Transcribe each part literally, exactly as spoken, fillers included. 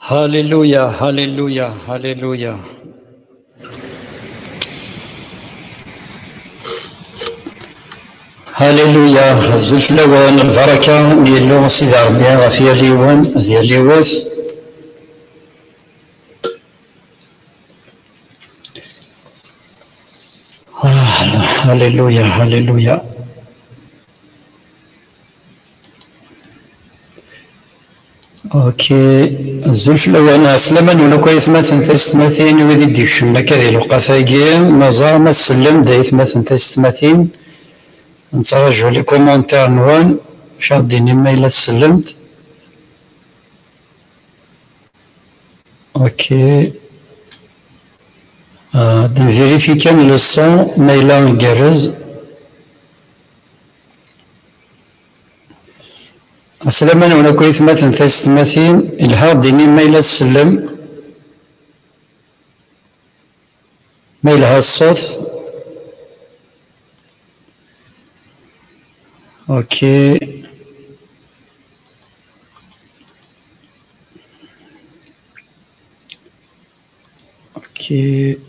Hallelujah, hallelujah, hallelujah. Hallelujah. Azul fell-awen, lbaraka n Yillu Sidi Ṛebbi ɣef yal yiwen d yal yiwet. Ah, hallelujah, hallelujah. Ok. Azul fell-awen, ɛeslama-nwen akk aytmaten taysetmatin, wid i d-ikecmen akka di lewqat-agi, nuẓa ma tsellem-d aytmaten taysetmatin. Nettraǧu les commentaires-nwen, acu ad d-tinim ma yella tsellem-d. Ok. Ah, ad nvérifier kan le son ma yella igerrez. Ɛeslama-nwen akk aytmaten taysetmatin, ilha ad d-tinim ma yella tsellem. Ma yelha ṣṣut. Ok. Ok.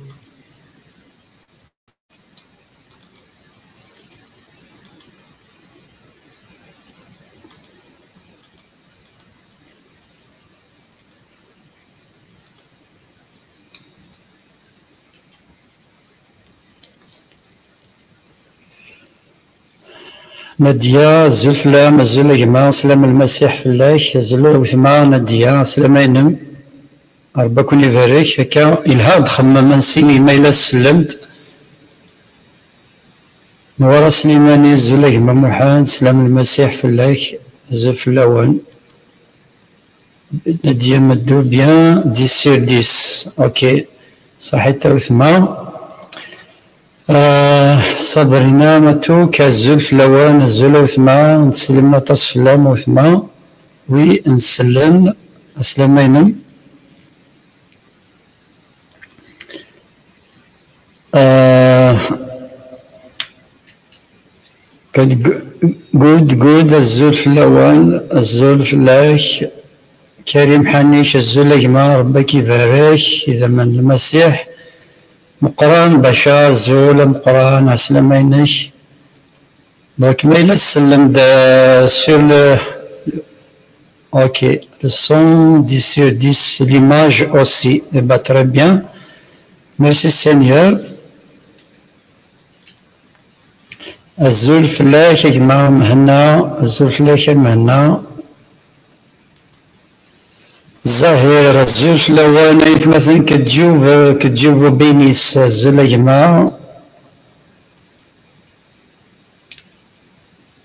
Nadia, azul fell-am, azul a gma, slam n Lmasiḥ fell-ak, azul a wetma Nadia, slam-inem. Ṛebbi ad ken-ibarek. Akka, ilha ad txemmem ansi ma yella tsellem-d. Newwara Slimani, azul a gma Muḥend, slam n Lmasiḥ fell-ak, azul fell-awen. Nadia Madou, bien, dix sur dix. Ok. Saḥit a wetma. Ah, Sabrina Matouk, azul fell-awen, azul a wetma, nsellem aṭas fell-am a wetma. Wi nsellem, ɛeslama-inem. Ah, good, good, azul fell-awen, azul fell-ak. Karim Ḥanic, azul a gma, Ṛebbi ad k-ibarek, idammen n Lmasiḥ. Meqqran Baca, azul a Meqqran, ɛeslama-inek. Donc, ma yella tsellem-d, euh, sur le, ok, le son, dix sur dix, l'image aussi. Eh ben, très bien. Merci Seigneur. Azul fell-ak a gma Mhenna, azul fell-ak a Mhenna. Zahir, azul fell-awen, aytmaten Kedjub, Kedjub Binis, azul a gma.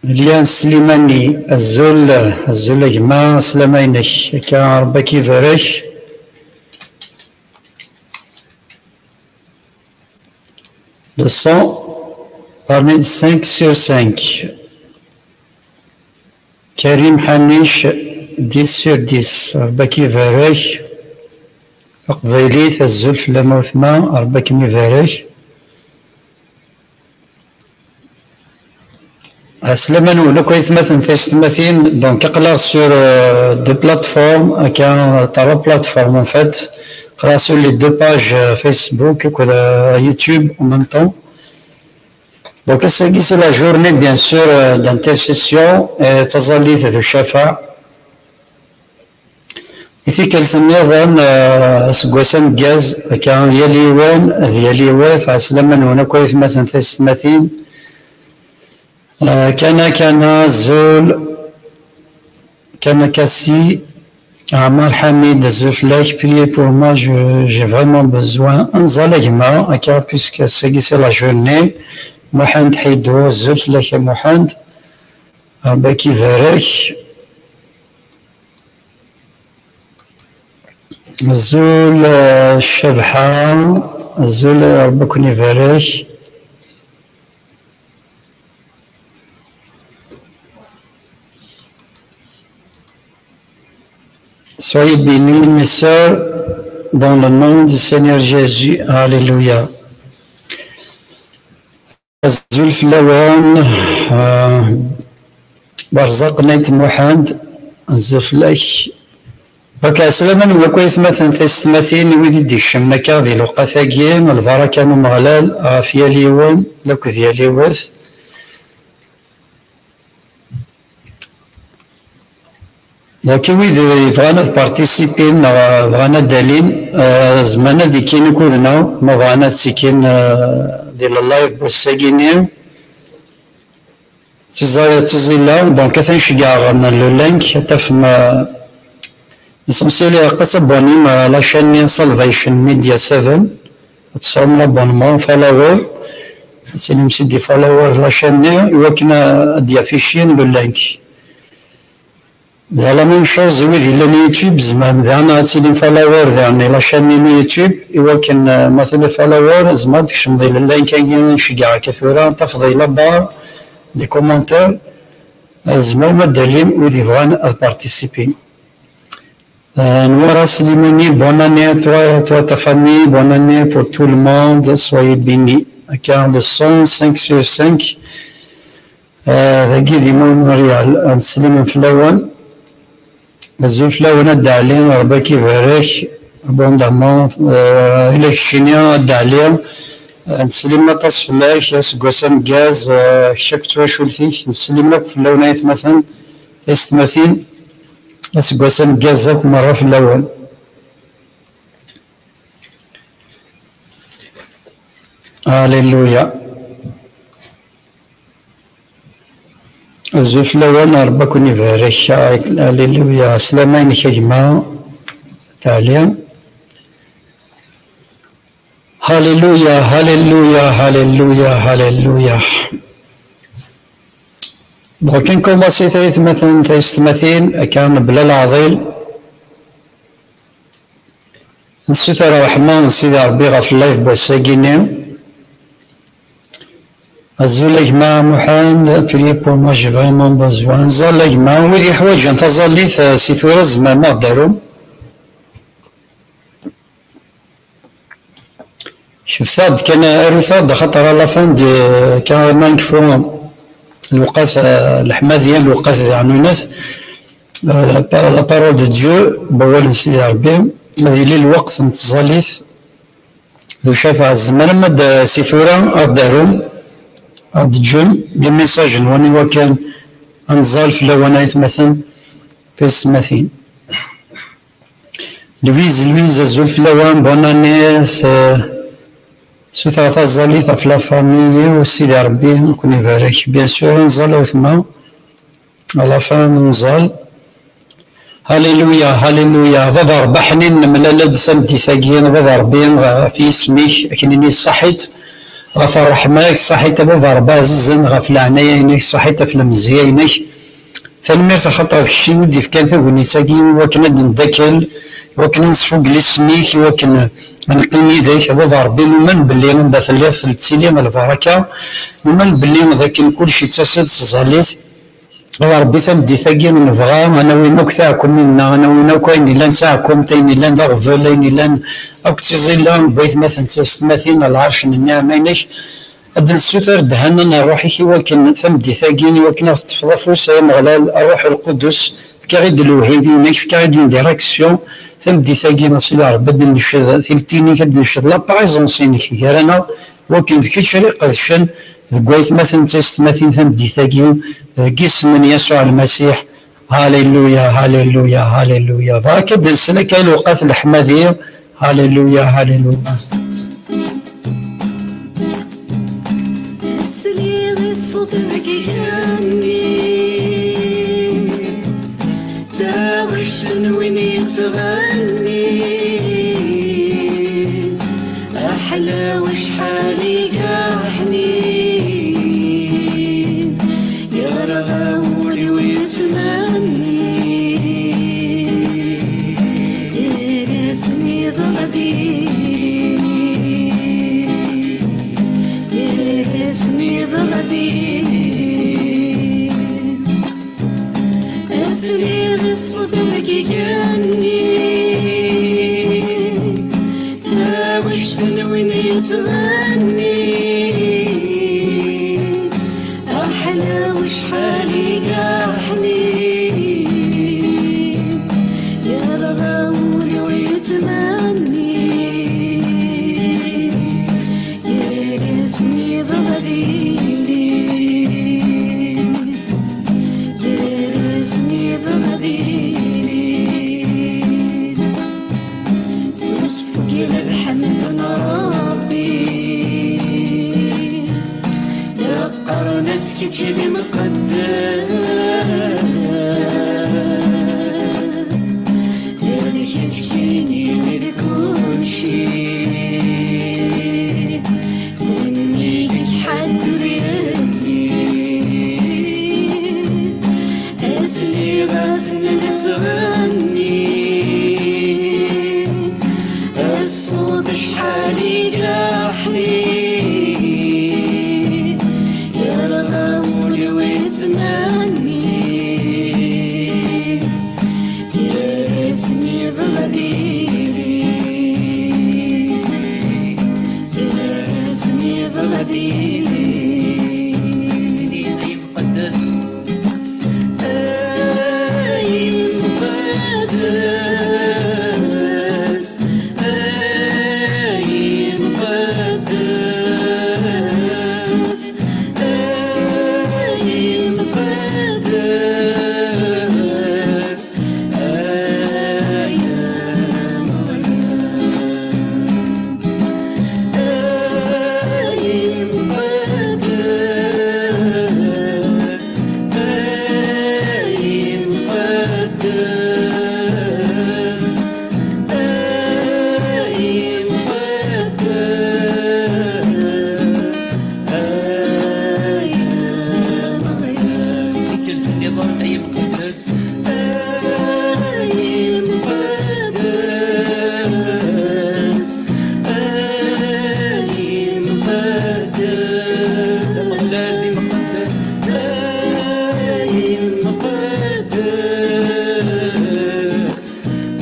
Lyan Slimani, azul, azul a gma, slama-inek, akka Rebbi ad k-ibarek. Le son, parmi cinq sur cinq. Karim Ḥanic, dix sur dix. Rebbi ad k-ibarek. Taqbaylit, azul fell-am a wetma, Rebbi ad kem-ibarek. Ɛeslama-nwen akk aytmaten taysetmatin, donc aql-aɣ sur, euh, deux plateformes, akka, trois plateformes en fait. Aql-aɣ sur les deux pages, euh, Facebook akked, euh, YouTube en même temps. Donc ass-agi c'est la journée bien sûr, euh, d'intercession, euh, taẓallit d ucafaɛ. I tikkelt nniḍen, eh, aseggas ameggaz, akka yal yiwen d yal yiwet, ɛeslama-nwen akk aytmaten taysetmatin. Eh, Kana Kana, azul, Kana Kasi, Ɛmar Ḥamid, azul fell-ak, priez pour moi, je, j'ai vraiment besoin. Anẓal a gma, akka, puisque ass-agi c'est la journée. Muḥend Ḥidu, azul fell-ak a Muḥend. Rebbi ad k-ibarek. Azul, eh, Cabḥa. Azul, Rebbi ad ken-ibarek. Soyez bénis, mes sœurs, dans le nom du Seigneur Jésus. Alléluia. Azul fell-awen, ah, Barzaq Nayt Muḥend, azul fell-ak. Donc, ɛeslama-nwen akk aytmaten tisetmatin, i wid i d-ikecmen akka di lewqat-agi, lbaraka n Umeɣlal ɣef yal yiwen akked yal yiwet. Donc, i wid yebɣan ad participin neɣ bɣan ad d-alin, eh, zemren ad ikkin ukud-nneɣ, ma bɣan ad ttikkin, eh, di live n wass-agi-nni. Tiẓa-, tiẓilla, donc atan ceggɛeɣ le link, ad tafem, euh, l'essentiel ilaq ad tabonnim à la chaîne-nni Salvation Media seven, ad tesɛum l'abonnement, follower, ad tilim si di follower la chaîne-nni, i wakken ad d-yaffici le link. D la même chose, wid yellan YouTube, tzemrem daɣen ad tilim follower daɣen i la chaîne-nni n YouTube, i wakken, euh, ma tili follower, tzemrem ad tkecmem di le link-agi i nceggeɛ akka tura, tafeḍ di la barre des commentaires, euh, tzemrem ad d-talim wid yebɣan ad participin. Euh, Noura Slimani, bonne année à toi et à toute ta famille, bonne année pour tout le monde, soyez bénis. Akka de cent cinq sur cinq. Ah, dagi d imawen n Riyal, ad neslimen fell-awen. Azul fell-awen a Dda Ɛli, Rebbi ad k-ibarek. Abondamment, ah, ila keččini a Dda Ɛli. Ah, neslim aṭas fell-ak, aseggas ameggaz, ah, kečč akked twacult-ik. Neslim akk fell-awen ay atmaten, tisetmatin. Aseggas ameggaz akk merra fell-awen. Alléluia. Azul fell-awen, Rebbi ad ken-ibarek. Alléluia. Slama-inek a gma Tali. Alléluia, alléluia, alléluia, alléluia. Donc, nkumaṣi tayetmatin, taysetmatin, akka mebla leɛḍil. Nessuter ṛṛeḥma n Sidi Ṛebbi ɣef live n wass-agi-nni. Azul a gma Muḥend, priez pour moi, j'ai vraiment besoin. Nẓall a gma, wid yeḥwaǧen taẓallit, eh, si tura tzemrem ad ɣ-d-tarum. Cebtaɣ-d kan, arut-aɣ-d, axaṭer à la fin de, quand même, nekfu lewqat, eh, leḥmadiya, lewqat d ɛnunat, eh, la pa-, la parole de Dieu, n wawal n Sidi Ṛebbi, ad yili lweqt n tẓallit d ucafeɛ. Tzemrem ad d-, si tura ad d-tarum, ad d-teǧǧem des messages-nwen i wakken ad nẓall fell-awen ay atmaten tisetmatin. Louise, Louise, azul fell-awen, bonne année, s-, sutreɣ taẓallit ɣef la famille-iw, Sidi Ṛebbi ad ken-ibarek. Bien sûr, ad nẓall a wetma, à la fin ad nẓall. Alléluia, alléluia. Baba Ṛebbi ḥnin, nemlal-d tameddit-agi, Baba Ṛebbi, ɣef yisem-ik, akken-nni ṣaḥit, ɣef ṛṛeḥma-k, ṣaḥit a Baba Ṛebbi ɛzizen, ɣef leɛnaya-inek, ṣaḥit ɣef lemzeyya-inek. Tanemmirt axaṭer d kečč i d-ifkan tagnit-agi i wakken ad d-neddakel, i wakken ad nesfugel isem-ik, i wakken ad neqqim yid-k. A Baba Ṛebbi, numen belli anda telliḍ tettili lbaraka, numen belli d akken kullec yettas-d s tẓallit. A Baba Ṛebbi, tameddit-agi nebɣa ad nawi akk tiɛekkumin-nneɣ, ad nawi akk ayen yellan d taɛekkumt, ayen yellan d aɣbel, ayen yellan akk d tiẓilla n waytmaten d tsetmatin, lɛerc n nniɛma-inek. Ad d-nessuter ddhana n ṛṛuḥ-ik i wakken tameddit-agi, i wakken ad teṭṭfeḍ afus, ay Ameɣlal, Ṛṛuḥ Lqudus, efk-aɣ-id lewhid-inek, efk-aɣ-id une direction. Tameddit-agi, a Sidi Ṛebbi, ad d-nenced tilt-inek, ad d-nenced la présence-inek gar-aneɣ, i wakken d kečč ara iqedcen deg waytmaten d tsetmatin tameddit-agi, deg yisem n Yasuɛ Lmasiḥ. Alléluia, alléluia, alléluia. Bɣiɣ ad d-nsel akka i lewqat leḥmadi. Alléluia, alléluia. Sliɣ i ṣṣut deg igenni, taɣect n win yettɣennin, aḥlaw acḥal iga ḥnin, yerɣa wul-iw yettmenni, gar-asen iḍ ɣdin, gar-asen iḍ ɣdin. Sliɣ i ṣṣut deg igenni, taɣect n win yettɣennin, aḥlaw acḥal iga ḥnin, yerɣa Mqeddes, d keččini d kulci, sennig-k ḥedd ur yelli. Asmi ɣas nettɣenni, ṣṣut acḥal i d aḥnin, yerɣa wul-iw yettmenni, gar-asen yebɣa diri, gar-asen yebɣa diri. Ay imqeddes, ay imqeddes, ay imqeddes, ay imqeddes, ay Ameɣlal. Ay imqeddes, ay imqeddes, ay imqeddes, ay Ameɣlal. Tikkelt nniḍen, ay imqeddes. Ay imqeddes, ay imqeddes, Ameɣlal d imqeddes, ay imqeddes,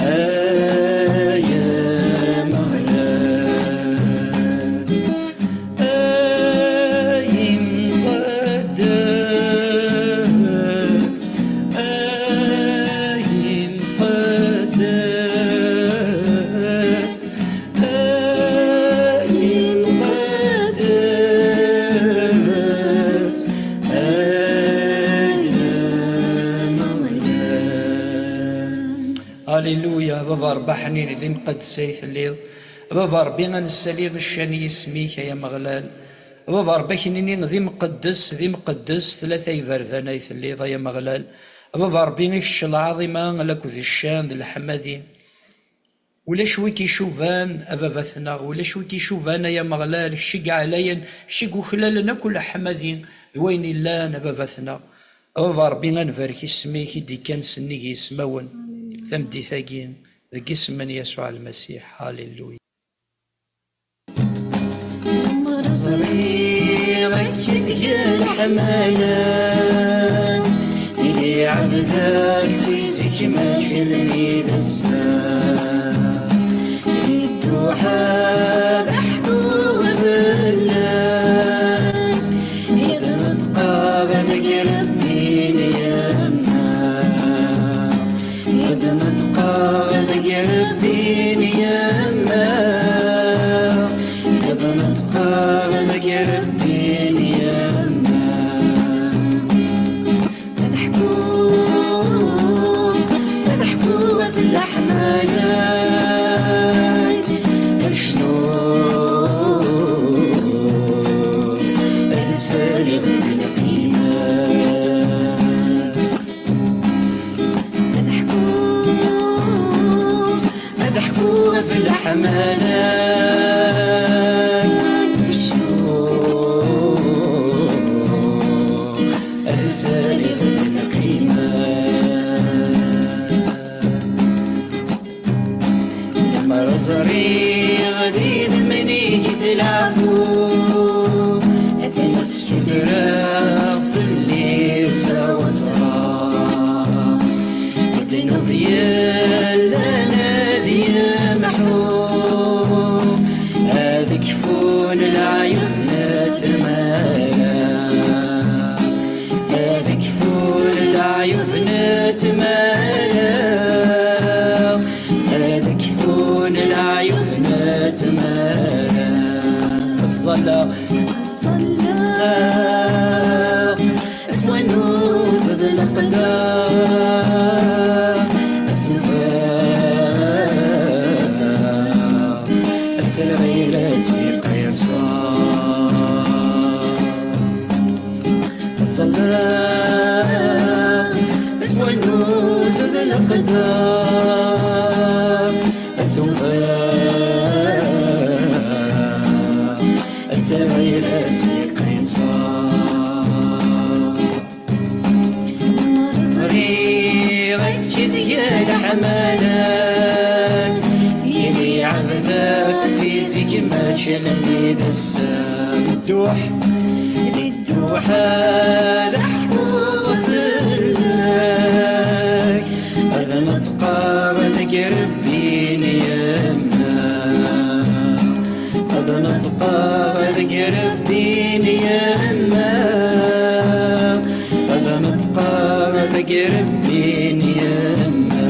ay Ameɣlal. Ay imqeddes, ay imqeddes, ay imqeddes, ay Ameɣlal. Aliluya, a Baba Ṛebbi aḥnin, d imqeddes ay telliḍ. A Baba Ṛebbi, ad nessali ccan i yisem-ik, ay Ameɣlal. A Baba Ṛebbi, ad k-nini d imqeddes, d imqeddes, tlata iberdan ay telliḍ, ay Ameɣlal. A Baba Ṛebbi, i kečč lɛaḍima, laked ccan d leḥmadi. Ulac wi k-icuban, a Baba-tneɣ, ulac wi k-icuban, ay Ameɣlal, kečč i yeɛlayen, kečč i yuklalen akk leḥmadi d wayen illan, a Baba-tneɣ. A Baba Ṛebbi, ad nbarek isem-ik i d-ikkan sennig yismawen, tameddit-agi, deg isem n Yasuɛ Lmasiḥ. Haleluya. Ẓriɣ akken tga leḥmala, tili ɛebd-ak si zik mačči d lmid ass-a. Idduḥ ad aḥkuɣ fell-ak, i d-neṭqeɣ deg Rebbi n yemma. I d-neṭqeɣ deg Rebbi n yemma, i d-neṭqeɣ deg Rebbi n yemma. Ad ḥkuɣ, ad ḥkuɣ ɣef leḥmala-k, ad cnuɣ, ad saliɣ di lqima. Ad ḥkuɣ, ad ḥkuɣ ɣef leḥmala n ccuq, ad saliɣ d lqima. Lemmer ẓriɣ d idemmen-ik d leɛfu, ad ten-ssutreɣ fell-i d taweṣra. Ddnub yellan ad yemḥu, ad kfun leɛyub n tmara. Ad kfun leɛyub n tmara, ad kfun leɛyub n tmara. Ẓẓalleɣ, ẓẓalleɣ, s wannuz d leqder, ad s-nfeɣ, ad sreɣ i lasiq yeṣfa. Ẓẓalleɣ, S wannuz d leqder, a tuba, a sɛir as iqisa. Ẓriɣ akken ya leḥmala, yili ɛebd-ak si zik mačči almi d ass-a. Dduḥ, dduḥ ad ḥkuɣ fell-ak, ad neṭqeɣ deg rebbi n yemma, ad neṭqeɣ deg rebbi n yemma, ad neṭqeɣ deg rebbi n yemma.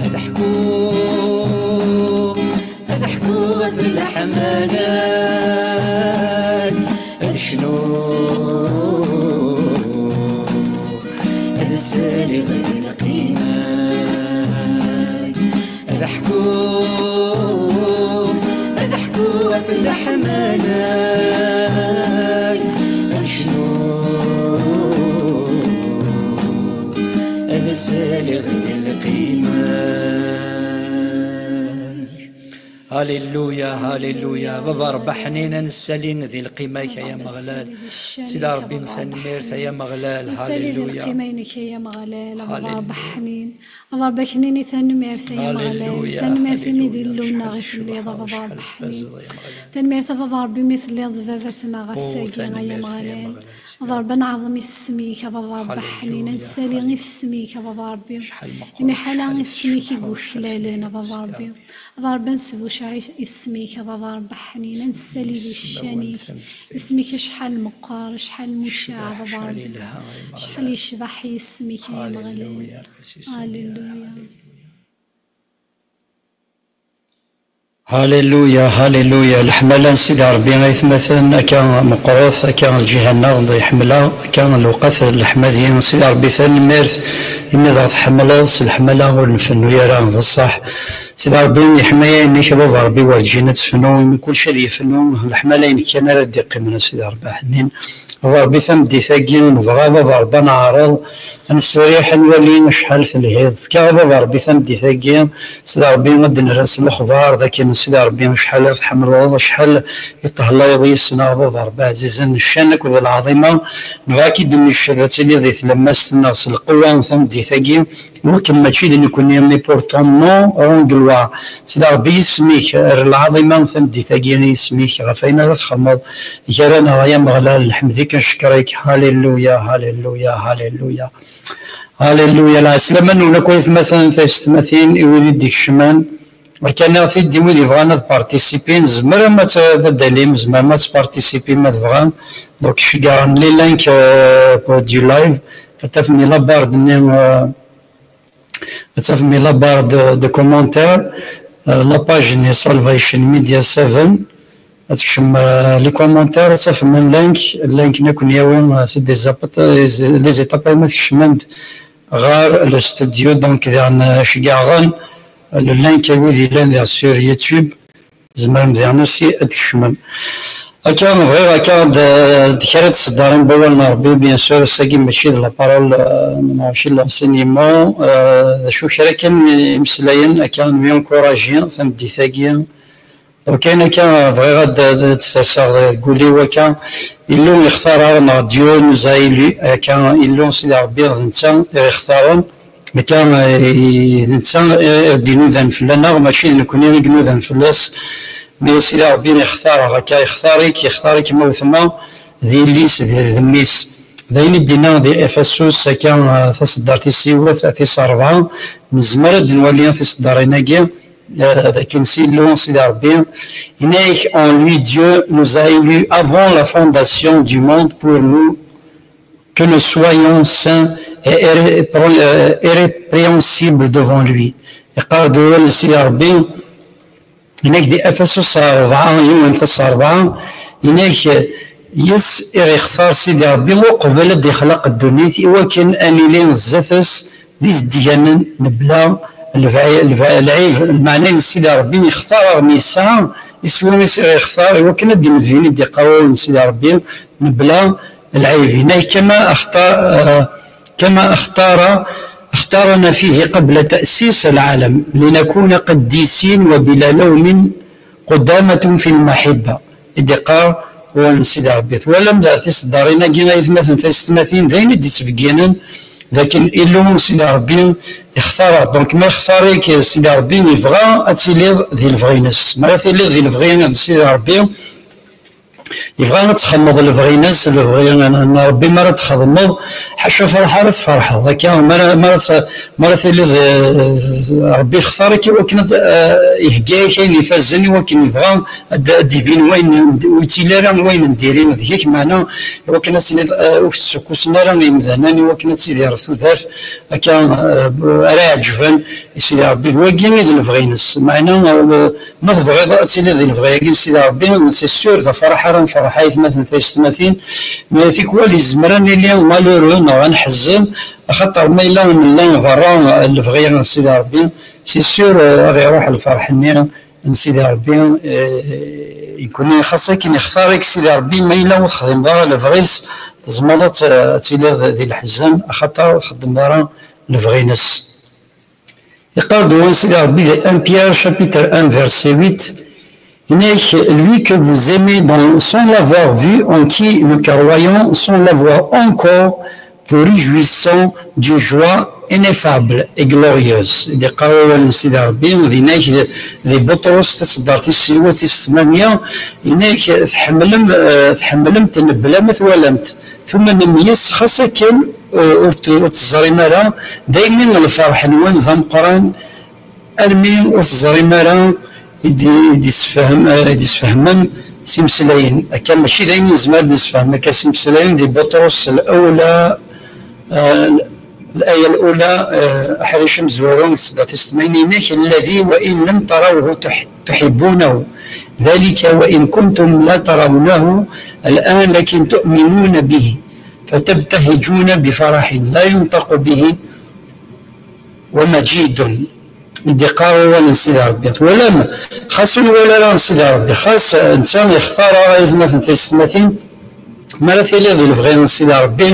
Ad ḥkuɣ, ad ḥkuɣ ɣef leḥmala-k, ad cnuɣ, ad saliɣ di lqima-k. Ad ḥkuɣ, ad ḥkuɣ ɣef leḥmala-k, ad cnuɣ, ad saliɣ di lqima-k. Hallelujah, hallelujah. Baba Ṛebbi ḥnin, ad nessali di lqima-k, ay Ameɣlal. Sidi Ṛebbi, tanemmirt, ay Ameɣlal. Nessali di lqima-inek, ay Ameɣlal. Baba Ṛebbi ḥnin. Baba Ṛebbi ḥnin, tanemmirt, ay Ameɣlal. Tanemmirt imi d Illu-nneɣ i telliḍ, a Baba Ṛebbi ḥnin. Tanemmirt, a Baba Ṛebbi, imi telliḍ d baba-tneɣ ass-agi, ay Ameɣlal. A Baba Ṛebbi, ad neɛḍem isem-ik, a Baba Ṛebbi ḥnin, ad nessali isem-ik, a Baba Ṛebbi. Imi ḥala isem-ik i yuklalen, a Baba Ṛebbi. A Baba Ṛebbi, ad nesbucɛeɛ isem-ik, a Baba Ṛebbi ḥnin, ad nessali di ccan-ik. Isem-ik acḥal meqqer, acḥal mucaɛ, a Baba Ṛebbi. Acḥal yecbeḥ yisem-ik, ay Ameɣlal. Hallelujah. Hallelujah, hallelujah. Leḥmala n Sidi Ṛebbi, aytmaten, akka meqqret, akka lǧiha-nneɣ d iḥemmel-aɣ, akka lewqat leḥmadi. Sidi Ṛebbi, tanemmirt imi d aɣ-tḥemmleḍ s leḥmala ur nfennu ara, d ṣṣeḥ. Sidi Ṛebbi, leḥmala-inek, a Baba Ṛebbi, werǧin ad tefnu, imi kullec ad yefnu, leḥmala-inek kan ara d-iqqimen, a Sidi Ṛebbi, ḥnin. A Baba Ṛebbi, tameddit-agi nebɣa, a Baba Ṛebbi, ad neɛreḍ, ad nesriḥ, ad nwali acḥal telhiḍ. Fkiɣ, a Baba Ṛebbi, tameddit-agi, Sidi Ṛebbi, ad d-nerr s lexbar d akken, Sidi Ṛebbi, acḥal i tḥemmleḍ, acḥal i tehlayeḍ yis-neɣ, a Baba Ṛebbi ɛzizen, ccan akked lɛaḍima. Nebɣa ad k-id-nnecc ad tiliḍ di tlemmast-nneɣ s lqewwa tameddit-agi. Wakken mačči d nekkni, mais pour ton nom rends gloire. Sidi Ṛebbi, isem-ik, err lɛaḍima tameddit-agi i yisem-ik, ɣef wayen ara txedmeḍ gar-aneɣ, ay Ameɣlal, nḥemd-ik, ncekkeṛ-ik. Hallelujah, hallelujah, hallelujah. Hallelujah. Lɛeslama-nwen akk, aytmaten, taysetmatin, i wid i d-ikecmen. Akka, nniɣ-t-id i wid yebɣan ad participin, tzemrem ad t-, ad d-talim, tzemrem ad tparticipim ma tebɣam. Donc, ceggɛen les links, euh, pour du live. Ad tafem di la barre-nni, euh, Ad tafem la barre de, de commentaires, euh, la page-nni Salvation Media seven. Ad tekcem, euh, les commentaires, ad tafem un link, link-nni ad ken-yawi, euh, c'est des étapes, les étapes ma tkecmem-d ɣer le studio, donc diɣen, euh, ceggɛen, euh, le link i wid yellan diɣ sur YouTube. Tzemrem diɣen aussi ad tkecmem. Akka, bɣiɣ akka d, d kra ad tseddarem n wawal n Ṛebbi, bien sûr, ass-agi mačči d la parole, euh, mačči d l'enseignement, euh, d acu kra kan imeslayen, akka, n encourager tameddit-agi. Donc, ayen akka bɣiɣ ad, ad, ad serseɣ deg wul-iw akka, Illu ixtar-aɣ, neɣ Dieu nous a élus, akka, Illu Sidi Ṛebbi d netta i ɣ-ixtaren. Akka, eh, d netta i ɣ-d-inudan fell-aneɣ, mačči d nekkni i inudan fell-as. Mi Sidi Ṛebbi ixtar-aɣ, akka ixtar-ik, ixtar-ik ma wetma, d yelli-s, d, d mmi-s. D ayen i d-yenna di Efesus, akka, eh, taṣeddart tis yiwet, tis ṛebɛa, nezmer ad d-nwali tiṣeddarin-agi, eh, d akken s Illu, Sidi Ṛebbi, yenna-yak, en lui Dieu nous a élus avant la fondation du monde pour nous que nous soyons saints et irré-, euh, irrépréhensibles devant lui. Yeqqar-d wawal n Sidi Ṛebbi, yenna-k di Efesus rebɛa, yiwen tas rebɛa, yenna-k, yes i ɣ-ixtar Sidi Ṛebbi uqbel ad d-ixleq ddunit, i wakken ad nili zdat-s d izedganen, mebla lbe-, lbe-, lɛib. Lmeɛna n Sidi Ṛebbi, ixtar-aɣ mi yesɛa Iswi i s-ixtar i wakken ad d-nebin i d-iqqar wawal n Sidi Ṛebbi mebla lɛib. Yenna-k: كما أخطأ، آه، كما اختار، اختارنا فيه قبل تأسيس العالم لنكون قديسين وبلا لوم قدامة في المحبة. I d-iqqar wawal n Sidi Ṛebbi. Twalam da tiseddarin-agi, ay atmaten, taysetmatin, d ayen i d-ittbegginen d akken Illu Sidi Ṛebbi ixtar-aɣ. Donc, ma ixtar-ik Sidi Ṛebbi, yebɣa ad tiliḍ di lebɣi-ines. Ma ara tiliḍ di lebɣi n Sidi Ṛebbi, yebɣa ad txedmeḍ lebɣi-ines, lebɣi n, n Ṛebbi. Ma ara txedmeḍ, ḥaca afraḥ ara tferḥeḍ. Akka, ma ara, ma ara t-, ma ara tiliḍ, eh, Ṛebbi ixtar-ik i wakken ad, eh, ihegga-ak ayen ifazen, i wakken yebɣa ad, ad d-ibin wayen n, ur yettili ara wayen n diri deg-k, meɛna i wakken ad tiliḍ, eh, ur k-tessukkusen ara yimdanen, i wakken ad tidireḍ tudert akka, eh, ara iɛeǧben i Sidi Ṛebbi. D wagi i d lebɣi-ines. Meɛna, eh, ma tebɣiḍ ad tiliḍ di lebɣi-agi n Sidi Ṛebbi, c'est sûr, d afraḥ ara nferḥ, ay atmaten, taysetmatin, mais tikwal yezmer ad nili malheureux neɣ ad nḥezzen, axaṭer ma yella nella berra lebɣi n Sidi Ṛebbi, c'est sûr, eh, ad iruḥ lferḥ-nni n Sidi Ṛebbi, eh, nekkni xas akken ixtar-ik Sidi Ṛebbi, ma yella ur texdimeḍ ara lebɣi-s, tzemreḍ ad t-, ad tiliḍ di leḥzen, axaṭer ur txeddmeḍ ara lebɣi-ines. Yeqqar-d wawal n Sidi Ṛebbi di un Pierre chapitre un verset huit, yenna-k: Lui que vous aimez dans, sans l'avoir vu, en qui nous croyons, sans l'avoir encore, vous réjouissons d'une joie ineffable et glorieuse. I d-iqqar wawal n Sidi Ṛebbi, d yenna-k di, di Buṭrus, taseddart tis sin, tis tmanya, yenna-k: Tḥemmlem, eh, tḥemmlemt mebla ma twalamt. Tumnem yes, xas akken, eh, ur t-, ur teẓrim ara, daymi lferḥ-nwen d ameqqran, armi ur teẓrim ara i d-, i d-isfehm-, eh, i d-isfehmem s imeslayen. Akka mačči d ayen yezmer ad d-isfehm akka s imeslayen. Di Buṭrus l-ula, eh, الآية الأولى, eh, aḥric amezwaru, taseddart tis tmanyin, yenna-k: الذي وإن لم تروه تح-, تحبونه، ذلك وإن كنتم لا ترونه الآن لكن تؤمنون به، فتبتهجون بفرح لا ينطق به ومجيد. I d-iqqar wawal n Sidi Ṛebbi. Twalam, xas ur nwala ara Sidi Ṛebbi, xas, eh, netta yextar-aɣ, ay atmaten, taysetmatin, mi ara tiliḍ di lebɣi n Sidi Ṛebbi,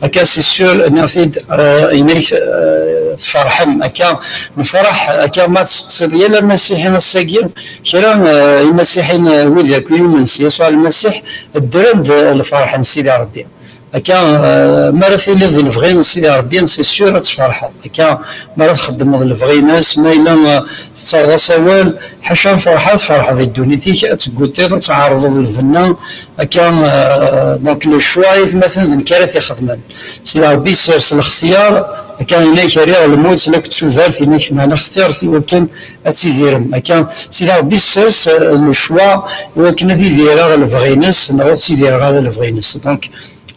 akka c'est sûr, nniɣ-t-id, eh, yenna-k, eh, tferḥem, akka nefṛeḥ, akka ma testeqsiḍ yal amasiḥi ass-agi, kra, eh, imasiḥiyen, eh, wid akk yumen s Yasuɛ Lmasiḥ, ddren-d, eh, lferḥ n Sidi Ṛebbi. Akka, eh, mi ara tiliḍ di lebɣi n Sidi Ṛebbi, c'est sûr ad tferḥeḍ. Akka, mi ara txeddmeḍ lebɣi-ines, ma yella, eh, tettaɣeḍ-as awal, ḥaca ad ferḥeḍ, tferḥeḍ di ddunit-ik, ad teggutiḍ, ad tɛerḍeḍ lbenna. Akka, eh, donc le choix, ay atmaten, d nekk ara t-ixedmen. Sidi Ṛebbi yessers lextyar, akka yenna-k: Rriɣ lmut akked tudert, yenna-k, meɛna xtiret i wakken ad tidirem. Akka, Sidi Ṛebbi yessers, eh, le choix i wakken ad idireɣ lebɣi-ines neɣ ur ttidireɣ ara lebɣi-ines. Donc,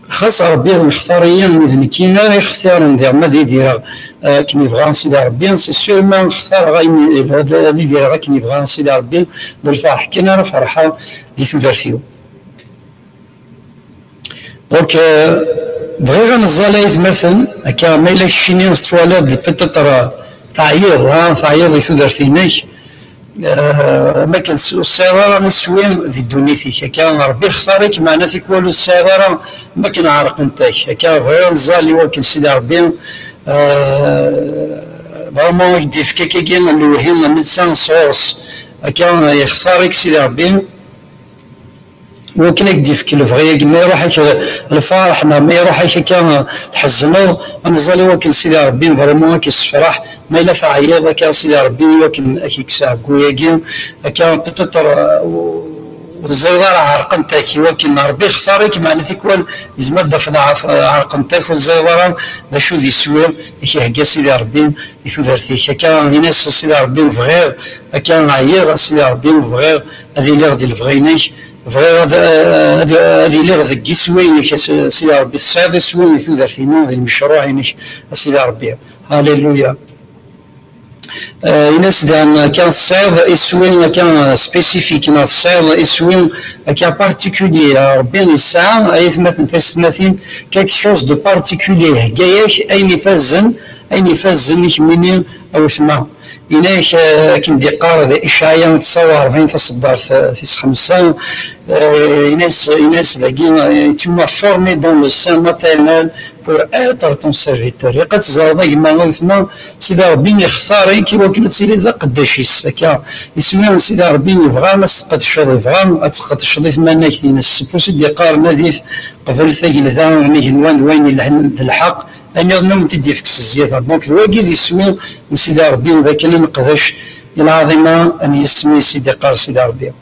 xas Ṛebbi nextar-iyi, d nekkini ara ixtiren diɣ ma ad idireɣ, eh, akken yebɣa Sidi Ṛebbi. C'est sûr, ma xtareɣ ayen, ad, ad idireɣ akken yebɣa Sidi Ṛebbi, d lferḥ kan ara ferḥeɣ di tudert-iw. Donc, eh, bɣiɣ ad neẓẓal, ay atmaten, akka ma yella keččini tettwaliḍ-d peut-être, eh, teɛyiḍ, ha, teɛyiḍ di tudert-inek, eh, ma akken s-, ur tesɛiḍ ara iswi di ddunit-ik. Akka Ṛebbi ixtar-ik, meɛna tikwal ur tesɛiḍ ara, ma akken ɛerqent-ak. Akka bɣiɣ ad neẓẓal i wakken Sidi Ṛebbi, eh, vraiment ad k-d-yefk akkagi lewhi netta sɣur-s. Akka yextar-ik Sidi Ṛebbi, i wakken ad k-d-yefk lebɣi-agi, ma iruḥ-ak lferḥ, neɣ ma iruḥ-ak akka tḥezneḍ, ad neẓẓal i wakken Sidi Ṛebbi vraiment ad k-yessefreḥ. Ma yella teɛyiḍ, akka Sidi Ṛebbi i wakken ad k-yekkes aɛeggu-agi, akka peut-être, euh, ur teẓriḍ ara ɛerqent-ak, i wakken Ṛebbi ixtar-ik, meɛna tikwal yezmer ad d-tafeḍ ɛerqent-ak, ur teẓriḍ ara d acu d iswi i k-ihegga Sidi Ṛebbi i tudert-ik. Akka, ini-as: Sidi Ṛebbi, bɣiɣ, akka ɛyiɣ, Sidi Ṛebbi, bɣiɣ ad iliɣ di lebɣi-inek, bɣiɣ ad, ad, ad iliɣ deg iswi-inek, a Sidi Ṛebbi, tesɛiḍ iswi i tudert-inu, di lmecruɛ-inek, a Sidi Ṛebbi. Alléluia. Eh, ini-as daɣen, akka tesɛiḍ iswi, akka spécifique, neɣ tesɛiḍ iswi, akka particulier. Ṛebbi yesɛa, ay atmaten, taysetmatin, quelque chose de particulier. Ihegga-yak ayen ifazen, ayen ifazen i kemmini, a wetma. Yenna-ak, eh, akken d-iqqar di Icɛaya ttesɛa u ṛebɛin taṣeddart, eh, tis xemsa, eh, yenna-as, yenna-as dagi, eh, tu m'as formé dans le sein maternel pour être ton serviteur. Ilaq ad teẓreḍ a gma, a gma, Sidi Ṛebbi ixtar-ik i wakken ad tiliḍ d aqeddac-is. Akka, isem n Sidi Ṛebbi, yebɣa ad s-tqedceḍ, yebɣa ad tqedceḍ i tmanegt-ines. Seg wus i d-iqqar, nadit qbel tagelda n igenwan d wayen yelhan d lḥeqq, aniḍen ur tent-id-yefk s zzyada. Donc, d wagi d iswi n Sidi Ṛebbi, d akken ad neqdec i lɛaḍima n yisem-is i d-iqqar Sidi Ṛebbi.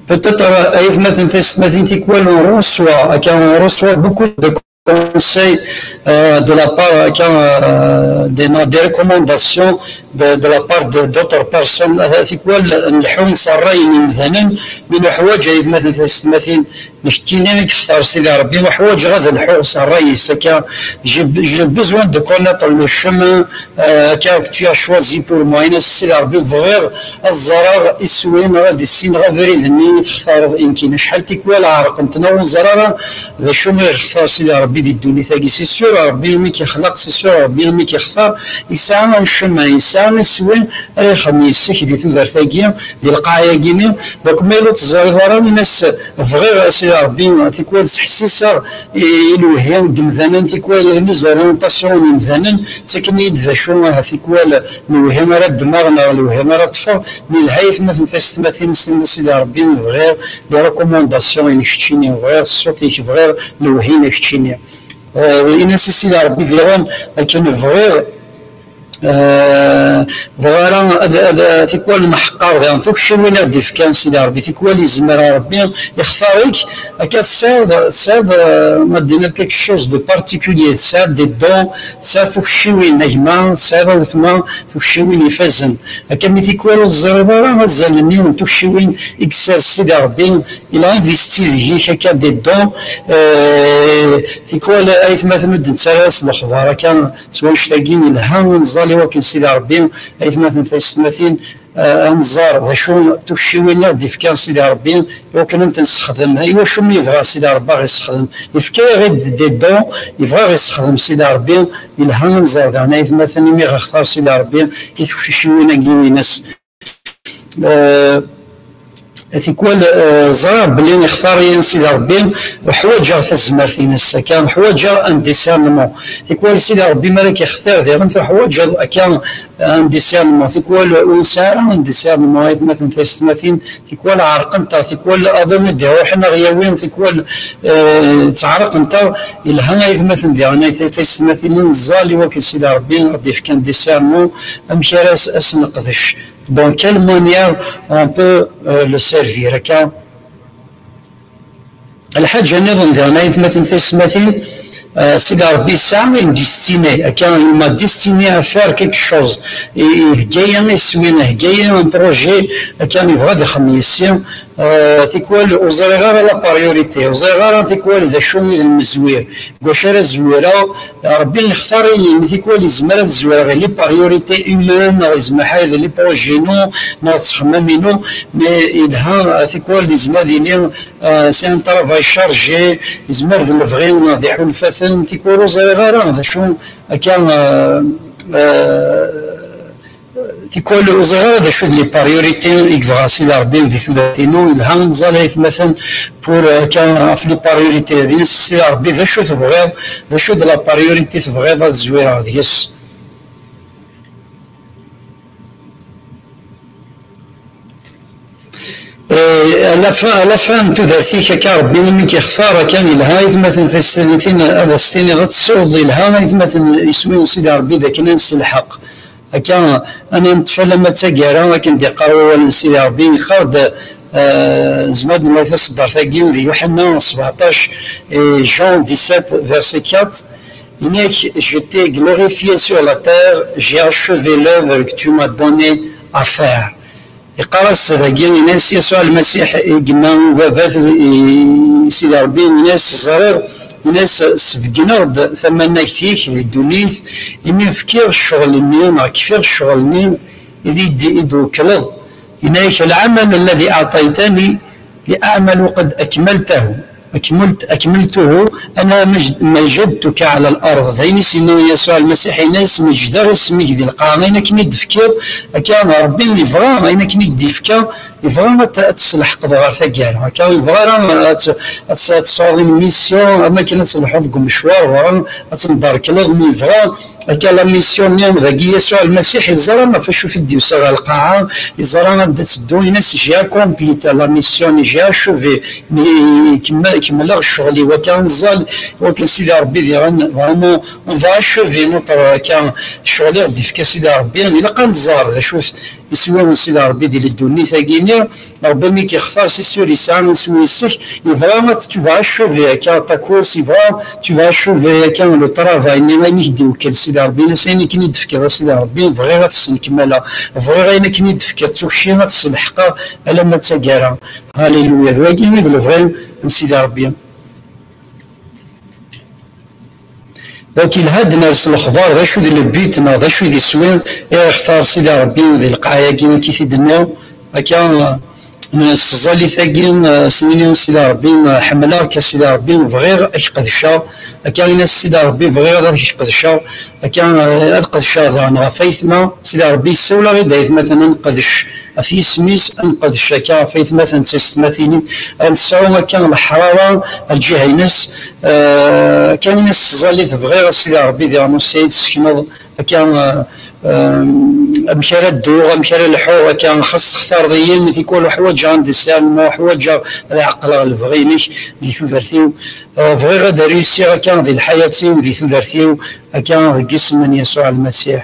Peut-être, euh, aytmaten taysetmatin, tikwal on reçoit, akka, on reçoit beaucoup de conseils, euh, de la part, akka, euh, des, des recommandations de, de la part de d'autres personnes. Euh, tikwal nleḥḥu s ṛṛay n yimdanen, mi nuḥwaǧ aytmaten taysetmatin, nekkini i yextar Sidi Ṛebbi, uḥwaǧeɣ ad lḥuɣ s ṛṛay-is. Akka, j'ai, j'ai besoin de connaître le chemin, euh, que tu as choisi pour moi. Yenna-as Sidi Ṛebbi, bɣiɣ ad ẓreɣ iswi neɣ ad issineɣ abrid-nni i textareḍ i nekkini. Acḥal tikwal ɛerqent neɣ ur neẓri ara d acu i ɣ-yextar Sidi Ṛebbi di ddunit-agi. C'est sûr, Ṛebbi mi k-ixleq, c'est sûr, Ṛebbi mi k-ixtar, yesɛa un chemin, yesɛa iswi ara ixdem yes-k di tudert-agi, di lqaɛa-agi-ni. Donc, ma yella ur teẓriḍ ara, yenna-as, bɣiɣ a Sidi Ṛebbi, tikwal ttḥessiseɣ i, i lewhi n yimdanen, tikwal les orientations n yimdanen, ttaken-iyi-d d acu, ah, tikwal lewhi ara ddmeɣ neɣ lewhi ara ṭṭfeɣ, mi lha aytmaten taysetmatin, ssnen a Sidi Ṛebbi, bɣiɣ les recommandations-inek keččini, bɣiɣ ṣṣut-ik, bɣiɣ lewhi-inek keččini. Eh, yenna-as i Sidi Ṛebbi diɣen akken bɣiɣ, eh, bɣiɣ ara ad, ad, tikwal nḥeqqer daɣen tukciwin i ɣ-d-ifkan Sidi Ṛebbi, tikwal yezmer Ṛebbi ixtar-ik, akka tesɛiḍ, tesɛiḍ, eh, ma d-tiniḍ quelque chose de particulier, tesɛiḍ des dons, tesɛiḍ tukciwin, a gma, tesɛiḍ a wetma, tukciwin ifazen. Akka mi tikwal ur teẓriḍ ara azal-nni n tukciwin i yessers Sidi Ṛebbi, il a investi deg-k akka des dons, eh, tikwal aytmaten ur d-nettarra s lexbar akka s wannect-agi, yelha ad nẓal i wakken Sidi Ṛebbi, aytmaten taysetmatin, eh, ad nẓer d acu tukciwin i ɣ-d-ifka Sidi Ṛebbi i wakken ad ten-nessexdem. I wacu mi yebɣa Sidi Ṛebbi ad ɣ-yessexdem? Yefka-yaɣ-id des dons, yebɣa ad ɣ-yessexdem Sidi Ṛebbi, yelha ad nẓer daɣen aytmaten imi ɣ-ixtar Sidi Ṛebbi i tukciwin-agi-ines. Eh, tikwal, eh, ẓriɣ belli ixtar-iyi Sidi Ṛebbi, ḥwaǧeɣ tazmert-ines, akka, ḥwaǧeɣ un discernement. Tikwal Sidi Ṛebbi mi ara k-ixtir diɣen, tuḥwaǧeḍ akka un discernement. Tikwal ur nesɛi ara un discernement, aytmaten taysetmatin, tikwal ɛerqent-aɣ, tikwal aḍu i d-iruḥen a ɣ-yawi, tikwal, eh, ttɛerqent-aɣ. Yelha aytmaten diɣen, ay taysetmatin, ad nẓal i wakken Sidi Ṛebbi ad d-ifk un discernement, amek ara as-, as-neqdec. Dans quelle manière on peut, euh, le servir, akka. Lḥaǧa nniḍen diɣen, aytmaten taysetmatin, euh, Sidi Ṛebbi yesɛa une destinée, akka, il m'a destiné à faire quelque chose. I-, ihegga-yi iswi, ihegga-yi un projet, akka, yebɣa ad ixdem yes-i. Euh, tikwal ur ẓriɣ ara la priorité, ur ẓriɣ ara tikwal d acu i d lmezwir, deg wacu ara zwireɣ. Ṛebbi yextar-iyi, mi tikwal yezmer ad zwireɣ les priorités humaines, neɣ yezmer ḥayd les projets-inu, neɣ ttexmam-inu, mais yelha, tikwal yezmer ad yili, euh, c'est un travail chargé, yezmer d lebɣi neɣ d iḥulfaten, tikwal ur ẓriɣ ara d acu akka, euh, euh, tikwal ur ẓriɣ ara d acu d les priorités i yebɣa Sidi Ṛebbi di tudert-inu. Yelha ad nẓal aytmaten pour, euh, akka, ɣef les priorités. Ad yini Sidi Ṛebbi d acu tebɣiḍ, d acu d la priorité tebɣiḍ ad zwireɣ deg-s. Eh, à la fin, à la fin n tudert-ik, akka Ṛebbi imi k-ixtar, akka yelha aytmaten taysetmatin ad as-tiniḍ ad tessiwḍeḍ yelha aytmaten iswi n Sidi Ṛebbi d akken ad nselḥeq. Akka, ad neṭṭef alamma d taggara, akken d-iqqar wawal n Sidi Ṛebbi, yeqqar-d, eh, nezmer ad nɣer taseddart-agi di Yuḥenna sebɛeṭṭac, eh, Jean dix-sept, verset quatre, yenna-ak, je t'ai glorifié sur la terre, j'ai achevé l'œuvre que tu m'as donné à faire. Yeqqar-as dagi, yenna-as Yasuɛ Lmasiḥ i yemma ubabat i Sidi Ṛebbi, yenna-as, ẓriɣ, yenna-as, sbeggneɣ-d tamanagt-ik di ddunit, imi fkiɣ ccɣel-nni, neɣ kfiɣ ccɣel-nni i d-, i d-twekleḍ. Yenna-ak, العمل الذي أعطيتني لأعمله قد أكملته. أكملت، أكملته أنا مجد، مجدتك على الأرض. D ayen i s-yenna Yasuɛ Lmasiḥ, yenna-yas: "Meǧdeɣ isem-ik di lqaɛa." Ayen akken i d-tefkiḍ, akka Ṛebbi yebɣa, ayen akken i k-d-yefka, yebɣa ad t-, ad t-tesleḥqeḍ ɣer taggara. Akka ur yebɣa ara ad t-, ad t-, ad tesɛuḍ une mission, am akken ad telḥuḍ deg umecwar, bɣa ad temderkleḍ, mi yebɣa akka la mission-nni, dagi Yasuɛ Lmasiḥ yeẓra ɣef acu i d-yusa ɣer lqaɛa, yeẓra anda tetteddu, yenna-as: "J'ai accompli la mission, j'ai achevé, kemmleɣ ccɣel-iw." Akka neẓẓal, wakken Sidi Ṛebbi diɣen, vraiment, on va achever notre, akka, ccɣel i ɣ-d-ifka Sidi Ṛebbi, ilaq ad nẓer d acu-t iswi n Sidi Ṛebbi di ddunit-agi-nni. Ṛebbi mi k-ixtar, c'est sûr, yesɛa iswi yes-k, yebɣa ad tu vas achever akka ta course, yebɣa tu vas achever akka le travail-nni, ayen i k-d-iwekkel Sidi Ṛebbi, yenna-as: "Ayen akken i d-tefkiḍ a Sidi Ṛebbi, bɣiɣ ad t-ssenkmaleɣ, bbiɣ ayen akken i d-tefkiḍ d tukci ad t-sselḥqeɣ alamma d taggara." Halleluya, d wagi i d lebɣi n Sidi Ṛebbi. Donc, yelha ad d-ners lexbar, d acu d le but neɣ d acu d iswi i ixtar Sidi Ṛebbi di lqaɛa-agi, i k-t-id-nniɣ, akka, n tẓallit-agi, eh, s nini Sidi Ṛebbi, eh, ḥemmleɣ-k a Sidi Ṛebbi, bɣiɣ ad k-qedceɣ, akka, ini-as Sidi Ṛebbi, bɣiɣ ad k-qedceɣ, akka, eh, ad qedceɣ daɣen ɣef aytma, Sidi Ṛebbi yessawel-aɣ-id aytmaten ad nqedc ɣef yisem-is, ad nqedc akka ɣef aytmaten d taysetmatin, ad nesɛu akka leḥrara ar lǧiha-ines, eh, akka ini-as s tẓallit, bɣiɣ a Sidi Ṛebbi diɣen ur sɛid tessekneḍ, akka, eh, eh, amek ara dduɣ, amek ara lḥuɣ, akka xas textareḍ-iyi, tikwal uḥwaǧeɣ un discernement, uḥwaǧeɣ ad ɛeqleɣ lebɣi-inek di tudert-iw. Eh, bɣiɣ ad réussiɣ akka di lḥayat-iw, di tudert-iw, akka deg yisem n Yasuɛ Lmasiḥ.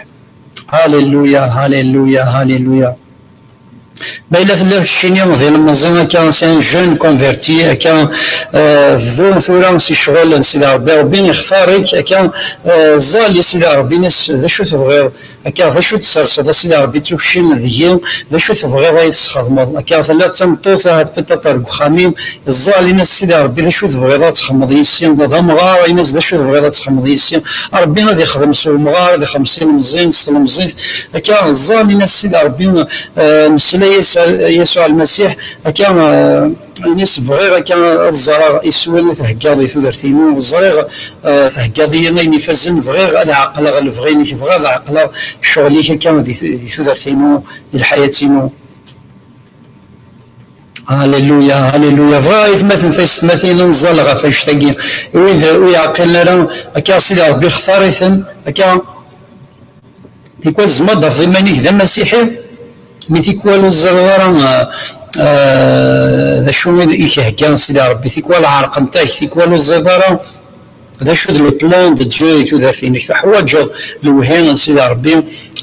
Halleluya, halleluya, halleluya. Ma yella telliḍ keččini d ilemẓi akka, c'est un jeune converti akka, eh, bdu tura si ccɣel n Sidi Ṛebbi, Ṛebbi ixtar-ik akka, eh, ẓẓal i Sidi Ṛebbi, ini-as d acu tebɣiḍ akka, d acu tesserseḍ a Sidi Ṛebbi d tukci deg-i, d acu tebɣiḍ ad yi-tesxedmeḍ akka, telliḍ d tameṭṭut ahat peut-être deg uxxam-im, ẓẓal, ini-as Sidi Ṛebbi d acu tebɣiḍ ad txedmeḍ yis-i, d amɣar, ini-as d acu tebɣiḍ ad txedmeḍ yis-i, Ṛebbi ad ixdem s umɣar, ad ixdem s ilemẓi, s tlemẓit, akka ẓẓal, ini-as Sidi Ṛebbi, eh, meslay-as a Yasuɛ Lmasiḥ, akka, eh, ini-as bɣiɣ akka ad ẓreɣ iswi i theggaḍ i tudert-inu, ẓriɣ, eh, theggaḍ-iyi ayen ifazen, bɣiɣ ad ɛeqleɣ lebɣi-inek, bɣiɣ ad ɛeqleɣ ccɣel-ik akka di, di tudert-inu, di lḥayat-inu. Halleluya, halleluya. Bɣiɣ aytmaten taysetmatin ad nẓal ɣef annect-agi. Wid ur yeɛqilen ara, akka Sidi Ṛebbi ixtar-iten, akka tikwal tzemreḍ ad tafeḍ iman-ik d amasiḥi, mi tikwal ur teẓriḍ ara, ah, ah, d acu i k-ihegga Sidi Ṛebbi, tikwal ɛerqent-ak, tikwal ur teẓriḍ ara d acu d le plan de Dieu i tudert-inek. Teḥwaǧeḍ lewhi n Sidi Ṛebbi,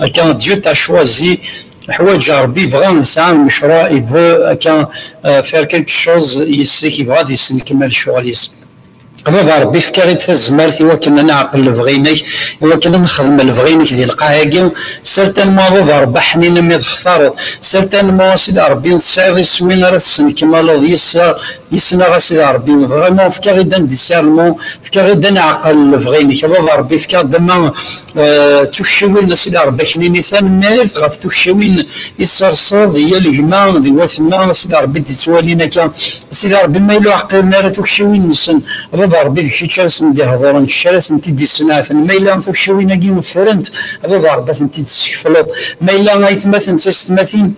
akka Dieu t'a choisi, teḥwaǧ Ṛebbi, yebɣa yesɛa lmecruɛ, il veut akka, ah, faire quelque chose yis-k, yebɣa ad yessenkmal ccɣel-is. A Baba Ṛebbi, efk-aɣ-id tazmert i wakken ad neɛqel lebɣi-inek, i wakken ad nexdem lebɣi-inek di lqaɛa-agi. Certainement, a Baba Ṛebbi aḥnin, a mi textareḍ. Certainement, a Sidi Ṛebbi, tesɛiḍ iswi ara tessenkmaleḍ yis-, yis-neɣ, a Sidi Ṛebbi. Vraiment, efk-aɣ-id un discernement, efk-aɣ-id ad neɛqel lebɣi-inek. A Baba Ṛebbi, efk-aɣ-d ama, eh, tukciwin, a Sidi Ṛebbi, aknini, tanemmirt ɣef tukciwin i tesserseḍ i yal gma d watma, a Sidi Ṛebbi, d-ittwalin akka. A Sidi Ṛebbi, ma yella ur ɛqilen ara tukciwin-nsen, a Baba Ṛebbi, d kečč ara sen-d-ihedṛen, d kečč ara sen-t-id-issenɛten. Ma yella tukciwin-agi ffrent, a Baba Ṛebbi, ad tent-id-tessekfleḍ. Ma yella aytmaten d taysetmatin,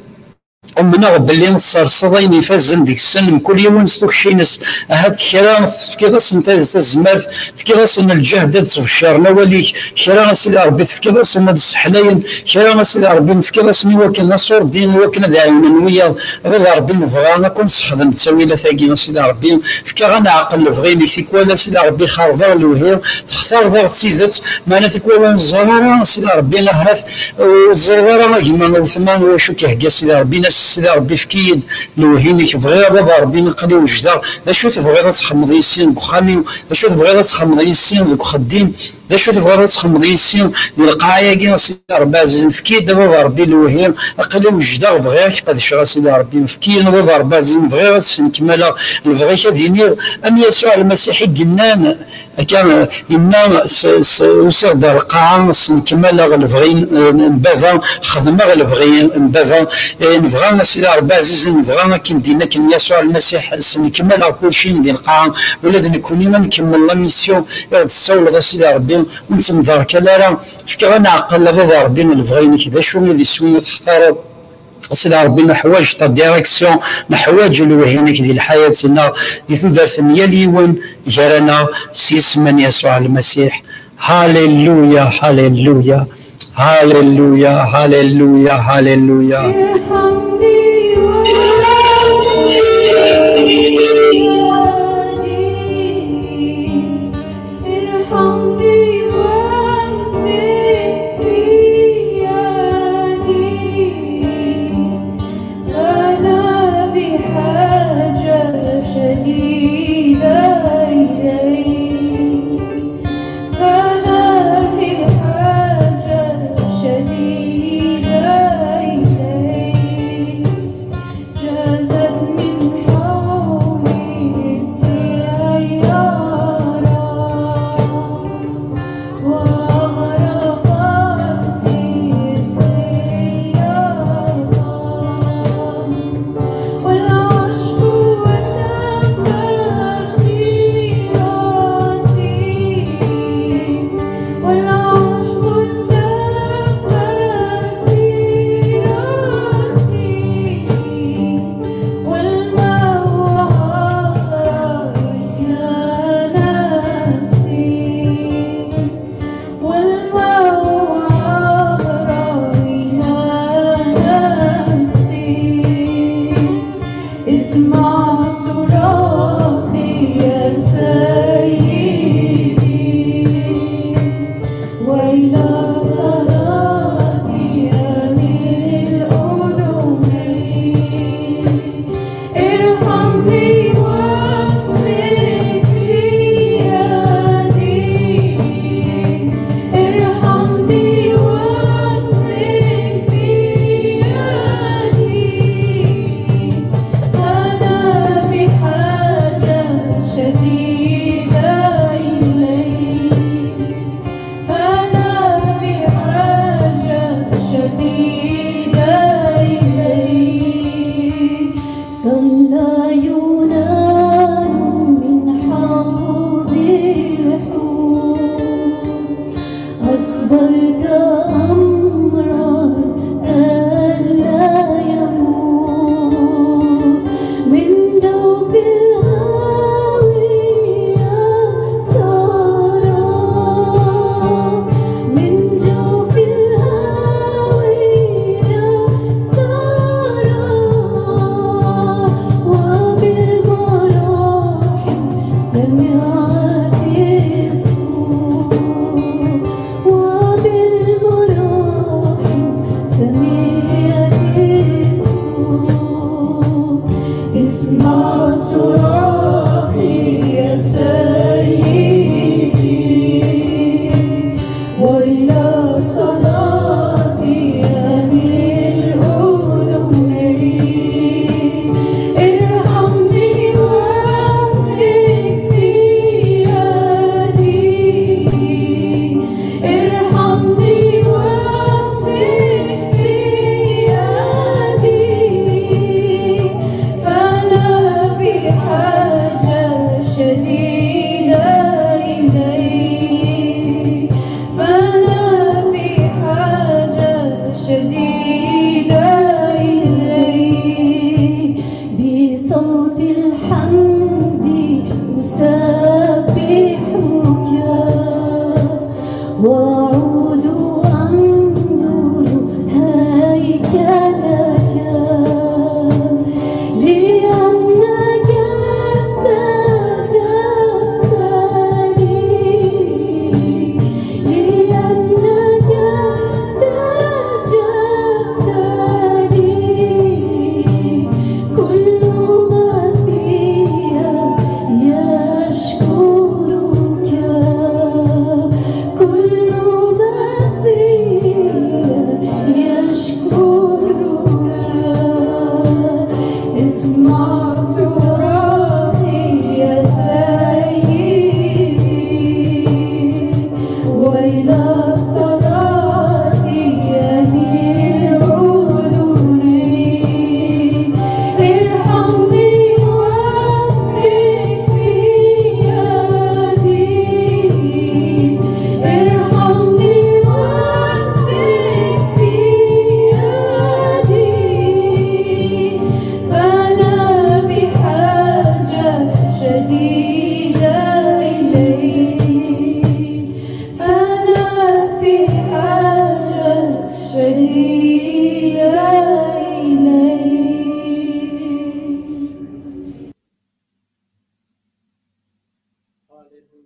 umneɣ belli tesserseḍ ayen ifazen deg-sen, mkul yiwen s tukci-ines. Ahat kra tefkiḍ-asen ta-, tazmert, tefkiḍ-asen lǧehd ad ttbecciren awal-ik, kra, a Sidi Ṛebbi, tefkiḍ-asen ad sseḥlayen, kra, a Sidi Ṛebbi, tefkiḍ-asen i wakken aṣurdi, i wakken ad ɛiwnen wiyaḍ. A Baba Ṛebbi, nebɣa ad ken-nessexdem ttawilat-agi, a Sidi Ṛebbi, efk-aɣ ad neɛqel lebɣi-inek. Tikwal, a Sidi Ṛebbi, xerbeɣ lewhi, textareḍ-aɣ d tidet, meɛna tikwal ur neẓẓar ara, a Sidi Ṛebbi, ahat ur teẓriḍ ara a gma, a wetma, wacu k-ihegga Sidi Ṛebbi, ini-as Sidi Ṛebbi, efk-iyi-d lewhi-inek, bɣiɣ a Baba Ṛebbi, aql-i wejdeɣ, d acu tebɣiḍ ad txedmeḍ yis-i deg uxxam-iw, d acu tebɣiḍ ad txedmeḍ yis-i deg uxeddim, D acu tebɣiḍ ad txedmeḍ yis-i di lqaɛa-agi, a Sidi Ṛebbi ɛzizen? Efk-iyi-d, a Baba Ṛebbi, lewhi, aql-i wejdeɣ, bɣiɣ ad k-qedceɣ, a Sidi Ṛebbi. Efk-iyi, a Baba Ṛebbi ɛzizen, bɣiɣ ad snekmaleɣ lebɣi-k, ad iniɣ am Yasuɛ Lmasiḥ i yennan, akka, yenna, s, s, usiɣ-d ar lqaɛa, snekmaleɣ lebɣi n, n Baba, xedmeɣ lebɣi n Baba. Eh, nebɣa, a Sidi Ṛebbi ɛzizen, nebɣa akken d-yenna akken Yasuɛ Lmasiḥ, snekmaleɣ kulci di lqaɛa, ula d nekkni ad nkemmel la mission i ɣ-d-tessawleḍ, a Sidi Ṛebbi, ur nettemderkal ara. Efk-aɣ ad neɛqel, a Baba Ṛebbi, lebɣi-inek, d acu i d iswi i textareḍ. A Sidi Ṛebbi, neḥwaǧ ta direction, neḥwaǧ lewhi-inek di lḥayat-nneɣ, di tudert n yal yiwen gar-aneɣ, s yisem n Yasuɛ Lmasiḥ. Haleluya, haleluya, haleluya, haleluya, haleluya. ارحمني وامسك بيدي، أنا بحاجة شديدة إليك، أنا بحاجة شديدة إليك.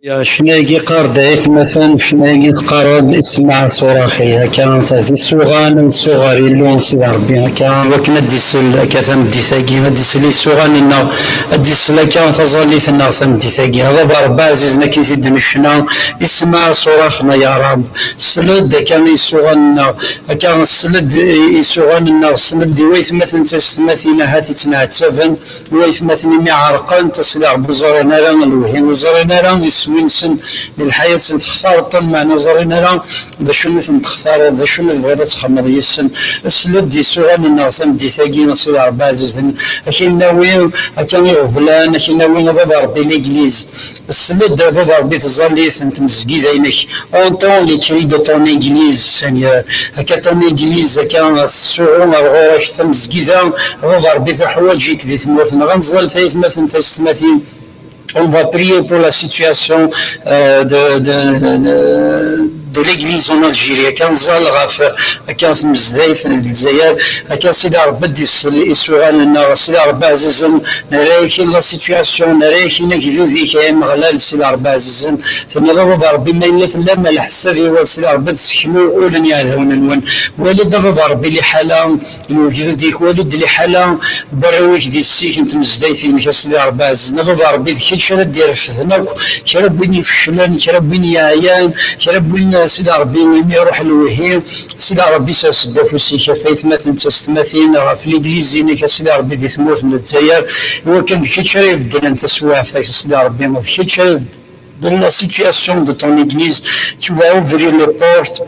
Ya, ccna-agi qqar-d, ay atmaten, ccna-agi teqqar-d, ismaɛ ṣuraxi, akka, d isuɣan, isuɣar Illu, Sidi Ṛebbi, akka, wakken ad d-isel, akka, tameddit-agi, ad d-isel isuɣan-nneɣ, ad d-isel, akka, taẓallit-nneɣ, tameddit-agi. A Baba Ṛebbi ɛzizen, akken i t-id-necna, ismaɛ ṣuraxna, ya Ṛeb, sel-d, akka, i isuɣan-nneɣ, akka, sel-d i isuɣan-nneɣ, sel-d i waytmaten d taysetmatin, ahat ittneɛtaben, waytmaten imi ɛerqent, a Sidi Ṛebbi, ur ẓrin ara lewhi, ur ẓrin ara iswi-nsen di lḥayat-nsen, textareḍ-ten, meɛna ur ẓrin ara d acu i ten-textareḍ, d acu i tebɣiḍ ad txedmeḍ yis-sen. Sel-d i isuɣan-nneɣ tameddit-agi, a Sidi Ṛebbi ɛzizen, ad k-in-nawi akka iɣeblan, ad k-in-nawi a Baba Ṛebbi l'église. Sel-d a Baba Ṛebbi tẓallit n tmezgida-inek. Entends les cris de ton église, Seigneur. Akka ton église, akka tsuɣu ar ɣur-k tamezgida, a Baba Ṛebbi tuḥwaǧ-ik di tmurt-nneɣ. Ad nẓal taytmaten, taysetmatin. On va prier pour la situation, euh, de, de, de, de l'église en Algérie. Akka nẓal ɣef, akka tmezdayt n Lezzayer. Akka Sidi Ṛebbi ad d-isel isuɣan-nneɣ. Sidi Ṛebbi ɛzizen, nerra-yak-in la situation, nerra-yak-in agdud-ik, ay Ameɣlal, Sidi Ṛebbi ɛzizen. Tenniḍ a Baba Ṛebbi, ma yella tellam a leḥsab-iw, a Sidi Ṛebbi, ad tseknu ul n yiɛdawen-nwen. Wali-d a Baba Ṛebbi liḥala n wegdud-ik, wali-d liḥala n warraw-ik di ssik n tmezdayt-inek, a Sidi Ṛebbi ɛzizen. A Baba Ṛebbi, d kečč ara d-irefden akk kra n win ifeclen, kra n win yeɛyan, kra n win, a Sidi Ṛebbi, imi iṛuḥ lewhi. Sidi Ṛebbi, sers-d afus-ik ɣef aytmaten d taysetmatin, ɣef l'église-inek, a Sidi Ṛebbi, di tmurt n Lezzayer, iwakken d kečč ara ibeddlen taswiɛt-a, a Sidi Ṛebbi, d kečč ara ibeddlen la situation de ton église. Tu vas ouvrir les portes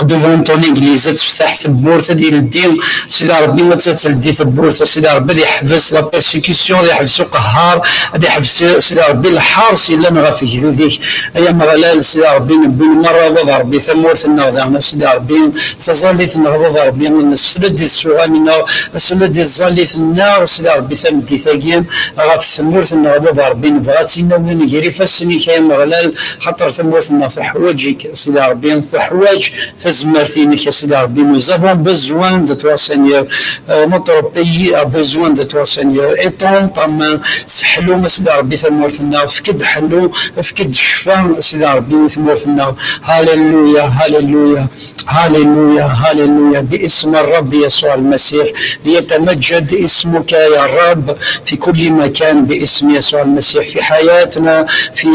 devant ton église, ad tefteḥ tewwurt, ad ileddi Sidi Ṛebbi, ad teldi tewwurt, a Sidi Ṛebbi, ad iḥbes la persécution, ad iḥbes uqehhar, ad iḥbes Sidi Ṛebbi lḥers yellan ɣef gdud-ik. Ay Ameɣlal, Sidi Ṛebbi, newwi-d merra, a Baba Ṛebbi, tamurt-nneɣ daɣen, a Sidi Ṛebbi, taẓallit-nneɣ, a Baba Ṛebbi, nesla-d i tsuɣan-nneɣ, nesla-d i tẓallit-nneɣ, a Sidi Ṛebbi, tameddit-agi, ɣef tmurt-nneɣ, a Baba Ṛebbi, nebɣa ad tt-in-nawi gar ifassen-ik, ay Ameɣlal, xaṭer tamurt-nneɣ teḥwaǧ-ik, a Sidi Ṛebbi, teḥwaǧ tazmert-inek, a Sidi Ṛebbi. Nous avons besoin de toi, Seigneur. Euh, notre pays a besoin de toi, Seigneur. Étends ta main, seḥlu, a Sidi Ṛebbi, tamurt-nneɣ, efk-d ḥellu, efk-d ccfa, a Sidi Ṛebbi, i tmurt-nneɣ. Halleluya, halleluya, halleluya, halleluya. باسم الرب يسوع المسيح، ليتمجد اسمك يا رب في كل مكان، باسم يسوع المسيح، في حياتنا، في،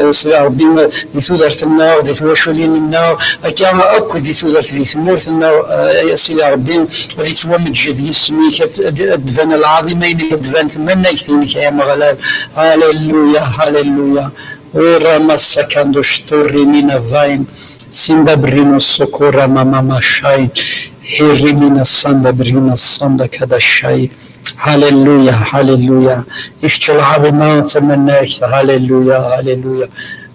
a Sidi Ṛebbi, di tudert-nneɣ, di twaculin-nneɣ, akka akk di tudert, di tmurt-nneɣ, a Sidi Ṛebbi, ad yettwameǧǧed yisem-ik, ad, ad, ad d-tban lɛaḍima-inek, ad d-tban tmanegt-inek, ay Ameɣlal. Halleluya, halleluya. Ora masakando shtorri mina vain, sinda brino sokora mama mashain, hirri mina sanda brina sanda kadashain. Halleluya, halleluya. I kečč lɛaḍima d tamanegt, halleluya, halleluya.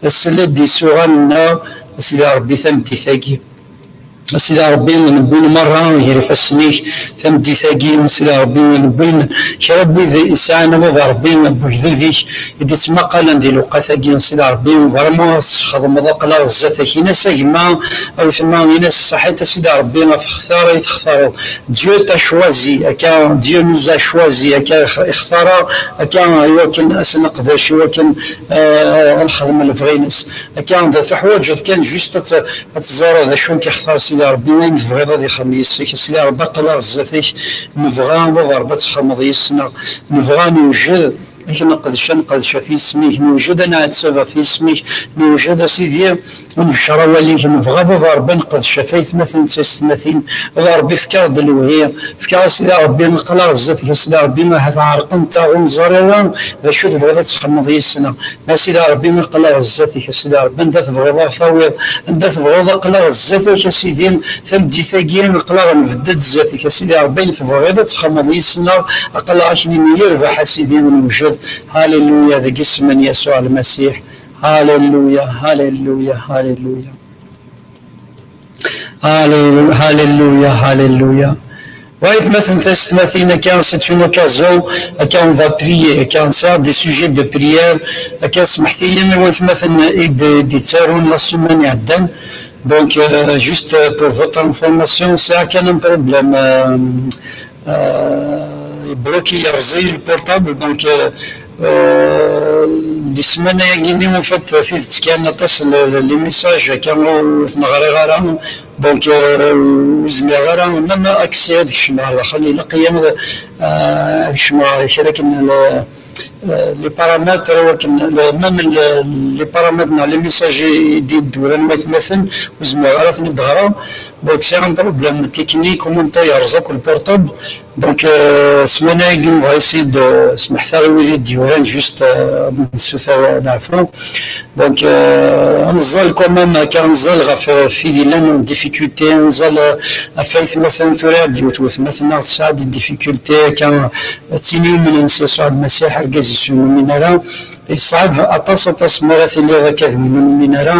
Sel-d i isuɣan-nneɣ, a Sidi Ṛebbi, tameddit-agi. A Sidi Ṛebbi, newwi-d merra gar ifassen-ik, tameddit-agi, a Sidi Ṛebbi, newwi-d kra n wid yesɛan, a Baba Ṛebbi, n wegdud-ik, i d-ittmaqalen di lewqat-agi, a Sidi Ṛebbi, vraiment ad tesxedmeḍ, aql-aɣ zdat-k. Ini-as a gma, a wetma, ini-as ṣaḥit, a Sidi Ṛebbi, ɣef xtar ay textareḍ. Dieu t'a choisi, akka, Dieu nous a choisi, akka, ix-, ixtar-aɣ, akka, i wakken ad s-neqdec, i wakken, eh, ad nexdem lebɣi-ines. Akka, d tuḥwaǧeḍ kan juste ad t-, ad teẓreḍ d acu i k-ixtar Sidi Ṛebbi, ayen tebɣiḍ ad ixdem yis-k. A Sidi Ṛebbi, aql-aɣ zdat-k, nebɣa, a Baba Ṛebbi, ad txedmeḍ yis-neɣ, nebɣa ad newjed, ad k-neqdec, ad nqedc ɣef yisem-ik, newjed ad nɛetteb ɣef yisem-ik, newjed, a Sidi, ad nebcer awal-ik, nebɣa, a Baba Ṛebbi, ad nqedc ɣef aytmaten d taysetmatin, a Baba Ṛebbi, efk-aɣ-d lewhi, efk-aɣ, a Sidi Ṛebbi, aql-aɣ zdat-k, a Sidi Ṛebbi, ahat ɛerqent-aɣ, ur neẓri ara d acu tebɣiḍ ad txedmeḍ yis-neɣ. A Sidi Ṛebbi, aql-aɣ zdat-k, a Sidi Ṛebbi, anda tebɣiḍ ad ɣ-tawiḍ, anda tebɣiḍ, aql-aɣ zdat-k, a Sidi, tameddit-agi, aql-aɣ nbedd-d zdat-k, a Sidi Ṛebbi, ayen tebɣiḍ ad txedmeḍ yis-neɣ, aql-aɣ akken i yerbeḥ, a Sidi, newjed. Halleluya, deg isem n Yasuɛ Lmasiḥ. Halleluya, halleluya, halleluya. Halleluya, halleluya, halleluya. Wa aytmaten, taysetmatin, akka, c'est une occasion, akka, on va prier, akka, c'est des sujets de prière, akka, smeḥt-iyi i waytmaten i d-, d-ittarun la semaine iɛeddan. Donc, euh, juste pour votre information, c'est un problème, euh, euh, bloqué, yerẓ-iyi le portable, donc, euh, Euh, di ssmana-agi-nni, en fait, tidet kan, aṭas n, n, les messages akka ur ten-ɣriɣ ara. Donc, euh, ur zmireɣ ara, même accès ad kecmeɣ ɣer daxel, ilaq-iyi, euh, ad kecmeɣ ɣer kra akken, euh, les paramètres, akken, le, même le, les paramètres neɣ les messages i d-id-uran watmaten, ur zmireɣ ara ad ten-id-ɣreɣ. Donc, c'est un problème technique, en même temps, yerreẓ akk le portable. Donc, euh, ssmana-agi, on va essayer de, smeḥt-aɣ i wid i d-yuran, juste, euh, ad nessuter leɛfu. Donc, euh, ad nẓall quand même, akka ad nẓall ɣef, euh, wid yellan en difficulté, ad nẓall, euh, ɣef aytmaten, tura ad d-iwet wetmaten-nneɣ tesɛa des difficultés, akka, euh, d tin yumnen s Yasuɛ Lmasiḥ, argaz-is ur numin ara. Yeṣɛeb aṭas, aṭas mi ara tiliḍ akka d win ur numin ara,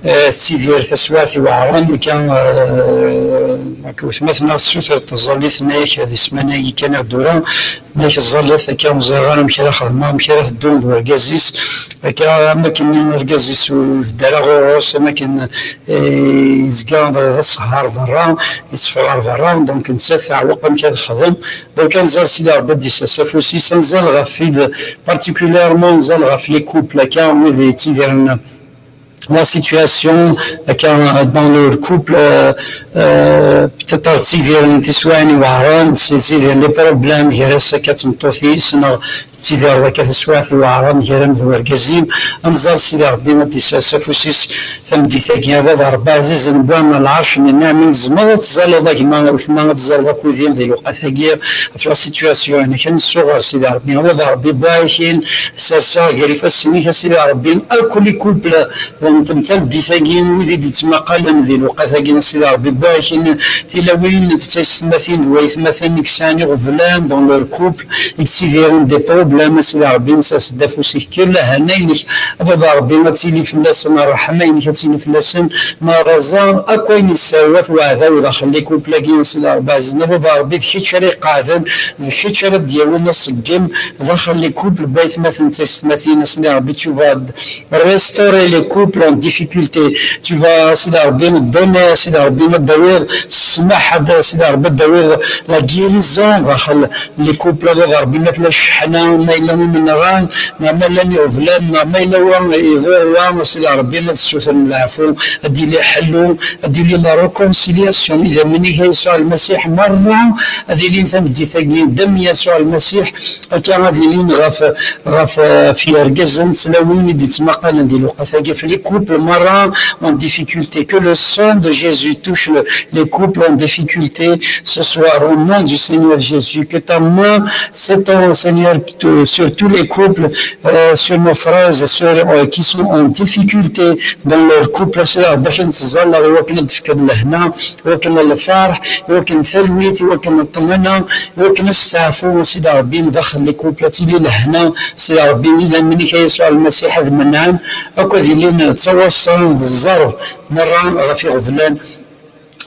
eh, tettidir taswiɛt iweɛren, akka, eh, akka wetma-tneɣ tessuter taẓallit, tenna-yak di ssmana-agi kan i ɣ-d-tura, tenna-yak ẓẓallit akka, ur ẓriɣ ara amek ara xedmeɣ, amek ara teddu d wergaz-is, akka am akken argaz-is ur ibedd ara ɣur-s, am akken, eh, yezga d, d asehher berra, yetteffeɣ ɣer berra, donc nettat teɛweq amek ara texdem. Donc, ad nẓall Sidi Ṛebbi ad d-isers afus-is, ad nẓall ɣef wid, particulièrement, ad nẓall ɣef les couples, akka, wid yettidiren la situation, akka, dans leur couple, euh, euh, peut-être ttidiren tiswiɛin iweɛṛen, ttidiren les problèmes, gar-as akka d tmeṭṭut-is, neɣ tettidireḍ akka taswiɛt iweɛṛen, gar-am d wergaz-im, ad nẓall Sidi Ṛebbi ad d-isers afus-is, tameddit-agi, a baba Ṛebbi ɛzizen, wwin lɛerc n nneɛma, tzemreḍ ad tẓalleḍ a gma, a wetma, ad tẓalleḍ akked-i di lewqat-agi, ɣef la situation-inek, ad nessuɣer Sidi Ṛebbi, a baba Ṛebbi, barakin, serseɣ gar ifassen-ik, a Sidi Ṛebbi, akk les couples, n tameddit-agi, wid i d-ittmaqalen di lewqat-agi, a Sidi Ṛebbi, barakin, tilawin d taysetmatin d waytmaten i yesɛan iɣeblan dans leur couple, i yettidiren des problèmes, a Sidi Ṛebbi, sers-d afus-ik, kker lehna-inek, a baba Ṛebbi, ad tili fell-asen, ṛṛeḥma-inek ad tili fell-asen, nerẓa akk ayen yesserwat weɛdaw daxel les couples-agi, a Sidi Ṛebbi ɛzizen, a baba Ṛebbi, d kečč ara iqeɛden, d kečč ara d-yawin aṣeggem daxel les couples, n waytmaten d taysetmatin, a Sidi Ṛebbi, tu vas restaurer les couples en difficulté, tu vas, a Sidi Ṛebbi, donner, a Sidi Ṛebbi, ad d-tawiḍ ssmaḥ, a Sidi Ṛebbi, ad d-tawiḍ la guérison daxel les couples, a baba Ṛebbi, ma tella cceḥna, ma yella umenɣan, neɣ ma llan iɣeblan, neɣ ma yella wa iḍuṛ wa, a Sidi Ṛebbi, ad d-tessutreḍ leɛfu, ad d-yili ḥellu, ad d-tili la réconciliation, idammen-ik a Yasuɛ Lmasiḥ merra, ad ilin tameddit-agi, dam Yasuɛ Lmasiḥ, akka ad ilin ɣef, ɣef, ɣef yergazen d tlawin i d-ittmaqalen di lewqat-agi, ɣef les couples merra en difficulté. Que le sang de Jésus touche le, les couples en difficulté ce soir, au nom du Seigneur Jésus. Que ta main s'étend, Seigneur, sur tous les couples, euh, sur nos frères et sœurs, euh, qui sont en difficulté dans leur couple, a Sidi Ṛebbi, ad ten-tẓalleḍ i wakken ad d-tefkeḍ lehna, i wakken lferḥ, i wakken talwit, i wakken ṭṭmana, i wakken asteɛfu, a Sidi Ṛebbi, daxel les couples, ad tili lehna, a Sidi Ṛebbi, idammen-ik a Yasuɛ Lmasiḥ ad menɛen, akk ad ilin d tawaṣṣa, d zzerb, merra ɣef iɣeblan,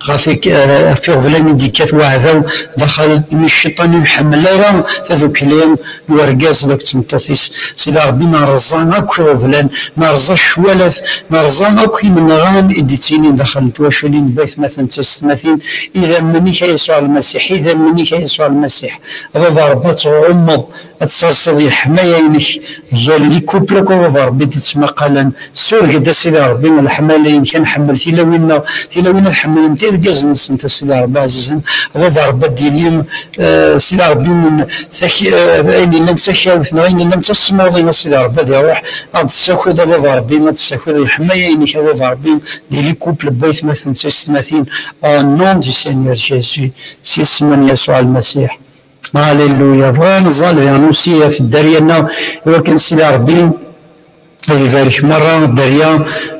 ɣef ik-, eh, ɣef iɣeblan i d-yekkat weɛdaw daxel, imi cciṭan ur iḥemmel ara tadukli n wergaz akked tmeṭṭut-is. Sidi Ṛebbi, nerẓa akk iɣeblan, nerẓa ccwalat, nerẓa akk imenɣan i d-ittinin daxel n twaculin n waytmaten d taysetmatin. Idammen-ik a Yasuɛ Lmasiḥ, idammen-ik a Yasuɛ Lmasiḥ. A baba Ṛebbi, ad tɣummeḍ, ad tesserseḍ leḥmaya-inek gar les couples akk, a baba Ṛebbi, d-ittmaqalen. Sureg-d a Sidi Ṛebbi leḥmala-inek, ad nḥemmel tilawin-nneɣ, tilawin ad ḥemmlent irgazen-nsent a Sidi Ṛebbi ɛzizen. A baba Ṛebbi, ad d-yili, eh, Sidi Ṛebbi, n tak-, eh, ayen yellan d takawt neɣ ayen yellan d tasmuḍi a Sidi Ṛebbi ad iṛuḥ, ad d-tessakiḍ a baba Ṛebbi, ad d-tessakiḍ leḥmaya-inek a baba Ṛebbi, di les couples n waytmaten d taysetmatin, au nom du Seigneur Jésus, s yisem n Yasuɛ Lmasiḥ. Alléluia. Bɣiɣ ad nẓall di annonce ɣef dderya-nneɣ, i wakken Sidi Ṛebbi ad ibarek merra dderya,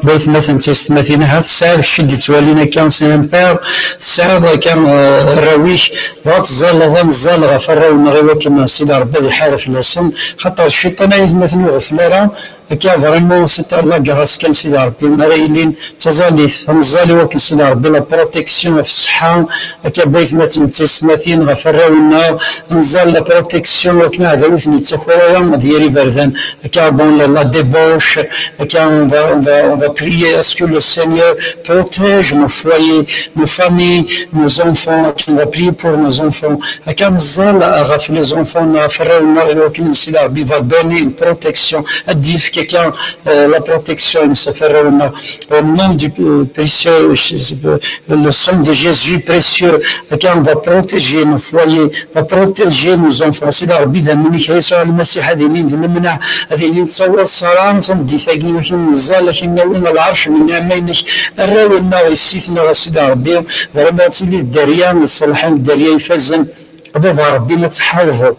waytmaten d taysetmatin. Ahat tesɛiḍ kečč i d-ittwalin akka, c'est un père, tesɛiḍ akka, eh, arraw-ik, bɣa ad tẓalleḍ, ad nẓall ɣef arraw-nneɣ i wakken Sidi Ṛebbi ad iḥareb fell-asen, xaṭer cciṭan aytmaten ur iɣeffel ara, Akka vraiment c'est la grâce kan Sidi Ṛebbi ara yilin d taẓallit. Ad neẓẓal i wakken Sidi Ṛebbi la protection ɣef ṣṣeḥḥa, akka n waytmaten d taysetmatin, ɣef warraw-nneɣ, ad neẓẓal la protection wakken aɛdaw ur ten-yettaker ara ad yir iberdan, akka dans la, la débauche, akka on va, on va, on va prier à ce que le Seigneur protège nos foyers, nos familles, nos enfants, akka on va prier pour nos enfants, akka ad neẓẓal ɣef les enfants-nneɣ, ɣef warraw-nneɣ, i wakken Sidi Ṛebbi va donner une protection, ad d-yefk akka euh, la protection-ines ɣef warraw-nneɣ. Au nom du euh, précieux, euh, le sang de Jésus précieux, euh, qui va protéger nos foyers, va protéger nos enfants. Sidi Ṛebbi, d aman-ik a Yasuɛ Lmasiḥ, ad ilin d lemneɛ, ad ilin d tawaṣṣara, tameddit-agi, akken neẓẓal, akken nawi lɛerc n nneɛma-inek, arraw-nneɣ, yessi-tneɣ, a Sidi Ṛebbi, vraiment ad tili dderya iṣelḥen, dderya ifazen, a Baba Ṛebbi, ma tḥarbeḍ.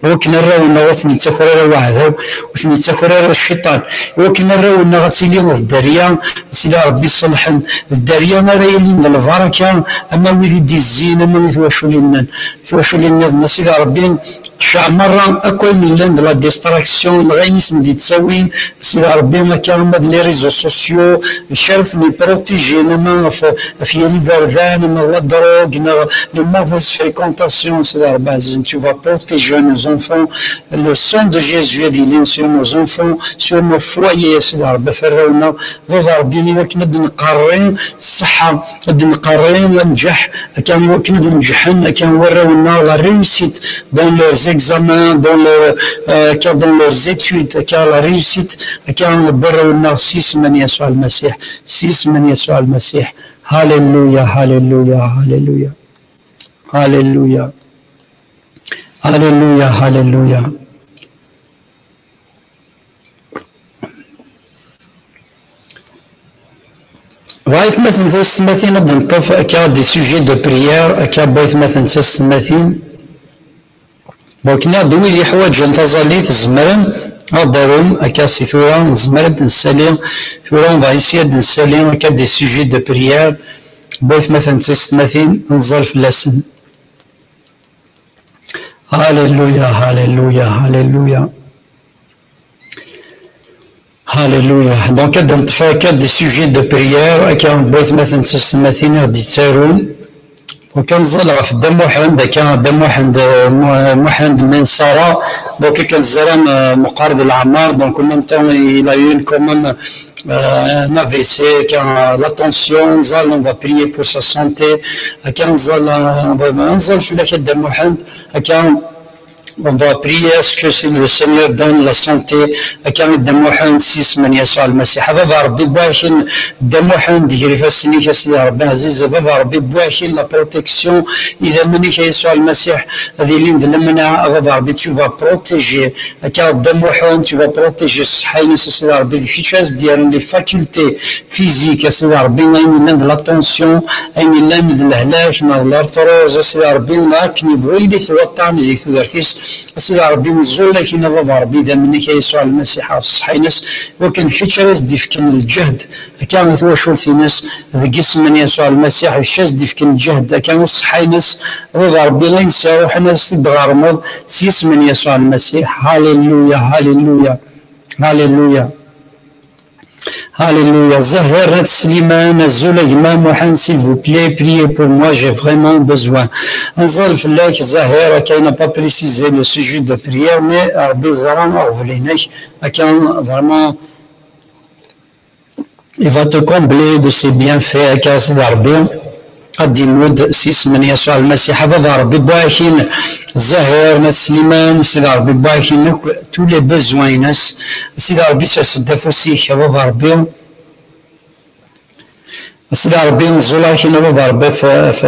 I wakken arraw-nneɣ ur ten-yettaker ara waɛdaw, ur ten-yettaker ara cciṭan, i wakken arraw-nneɣ ad tili d dderya, Sidi Ṛebbi ṣṣelḥen, d dderya ara yilin d lbaraka, ama wid i d-izzin, ama i twaculin-nniḍen, twaculin-nniḍen, a Sidi Ṛebbi, tecɛel merra akk ayen yellan d la distraction, neɣ ayen i sen-d-ittawin, Sidi Ṛebbi, akka ama d les réseaux sociaux, d kra ur ten-iprotégin, ama ɣef, ɣef yir iberdan, ama d la drogue, neɣ les mauvaises fréquentations, Sidi Ṛebbi ɛzizen, tu vas protéger nos enfants, le sang de Jésus ad ilin sur nos enfants, sur nos foyers, Sidi Ṛebbi, ɣef warraw-nneɣ, Baba Ṛebbi, i wakken ad d-nqerri ṣṣeḥḥa, ad d-nqerri anǧeḥ, akka i wakken ad nǧeḥen, akka warraw-nneɣ, la réussite dans leurs examens, dans leur, euh, akka dans leurs études, akka la réussite, akka warraw-nneɣ, s yisem n Yasuɛ Lmasiḥ, s yisem n Yasuɛ Lmasiḥ. Halleluya, halleluya, halleluya. Halleluya. Halleluya, halleluya. Bɣa aytmaten taysetmatin ad d-neṭṭef akka des sujets de prière, akka n waytmaten taysetmatin. Donc, nniɣ-d wid yeḥwaǧen taẓallit, zemren ad d-arum akka si tura, nezmer ad d-nessali tura, on va essayer ad d-nessali akka des sujets de prière, n waytmaten taysetmatin, ad nẓal fell-asen. Halleluya, halleluya, halleluya. Halleluya. Donc, ad d-neṭṭef akka des sujets de prière, akka n waytmaten taysetmatin i ɣ-d-yettarun. Donc, ad nẓal ɣef Dda Muḥend, akka Dda Muḥend, euh, Mu-, Muḥend Mensara. Donc, akken tzerrem, euh, meqqar di leɛmer. Donc, en même temps, il a eu une, quand même, euh, un A V C, akka, euh, la tension. Nẓal, on va prier pour sa santé. Akka nẓal, euh, on va, nẓal fell-ak a Dda Muḥend, akka On va prier à ce que le Seigneur donne la santé. Akka i Dda Muḥend s yisem n Yasuɛ Lmasiḥ. A Baba Ṛebbi, wwi-ak-in Dda Muḥend gar ifassen-ik, a Sidi Ṛebbi ɛziz. A Baba Ṛebbi, wwi-ak-in la protection. Idammen-ik, a Yasuɛ Lmasiḥ, ad ilin d lemneɛ. A Baba Ṛebbi, tu vas protéger. Akka Dda Muḥend, tu vas protéger ṣṣeḥḥa-ines, a Sidi Ṛebbi, d kečč ara s-d-yerren les facultés physiques, a Sidi Ṛebbi, ayen yellan d la tension, ayen yellan d lehlak neɣ d l'arthrose, a Sidi Ṛebbi, neɣ akken yebɣu yili-t waṭṭan di tudert-is, a Sidi Ṛebbi, nẓul-ak-in a Baba Ṛebbi, idammen-ik a Yasuɛ Lmasiḥ ɣef ṣṣeḥḥa-ines, wakken d kečč ara s-d-ifken lǧehd, akka i twacult-ines, deg yisem n Yasuɛ Lmasiḥ, d kečč ara s-d-ifken lǧehd, akka i ṣṣeḥḥa-ines, a Baba Ṛebbi, ayen s-iṛuḥen ad s-t-id-tɣermeḍ, s yisem n Yasuɛ Lmasiḥ. Halleluya, halleluya, halleluya. Alléluia. Zahir n At Sliman, azul a gma Muḥend, s'il vous plaît, priez pour moi, j'ai vraiment besoin. Nẓal fell-ak, Zahir, akka il n'a pas précisé le sujet de prière, mais Ṛebbi yeẓra aɣbel-inek, akka vraiment, il va te combler de ses bienfaits, akka Sidi Ṛebbi ad d-imudd s yisem n Yasuɛ Lmasiḥ. A Baba Ṛebbi, wwi-ak-in Zahir n At Sliman, Sidi Ṛebbi, wwi-ak-in akk tous les besoins-ines. Sidi Ṛebbi, sers-d afus-ik, a Baba Ṛebbi. Sidi Ṛebbi, nẓul-ak-in a Baba Ṛebbi ɣef, ɣef,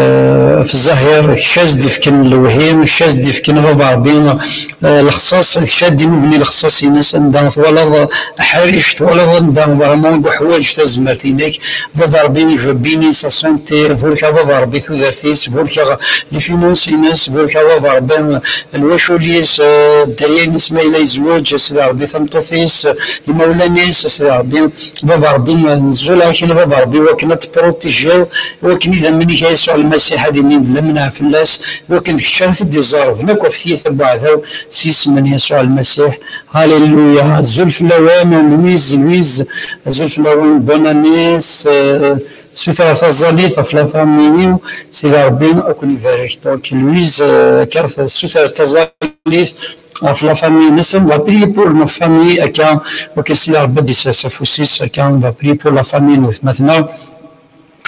ɣef Zahir, d kečč ara s-d-ifken lewhi, d kečč ara s-d-ifken a Baba Ṛebbi, eh, lexṣaṣ, d kečč ara d-inubni lexṣaṣ-ines, anda twalaḍ aḥric, twalaḍ anda vraiment i yuḥwaǧ tazmert-inek. Baba Ṛebbi, je bénis sa santé, burek a Baba Ṛebbi tudert-is, burek les finances-ines, burek a Baba Ṛebbi lwacul-is, eh, dderya-ines ma yella yezweǧ, a Sidi Ṛebbi tameṭṭut-is, imawlan-is, a Sidi Ṛebbi, Baba Ṛebbi, nẓul-ak-in a Baba Ṛebbi, wakken ad protéger, i wakken idammen-ik a Yasuɛ Lmasiḥ ad ilin d lemneɛ fell-as, i wakken d kečč ara t-id-iẓerben akk ɣef tyita n uɛdaw, s yisem n Yasuɛ Lmasiḥ. Alléluia. Azul fell-awen, Louise, Louise, azul fell-awen, bonne année, s-, sutreɣ taẓallit ɣef la famille-iw, Sidi Ṛebbi ad ken-ibarek. Donc, Louise, euh, akka tessuter taẓallit ɣef la famille-nnes, on va prier pour nos familles, akka, wakken Sidi Ṛebbi ad d-isers afus-is, akka, on va prier pour la famille n wetma-tneɣ.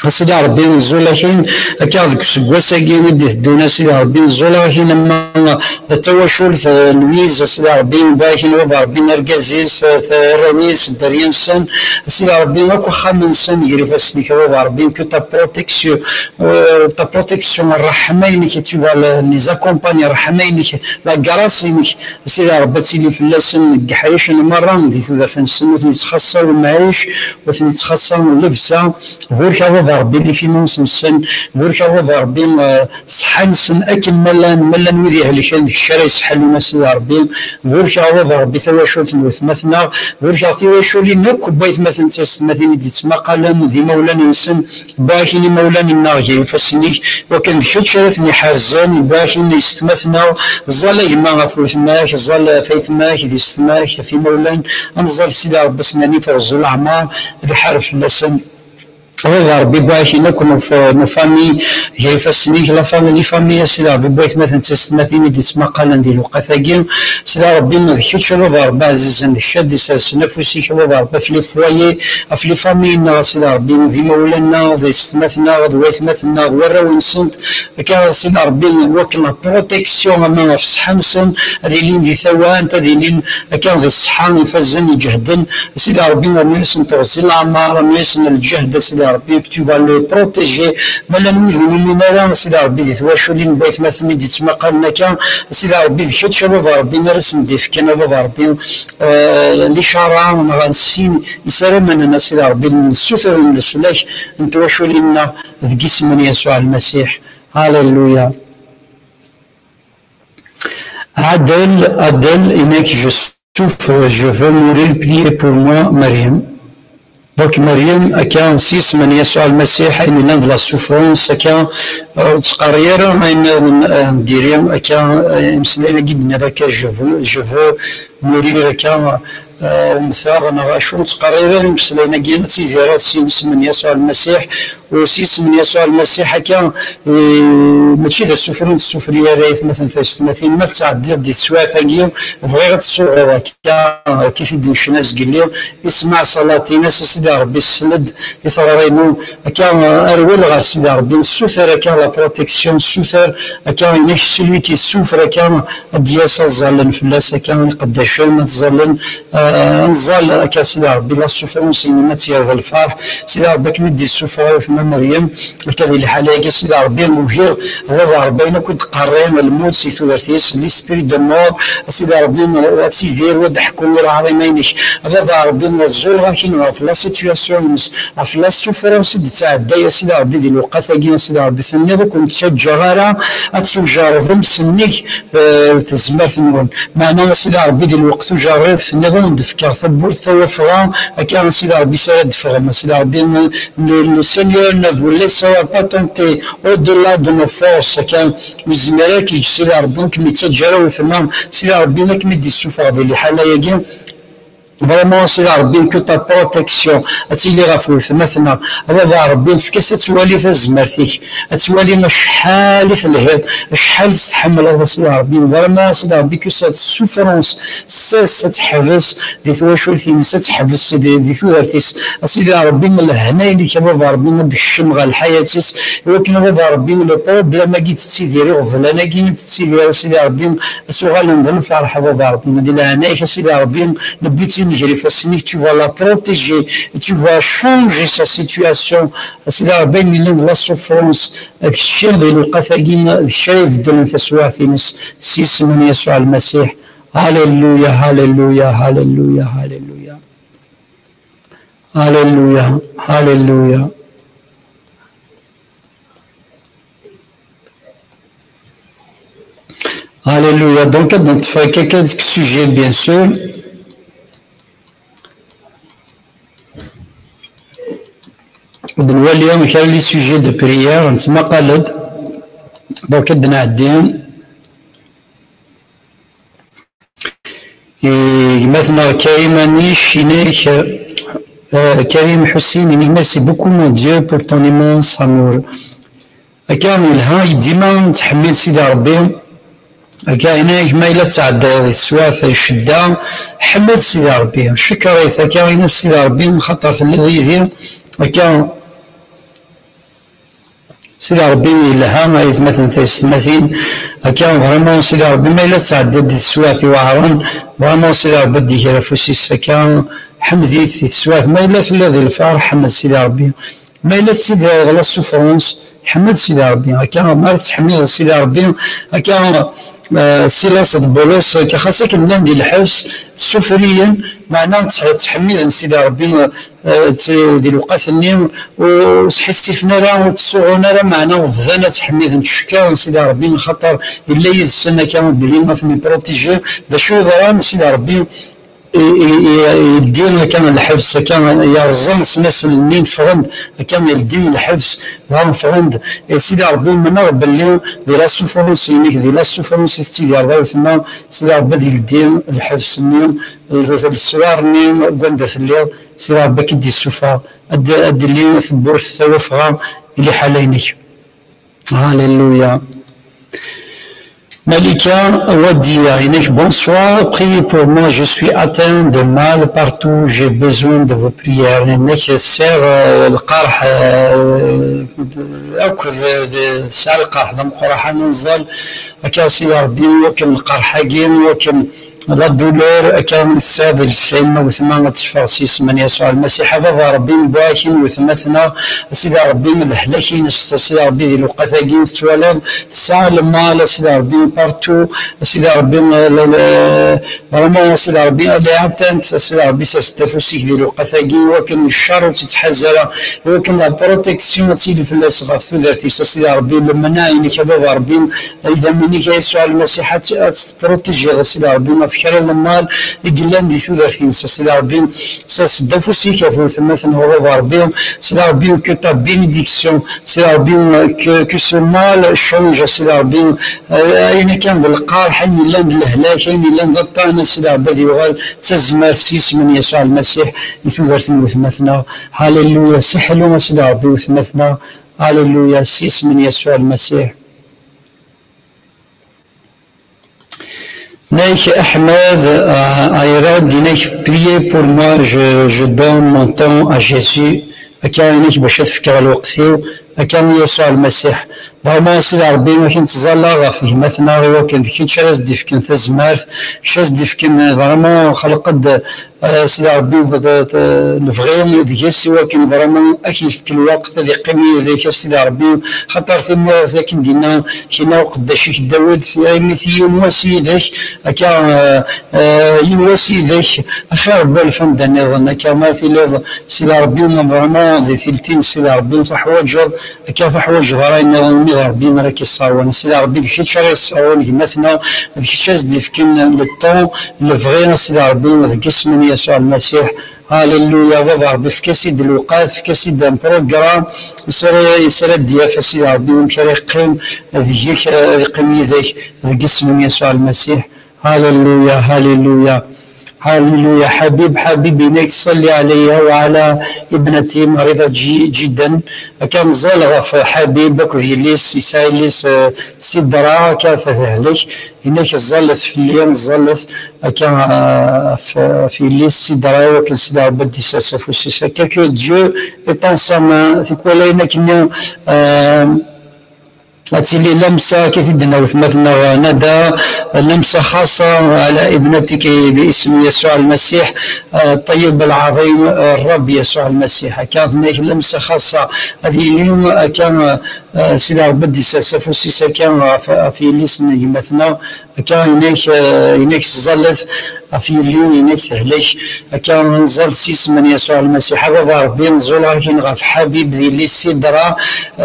A Sidi Ṛebbi, nẓul-ak-in, akka deg useggas-agi i d-iteddun, a Sidi Ṛebbi, nẓul-ak-in ama d tawacult, eh, Louise, a Sidi Ṛebbi, mbarak-in baba Ṛebbi argaz-is, eh, arraw-is, dderya-nsen, a Sidi Ṛebbi, akk axxam-nsen, ger ifassen-ik a baba Ṛebbi, que ta protection, euh, ta protection, ṛṛeḥma-inek, tu vois, les accompagne, ṛṛeḥma-inek, la grâce-inek, a Sidi Ṛebbi, ad tili fell-asen deg iḥricen merra di tudert-nsen, ur ten-ittxaṣṣa umɛic, ur ten-ittxaṣṣa llebsa, burek a baba Ṛebbi les finances-nsen, burek a baba Ṛebbi, eh, ṣṣeḥḥa-nsen akken ma llan, ma llan wid ihelken d kečč ara yesḥellun a Sidi Ṛebbi, burek a baba Ṛebbi tawacult n wetma-tneɣ, burek tiwaculin akk n waytmaten d tiyessetmatin i d-yettmaqalen d imawlan-nsen, Barak-in imawlan-nneɣ gar ifassen-ik, wakken d kečč ara ten-iḥerzen, barak-in yessetma-tneɣ, ẓẓal a gma ɣef weltma-k, ẓẓal ɣef aytma-k, d yessetma-k, ɣef imawlan, ad nẓal Sidi Ṛebbi ad s-nani terẓu leɛmer, ad iḥareb fell-asen. A Baba Ṛebbi, barak-in akk nos, nos familles, gar ifassen-ik, la famille, les familles, a Sidi Ṛebbi, bu aytmaten d tiyessetmatin i d-yettmaqalen di lewqat-agi, Sidi Ṛebbi, d kečč a Baba Ṛebbi ɛzizen, d kečč ad d-isersen afus-ik a Baba Ṛebbi ɣef les foyers, ɣef les familles-nneɣ a Sidi Ṛebbi, d imawlan-nneɣ, d yessetma-tneɣ, d waytmaten-nneɣ, d warraw-nsent, akka a Sidi Ṛebbi, wakken la protection ama ɣef ṣṣeḥḥa-nsen, ad ilin di tawant, ad ilin akka di ṣṣeḥḥa ifazen iǧehden, a Sidi Ṛebbi, rnu-yasen teɣzi n leɛmer, rnu-yasen lǧehd, a Sidi Ṛebbi, que tu vas les protéger, ma llan wid ur numin ara, a Sidi Ṛebbi, di twaculin n waytmaten i d-yettmaqalen akka, a Sidi Ṛebbi, d kečč a Baba Ṛebbi ara sen-d-ifken a Baba Ṛebbi, eh, licara neɣ sin isaramen a Sidi Ṛebbi, nessuter leslak n twaculin-nneɣ deg isem n Yasuɛ Lmasiḥ. Alléluia. Adel, Adel, inek, je souffre, je veux mourir, priez pour moi, Mariam. Donc, Mariam, akka, s yisem n Yasuɛ Lmasiḥ, ayen yellan d la souffrance, akka, ur ttqerri ara ayen nniḍen, eh, n diri, akka, eh, imeslayen-agi d-nniḍ, akka, je veux, je veux mourir, akka, eh, umteɣ, neɣ acu, ur ttqerri ara imeslayen-agi, ad tidireḍ s yisem n Yasuɛ Lmasiḥ, u s yisem n Yasuɛ Lmasiḥ, akka, eh, mačči d asufru n tsufri ara, aytmaten taysetmatin, ma tettɛeddiḍ di teswiɛt-agi, bɣiɣ ad tsuɣeḍ akka, akka i t-id-ncen azgelli, ismeɛ ṣṣalat-ines, a Sidi Ṛebbi, sel-d i teɣri-inu, akka, rwel ɣer Sidi Ṛebbi, nessuter akka la protection, nessuter akka, inek celui qui souffre akka, ad d-yas ad ẓallen fell-as akka, iqeddacen ad ẓallen, eh, ad nẓall akka, Sidi Ṛebbi, la souffrance-inem ad tt-yerr d lferḥ, Sidi Ṛebbi, akken i d-issufeɣ a wetma Meryem, akka di liḥala-agi, Sidi Ṛebbi, ugiɣ, a Baba Ṛebbi, ayen akk i d-qqaren lmut si tudert-is, l'esprit de mort, a Sidi Ṛebbi, ad tidir, ad d-ḥku i lɛaḍima-inek. A Baba Ṛebbi, ẓẓulleɣ-ak-in ɣef la situation-ines, ɣef la souffrance i d-tettɛedday, a Sidi Ṛebbi, di lewqat-agi, a Sidi Ṛebbi, tenniḍ ur ken-ttaǧǧaɣ ara ad tujareḍ s nnig, eh, tezmert-nwen. Meɛna, a Sidi Ṛebbi, di lweqt ujerriḍ, tenniḍ ad wen-d-fkeɣ tawwurt tawafɣa, akka, a Sidi Ṛebbi, s ara d-teffɣem, a Sidi Ṛebbi, le, le Seigneur ne vous laissera pas tenter au-delà de nos forces, akka, ur yezmir ara k-yeǧǧ Sidi Ṛebbi, ur kem-yettaǧǧa ara wetma, Sidi Ṛebbi, ad kem-id-issufeɣ di liḥala-agi. Vraiment, Sidi Ṛebbi, que ta protection ad tili ɣef wetma-tneɣ. A Baba Ṛebbi, efk-as ad twali tazmert-ik, ad twali acḥal i telhiḍ, acḥal i tḥemmleḍ, a Sidi Ṛebbi. Vraiment, a Sidi Ṛebbi, que cette souffrance cesse, ad teḥbes di twacult-ines, ad teḥbes di, di tudert-is. A Sidi Ṛebbi, lehna-inek, a Baba Ṛebbi, ad d-tekcem ɣer lḥayat-is, i wakken, a Baba Ṛebbi, le problème-agi d-tettidir, iɣeblan-agi i d-tettidir, a Sidi Ṛebbi, ad s-uɣalen d lferḥ, a Baba Ṛebbi. Di leɛnaya-k, a Sidi Ṛebbi, nebbi-tt-in gar ifassen-ik, tu vas la protéger, tu vas changer sa situation, a Sidi Ṛebbi, ayen yellan d la souffrance, d kečč di lewqat-agi, d kečč ara ibeddlen taswiɛt-ines, s yisem n Yasuɛ Lmasiḥ. Alléluia, alléluia, alléluia, alléluia. Alléluia, alléluia. Alléluia. Donc, ad neṭṭef akka quelques sujets, bien sûr. Ad nwali kra les sujets de prière, nettmaqal-d. Donc, ad d-nɛeddi. Gma-tneɣ Karim Anic, inek, euh, Karim Hussein, inek, merci beaucoup, mon Dieu, pour ton immense amour. Akka, yelha, dima nettḥemmid Sidi Ṛebbi. Akka, inek, ma yella tettɛeddayeḍ di teswiɛt n ccedda, ḥmed Sidi Ṛebbi, cekker-it. Akka, ini-as Sidi Ṛebbi, xaṭer telliḍ yid-i. Akka, Sidi Ṛebbi yelha, ay atmaten taysetmatin. Akka, vraiment, Sidi Ṛebbi, ma yella tettɛeddaḍ di teswiɛt iweɛṛen, vraiment, Sidi Ṛebbi ad d-iger afus-is. Akka, ḥmed-it di teswiɛt. Ma yella telliḍ di lfeṛḥ, ḥmed Sidi Ṛebbi. Ma yella tettidreḍ la souffrance, ḥmed Sidi Ṛebbi. Akka, ma tettḥemmideḍ Sidi Ṛebbi, akka, eh, Silas d Bulus, akka, xas akken llan di lḥebs, ssufriyen, meɛna tt-, ttḥemmiden Sidi Ṛebbi, eh, tt-, di lewqat-nni, ur sḥissifen ara, ur ttsuɣun ara, meɛna bdan ad ttḥemmiden, ttcekkaren Sidi Ṛebbi, xaṭer yella yid-sen, akka, belli ad ten-iprotiji. D acu yeḍran? Sidi Ṛebbi i, i, i, yeldi akka lḥebs, akka yerẓa snasel-nni, ffɣen-d, akka yeldi lḥebs, dɣa ffɣen-d. E Sidi Ṛebbi, umneɣ belli di la souffrance-inek, di la souffrance i tettidireḍ a wetma, Sidi Ṛebbi ad yeldi lḥebs-nni, l-, lesrar-nni n wanda telliḍ, Sidi Ṛebbi ad k-id-issufeɣ, ad, ad d-tili tewwurt tawafɣa i liḥala-inek. Alléluia. Malika Wadia, inek, bonsoir, priez pour moi, je suis atteint de mal partout, j'ai besoin de vos prières. Inek, sɛiɣ, euh, lqerḥ, euh, akk d, d, sɛiɣ lqerḥ d ameqqran, nẓal, akka Sidi Ṛebbi, wakken lqerḥ-agi, wakken la douleur, akka tesɛiḍ lsem, wetma ad teffeɣ s yisem n Yasuɛ Lmasiḥ. A Baba Ṛebbi, mbuɛakin wetma-tneɣ, a Sidi Ṛebbi, lehlak-ines, a Sidi Ṛebbi, di lewqat-agi tettwaliḍ, tesɛa lmal, a Sidi Ṛebbi, partout, a Sidi Ṛebbi, la, la, vraiment, a Sidi Ṛebbi, elle est atteinte, a Sidi Ṛebbi, sers-d afus-ik di lewqat-agi, wakken ccer ur tt-ittḥaz ara, wakken la protection ad tili fell-as ɣef tudert-is, a Sidi Ṛebbi, lemneɛ-inek, a Baba Ṛebbi, idammen-ik, a Yasuɛ Lmasiḥ, ad tt-, ad tt-tprotijiḍ, a Sidi Ṛebbi, ɣef kra n lmal i yellan di tudert-ines, a Sidi Ṛebbi, sers-d afus-ik ɣef wetma-tneɣ, a Baba Ṛebbi, a Sidi Ṛebbi, que ta bénédiction, a Sidi Ṛebbi, que, que ce mal change, a Sidi Ṛebbi, eh, ayen kan d lqerḥ, ayen yellan d lehlak, ayen yellan d aṭṭan, a Sidi Ṛebbi, ad yuɣal d tazmert s yisem n Yasuɛ Lmasiḥ i tudert n wetma-tneɣ. Alléluia, siḥlu, a Sidi Ṛebbi, wetma-tneɣ. Alléluia, s yisem n Yasuɛ Lmasiḥ. Inek Ahmed, euh, Ayred, inek, priez pour moi, je, je donne mon temps à Jésus. Akka, inek, bac ad fkeɣ lweqt-iw, akka i Yasuɛ Lmasiḥ. Vraiment, Sidi Ṛebbi, akken ttẓallaɣ ɣef gma-tneɣ, i wakken d kečč ara s-d-ifken tazmert, kečč ara s-d-ifken, vraiment, xleq-d, euh, Sidi Ṛebbi, d, d, d, lebɣi deg-s, i wakken vraiment ad k-yefk lweqt, ad iqqim yid-k, a Sidi Ṛebbi, xaṭer timira akken d-yenna, Kina uqeddac-ik Dawed, imi t-, yiwen wass yid-k, akka, euh, euh, yiwen wass yid-k, axir n walef anda nniḍen, akka ma tiliḍ, Sidi Ṛebbi, vraiment, di tiltin, Sidi Ṛebbi, tuḥwaǧeḍ, akka tuḥwaǧeḍ ara nniḍen, imi d Ṛebbi ara k-isserwen. Sidi Ṛebbi, d kečč ara yesserwen gma-tneɣ, d kečč ara s-d-ifken le temps, lebɣi, Sidi Ṛebbi, deg isem n Yasuɛ Lmasiḥ. Alléluia, Baba Ṛebbi, efk-as-id lewqat, efk-as-id un programme, s ara, s ara d-yaf, a Sidi Ṛebbi, wamek ara yeqqim deg-k, ad yeqqim yid-k, deg isem n Yasuɛ Lmasiḥ. Alléluia, alléluia. Alléluia. Habib, Habib, inek, صلي علي وعلى ابنتي مريضة جي-، جدا. Akka nẓal ɣef Habib akked yelli-s, yesɛa yelli-s, eh, sidra, akka tehlek. Inek, ẓẓallet fell-i, ẓẓallet akka, eh, f-, f yelli-s sidra, i wakken Sidi Ṛebbi ad d-isers afus-is. Akka, que Dieu étend sa main, tikwal ayen akken, eh, ad tili lamsa, akka i t-id-tenna wetma-tneɣ Nada, lamsa xaṣa ɛla ibnatik bi isem Yasuɛ Lmasiḥ, eh, ṭṭayyib lɛaḍim, eh, Ṛṛabb Yasuɛ Lmasiḥ. Akka tenna-k lamsa xaṣa, ad yili akka, eh, Sidi Ṛebbi ad d-isers afus-is akka ɣef, ɣef yelli-s n gma-tneɣ, akka inek, eh, inek tẓallet ɣef yelli, inek tehlek, akka nẓal s yisem n Yasuɛ Lmasiḥ. A Baba Ṛebbi, nẓul akin ɣef Habib d yelli-s sidra,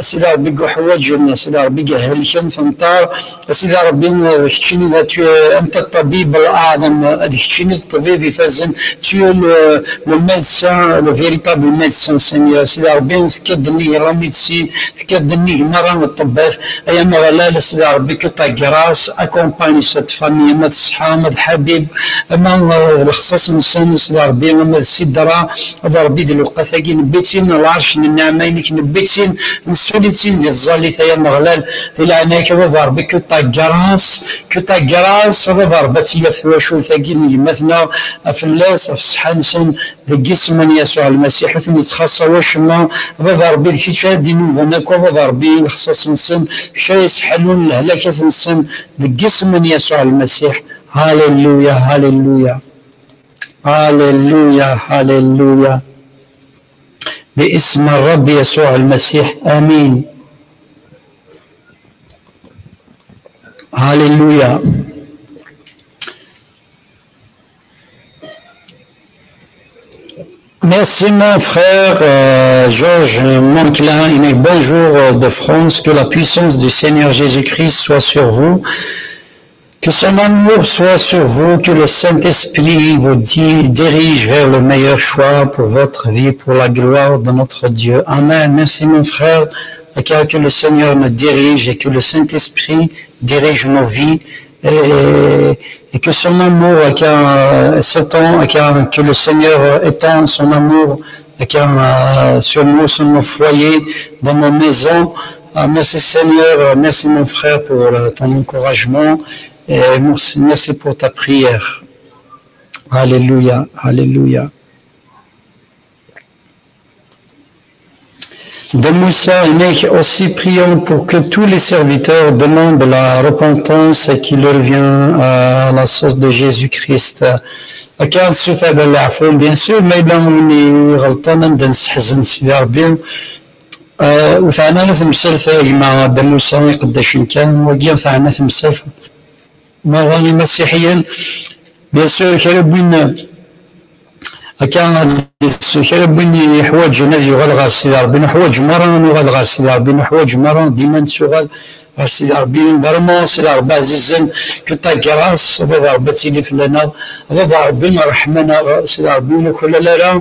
Sidi Ṛebbi, i uḥwaǧen, Sidi Ṛebbi, Rebbi ihelken tenṭer. A Sidi Rebbi, d keččini d atu-, anta ṭṭabib aɛḍem, d keččini d ṭṭbib ifazen, tu le, le médecin, le véritable médecin, Seigneur. A Sidi Rebbi, tekkiḍ-d nnig la médecine, tekkiḍ-d nnig merra n ṭṭebbat. Ay Ameɣlal, a Sidi Rebbi, que ta grâce accompagne cette famille, ma teṣḥa, ma d Ḥabib, ama, eh, d lexṣaṣ-nsen, a Sidi Rebbi, ama d Sidra, a Rebbi, di lewqat-agi, newwi-tt-in lɛerc n nneɛma-inek, newwi-tt-in, nessuli-tt-in di tẓallit, ay Ameɣlal, di leɛnaya-k, a Baba Rebbi, que ta grâce, que ta grâce, a Baba Rebbi, ad tt-yaf twacult-agi n gma-tneɣ, fell-as, ɣef ṣṣeḥḥa-nsen, deg yisem n Yasuɛ Lmasiḥ, ur ten-yettxaṣṣa wacemma, a Baba Rebbi, d kečč ara d-inuben akk, a Baba Rebbi, lexṣaṣ-nsen, kečč ara yesseḥlun lehlakat-nsen, deg yisem n Yasuɛ Lmasiḥ. Halleluya, halleluya. Halleluya, halleluya. باسم الرب يسوع المسيح. آمين. هاليلويا. Merci mon frère, euh, Georges Monclin. Et bonjour, euh, de France. Que la puissance du Seigneur Jésus-Christ soit sur vous. Que son amour soit sur vous, que le Saint-Esprit vous di- dirige vers le meilleur choix pour votre vie, pour la gloire de notre Dieu. Amen. Merci mon frère. Car que le Seigneur nous dirige et que le Saint-Esprit dirige nos vies et, et que son amour, car, euh, s'étend, car que le Seigneur étend son amour, car, euh, sur nous, sur nos foyers, dans nos maisons. Ah, merci Seigneur, merci mon frère pour, euh, ton encouragement et merci, merci pour ta prière. Alléluia, alléluia. De Moussa, aussi prions pour que tous les serviteurs demandent la repentance et qu'ils reviennent à la source de Jésus-Christ. Akka, ssuter leɛfu, bien sûr, ma yella win iɣelṭen, ad nseḥzen Sidi Rebbi. Eh, ur teɛni ara temsalt, a gma Dda Musa, iqeddacen kan, wagi teɛna temsalt. Merra imasiḥiyen, bien sûr, kra n win, akka, kra n win yeḥwaǧen ad yuɣal ɣer Sidi Rebbi, nuḥwaǧ merra ad nuɣal ɣer Sidi Rebbi, nuḥwaǧ merra dima nettuɣal ɣer Sidi Rebbi. Vraiment, Sidi Rebbi ɛzizen, que ta grâce, a Baba Rebbi, ad tili fell-aneɣ, a Baba Rebbi, ṛḥem-aneɣ, Sidi Rebbi, ur nuklal ara,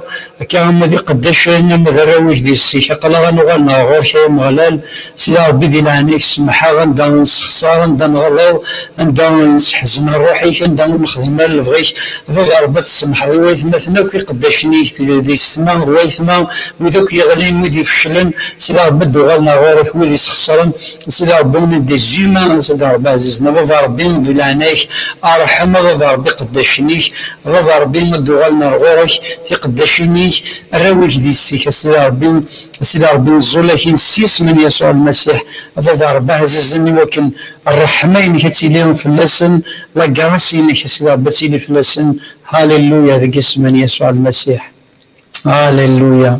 akka ama d iqeddacen, ama d arraw-ik di yessi-k, aql-aɣ ad nuɣal ɣer ɣur-k, ay Ameɣlal, Sidi Rebbi, di leɛnaya-k, semmeḥ-aɣ anda i nessexṣar, anda neɣleḍ, anda i nesseḥzen ṛṛuḥ-ik, anda ur nexdim ara lebɣi-k. A Baba Rebbi, ad tsemḥeḍ i waytmaten akk iqeddacen-ik, di yessetma d waytma, wid akk yeɣlin, wid ifeclen, Sidi Rebbi, ad d-uɣalen ɣur-k, wid isexṣren, Sidi Rebbi, on est des humains, Sidi Rebbi ɛzizen, a Baba Rebbi, di leɛnaya-k, ṛḥem, a Baba Rebbi, iqeddacen-ik, a Baba Rebbi, ad d-uɣalen ɣur-k, tiqeddacin-ik, arraw-ik di yessi-k, a Sidi Ṛebbi, a Sidi Ṛebbi, neẓẓul-ak-in s yisem n Yasuɛ Lmasiḥ, a Baba Ṛebbi ɛzizen, i wakken ṛṛeḥma-inek ad tili fell-asen, la grâce-inek, a Sidi Ṛebbi, ad tili fell-asen. Halleluya, deg yisem n Yasuɛ Lmasiḥ. Halleluya.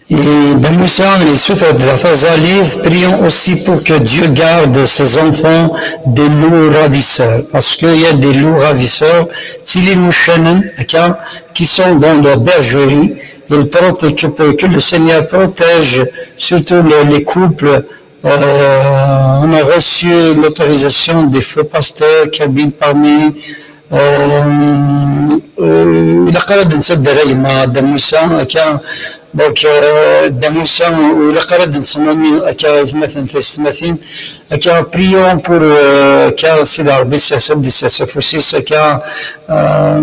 Et Dda Musa, il souhaite de la Fazalise, prions aussi pour que Dieu garde ses enfants des loups ravisseurs. Parce qu'il y a des loups ravisseurs, tilin wuccanen, qui sont dans la bergerie. Il protège, que, que le Seigneur protège surtout les, les couples. Euh, on a reçu l'autorisation des faux pasteurs qui habitent parmi Euh, euh, ilaq ara d-nsadder a gma Dda Musa, akka, donc, euh, Dda Musa, ilaq ara d-nsemmami akka aytmaten taysetmatin, akka, prions pour, euh, akka, Sidi Rebbi, ssers-d, issers afus-is, akka, euh,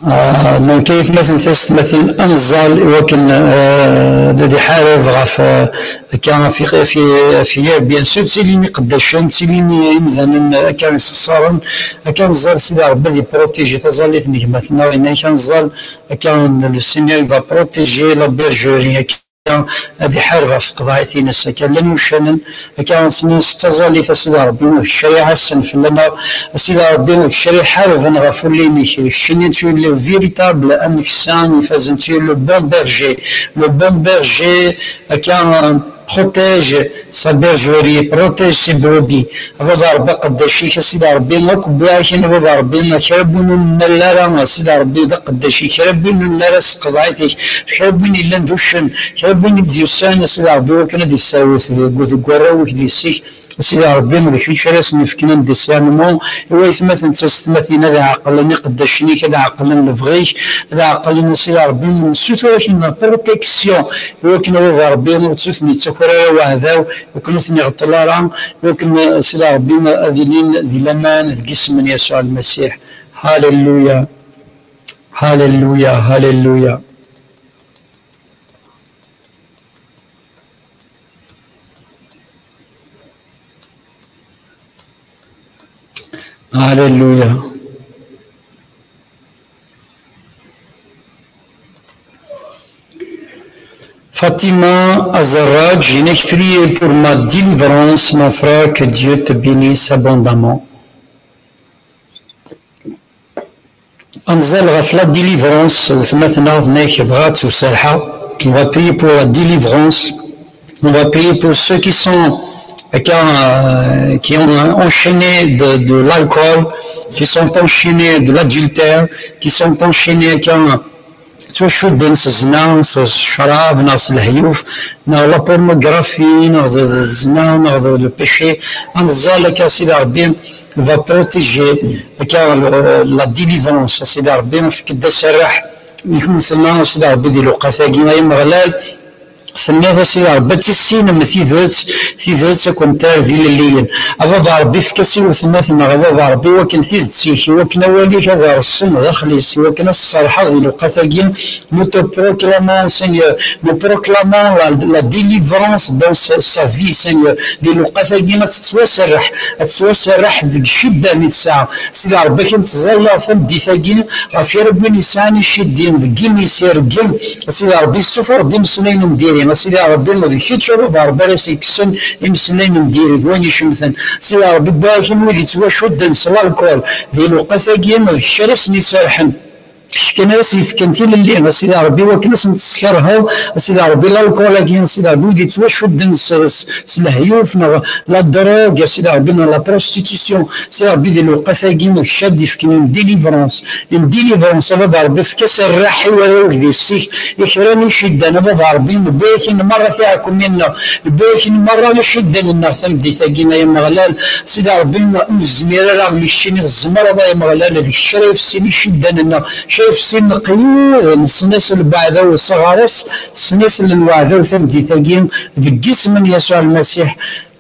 Ah, donc, aytmaten taysetmatin, ad nẓall i wakken, euh, ad iḥareb ɣef, euh, akka, ɣef, ɣef, ɣef, bien sûr, ttilin iqeddacen, ttilin imdanen, akka, yessexṣaren, akka, ad nẓall Sidi Rebbi ad iprotiji taẓallit n gma-tneɣ, yenna-k, ad nẓall, akka, le Seigneur va protéger la bergerie, akka, ad iḥareb ɣef tqeḍɛit-ines. Akka, llan wuccanen, akka, ssnen s taẓallit, a Sidi Ṛebbi, d kečč ara iɛassen fell-aneɣ, a Sidi Ṛebbi, d kečč ara iḥarben ɣef ulli-inek, d keččini tu le véritable ameksa ifazen, tu le bon berger, le bon berger, akka, Protège sa bergerie, protège ses brebis. A baba Ṛebbi, aqeddac-ik, a Sidi Ṛebbi, akk wwiɣ-ak-in, a baba Ṛebbi, kra n win ur nella ara, a Sidi Ṛebbi, d aqeddac-ik, kra n win ur nella ara, seqḍeɛ-it-ik, kra n win yellan d uccen, kra n win i d-yusan, a Sidi Ṛebbi, wakken ad isawet deg, deg warraw-ik di yessi-k, a Sidi Ṛebbi, d kečč ara sen-yefken un discernement, i waytmaten d taysetmatin ad ɛeqlen iqeddacen-ik, ad ɛeqlen lebɣi-k, ad ɛeqlen, a Sidi Ṛebbi, nessutur-ak-in la protection, i wakken a baba Ṛebbi ur tt-iten-yettaker ara waɛdaw, i wakken ur ten-iɣeṭṭel ara, i wakken, a Sidi Ṛebbi, ad ilin di laman deg isem n Yasuɛ Lmasiḥ. Halleluya. Halleluya. Halleluya. Halleluya. Fatima Azaraj, priez pour ma délivrance, mon frère, que Dieu te bénisse abondamment. Ad nẓal ɣef la délivrance, weltma-tneɣ tenna-k bɣiɣ ad tt-serḥeɣ. On va prier pour la délivrance. On va prier pour ceux qui sont, euh, qui ont enchaîné de, de l'alcool, qui sont enchaînés de l'adultère, qui sont enchaînés, qui ont ttwacudden s zzna, s ccrab, neɣ s lehyuf, neɣ la pornographie, neɣ d, d zzna, neɣ d le péché. Ad nẓal akka, Sidi Ṛebbi va protéger akka, le, la délivrance, Sidi Ṛebbi, efk-d aserreḥ i kuntma, Sidi Ṛebbi, di lewqat-agi, ay Ameɣlal, tenniḍ, a Sidi Ṛebbi, ad tissinem tidet, tidet ad kent-terr d ilelliyen. A baba Ṛebbi, efk-as i weltma-tneɣ, a baba Ṛebbi, wakken tidet-ik, i wakken awal-ik ad ireṣṣin daxel-is, i wakken ad tserḥeḍ di lewqat-agi. Nous te proclamons, Seigneur, nous proclamons la, la délivrance dans sa, sa vie, Seigneur. Di lewqat-agi ad tettwaserreḥ, ad tettwaserreḥ deg ccedda mi tesɛa. Sidi Ṛebbi, akken tẓallaɣ tameddit-agi ɣef kra n win yesɛan iciddi deg imi-s ireggem, a Sidi Ṛebbi, yessuffeɣ-d imeslayen n diri. A Sidi Ṛebbi, d kečč, a baba Ṛebbi, ara s-yekksen imeslayen n diri d wayen icemten. A Sidi Ṛebbi, wwiɣ-ak-in wid yettwacudden s lalkul di lewqat-agi, d kečč ara sen-iserḥen. Kečč kan ara s-yefken tilelli, a Sidi Ṛebbi, wakken ad sen-teskerheḍ, a Sidi Ṛebbi, lalkul-agi, a Sidi Ṛebbi, wid yettwacudden s, s, s lehyuf neɣ la drogue, a Sidi Ṛebbi, neɣ la prostitution, a Sidi Ṛebbi, di lewqat-agi, d kečč ad d-yefken une délivrance, une délivrance, a baba Ṛebbi, efk-as rraḥ i warraw-ik di yessi-k, i kra n iciddan, a baba Ṛebbi, newwi-ak-in merra tiɛekkumin-nneɣ, newwi-ak-in merra iciddan-nneɣ tameddit-agi, ay Ameɣlal, Sidi Ṛebbi, ur nezmir ara, mi keččini tzemreḍ, ay Ameɣlal, d kečč ara yefsin iciddan-nneɣ, kečč ara yefsin leqyud n ssnasel n weɛdaw s ɣer-s, ssnasel n weɛdaw tameddit-agi, deg yisem n Yasuɛ Lmasiḥ,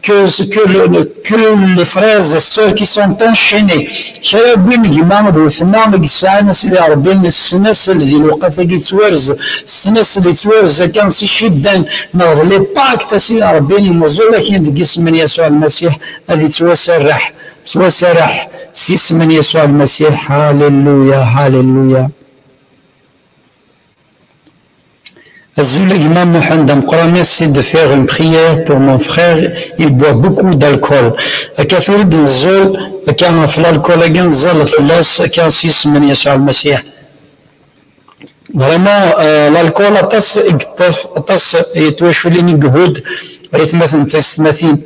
que, que, le, que les frères et sœurs qui sont enchaînés, kra n win gma d wetma i yesɛan, a Sidi Ṛebbi, ssnasel di lewqat-agi yettwarez, ssnasel yettwarez akka s iciddan, neɣ d les pactes, a Sidi Ṛebbi, nẓul-ak-in deg yisem n Yasuɛ Lmasiḥ, ad yettwaserreḥ, yettwaserreḥ s yisem n Yasuɛ Lmasiḥ. Halleluya, halleluya. Azul a gma Muḥend ameqqran, merci de faire une prière pour mon frère, il boit beaucoup d'alcool. Akka tura d-nẓul, akka ɣef l'alcool-agi nẓul fell-as, akka s yisem n Yasuɛ Lmasiḥ. Vraiment, euh, l'alcool aṭas i yeṭṭef, aṭas n twaculin i ihudd, aytmaten d taysetmatin.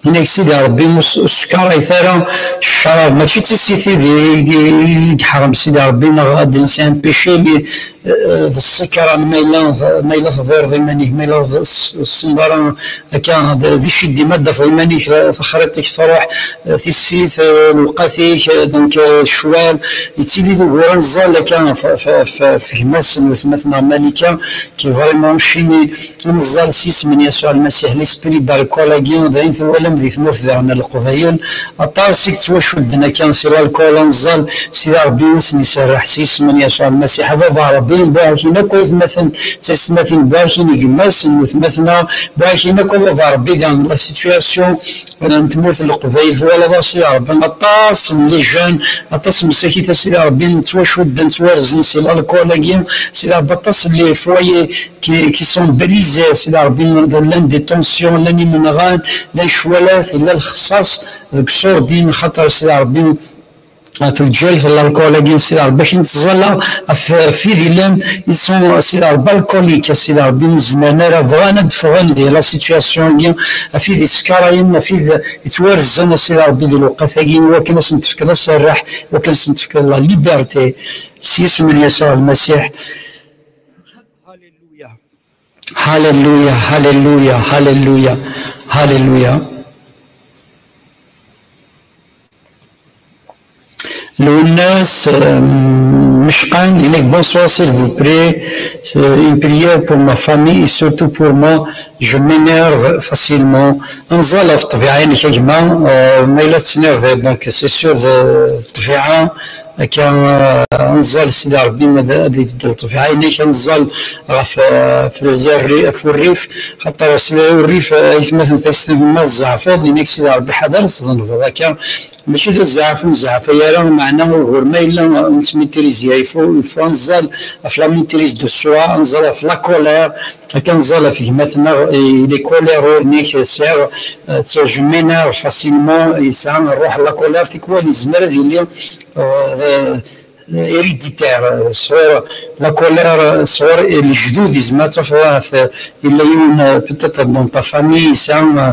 Yenna-k Sidi Ṛebbi, ur s-, ur ssekṛayet ara ccṛab, mačči d tissit i d-, i d-, i d-iḥrem Sidi Ṛebbi, neɣ ad d-nsi un péché, mais, euh, d ṣṣekṛan, ma yella, ma yella tḍurreḍ iman-ik, ma yella s-, ur tessineḍ ara akka, d, d iciddi, ma d-tafeḍ iman-ik, taxriṭ-ik truḥ, euh, tissit, euh, lewqat-ik, euh, donc, euh, ccwal, yettili d ugur anẓal akka f, f, f, f gma-s n weltma-tneɣ Malika, qui est vraiment enchaîné. Ad nẓal s yisem n Yasuɛ Lmasiḥ, l'esprit d'alcool-agi, d ayen twalam di tmurt daɣen n Leqbayel, aṭas i yettwacudden akka si l'alcool, ad nẓal Sidi Ṛebbi ad sen-iserreḥ s yisem n Yasuɛ Lmasiḥ. A baba Ṛebbi, nbuɛek-in akk aytmaten d taysetmatin, nbuɛek-in gma-s n weltma-tneɣ, nbuɛek-in akk a baba Ṛebbi, dans la situation n tmurt n Leqbayel, twalaḍ a Sidi Ṛebbi, aṭas n les jeunes, aṭas n msakit a Sidi Ṛebbi, ttwacudden, ttwarzen si l'alcool-agi, Sidi Ṛebbi, aṭas n les foyers qui, qui sont brisés, Sidi Ṛebbi, llan des tensions, llan imenɣan, llan ccwalat, llan lxeṣṣaṣ deg ṣṣur-din, xaṭer Sidi Ṛebbi, teǧǧal l'alcool-agi, a Sidi Ṛebbi, akken ttẓalla ɣef, ɣef wid yellan, ils sont, a Sidi Ṛebbi, alcooliques, a Sidi Ṛebbi, ur zmiren ara, bɣan ad d-ffɣen di la situation-agi, ɣef wid yessekṛayen, ɣef wid yettwarzen, a Sidi Ṛebbi, di lewqat-agi, iwakken ad sen-tefkeḍ aserreḥ, iwakken ad sen-tefkeḍ la liberté, s yisem n Yasuɛ Lmasiḥ. Hallelujah, hallelujah, hallelujah, hallelujah. Lwennas, euh, Mecqan, il est bonsoir, s'il vous plaît. Euh, une prière pour ma famille et surtout pour moi. Je m'énerve facilement. Anẓal ɣef ṭṭbiɛa-inek, a gma, euh, ma yella tettnerviḍ, donc c'est sûr, euh, ṭṭbiɛa, akka, euh, anẓal, Sidi Ṛebbi ad, ad ibeddel ṭṭbiɛa-inek, anẓal ɣef, euh, ɣef urri-, ɣef urrif, xaṭer Sidi urrif, euh, aytmaten tayessen ma tzeɛfeḍ, inek Sidi Ṛebbi ḥader ad tḍenbeḍ, akka, mačči d azeɛf ur nzeɛfay ara, meɛna ugur ma yella ur nettmitrizya, il faut, il faut anẓal ɣef la maîtrise de soi, anẓal ɣef la colère, akka anẓal ɣef gma-tneɣ, il est coléreux, inek sɛiɣ, euh, je m'énerve facilement, yesɛa ṛṛuḥ n la colère, tikwal yezmer ad yili, euh, héréditaire, euh, sɣur la colère, euh, sɣur lejdud, yezmer ad tafeḍ ahat, euh, yella yiwen, euh, peut-être dans ta famille, yesɛa, euh,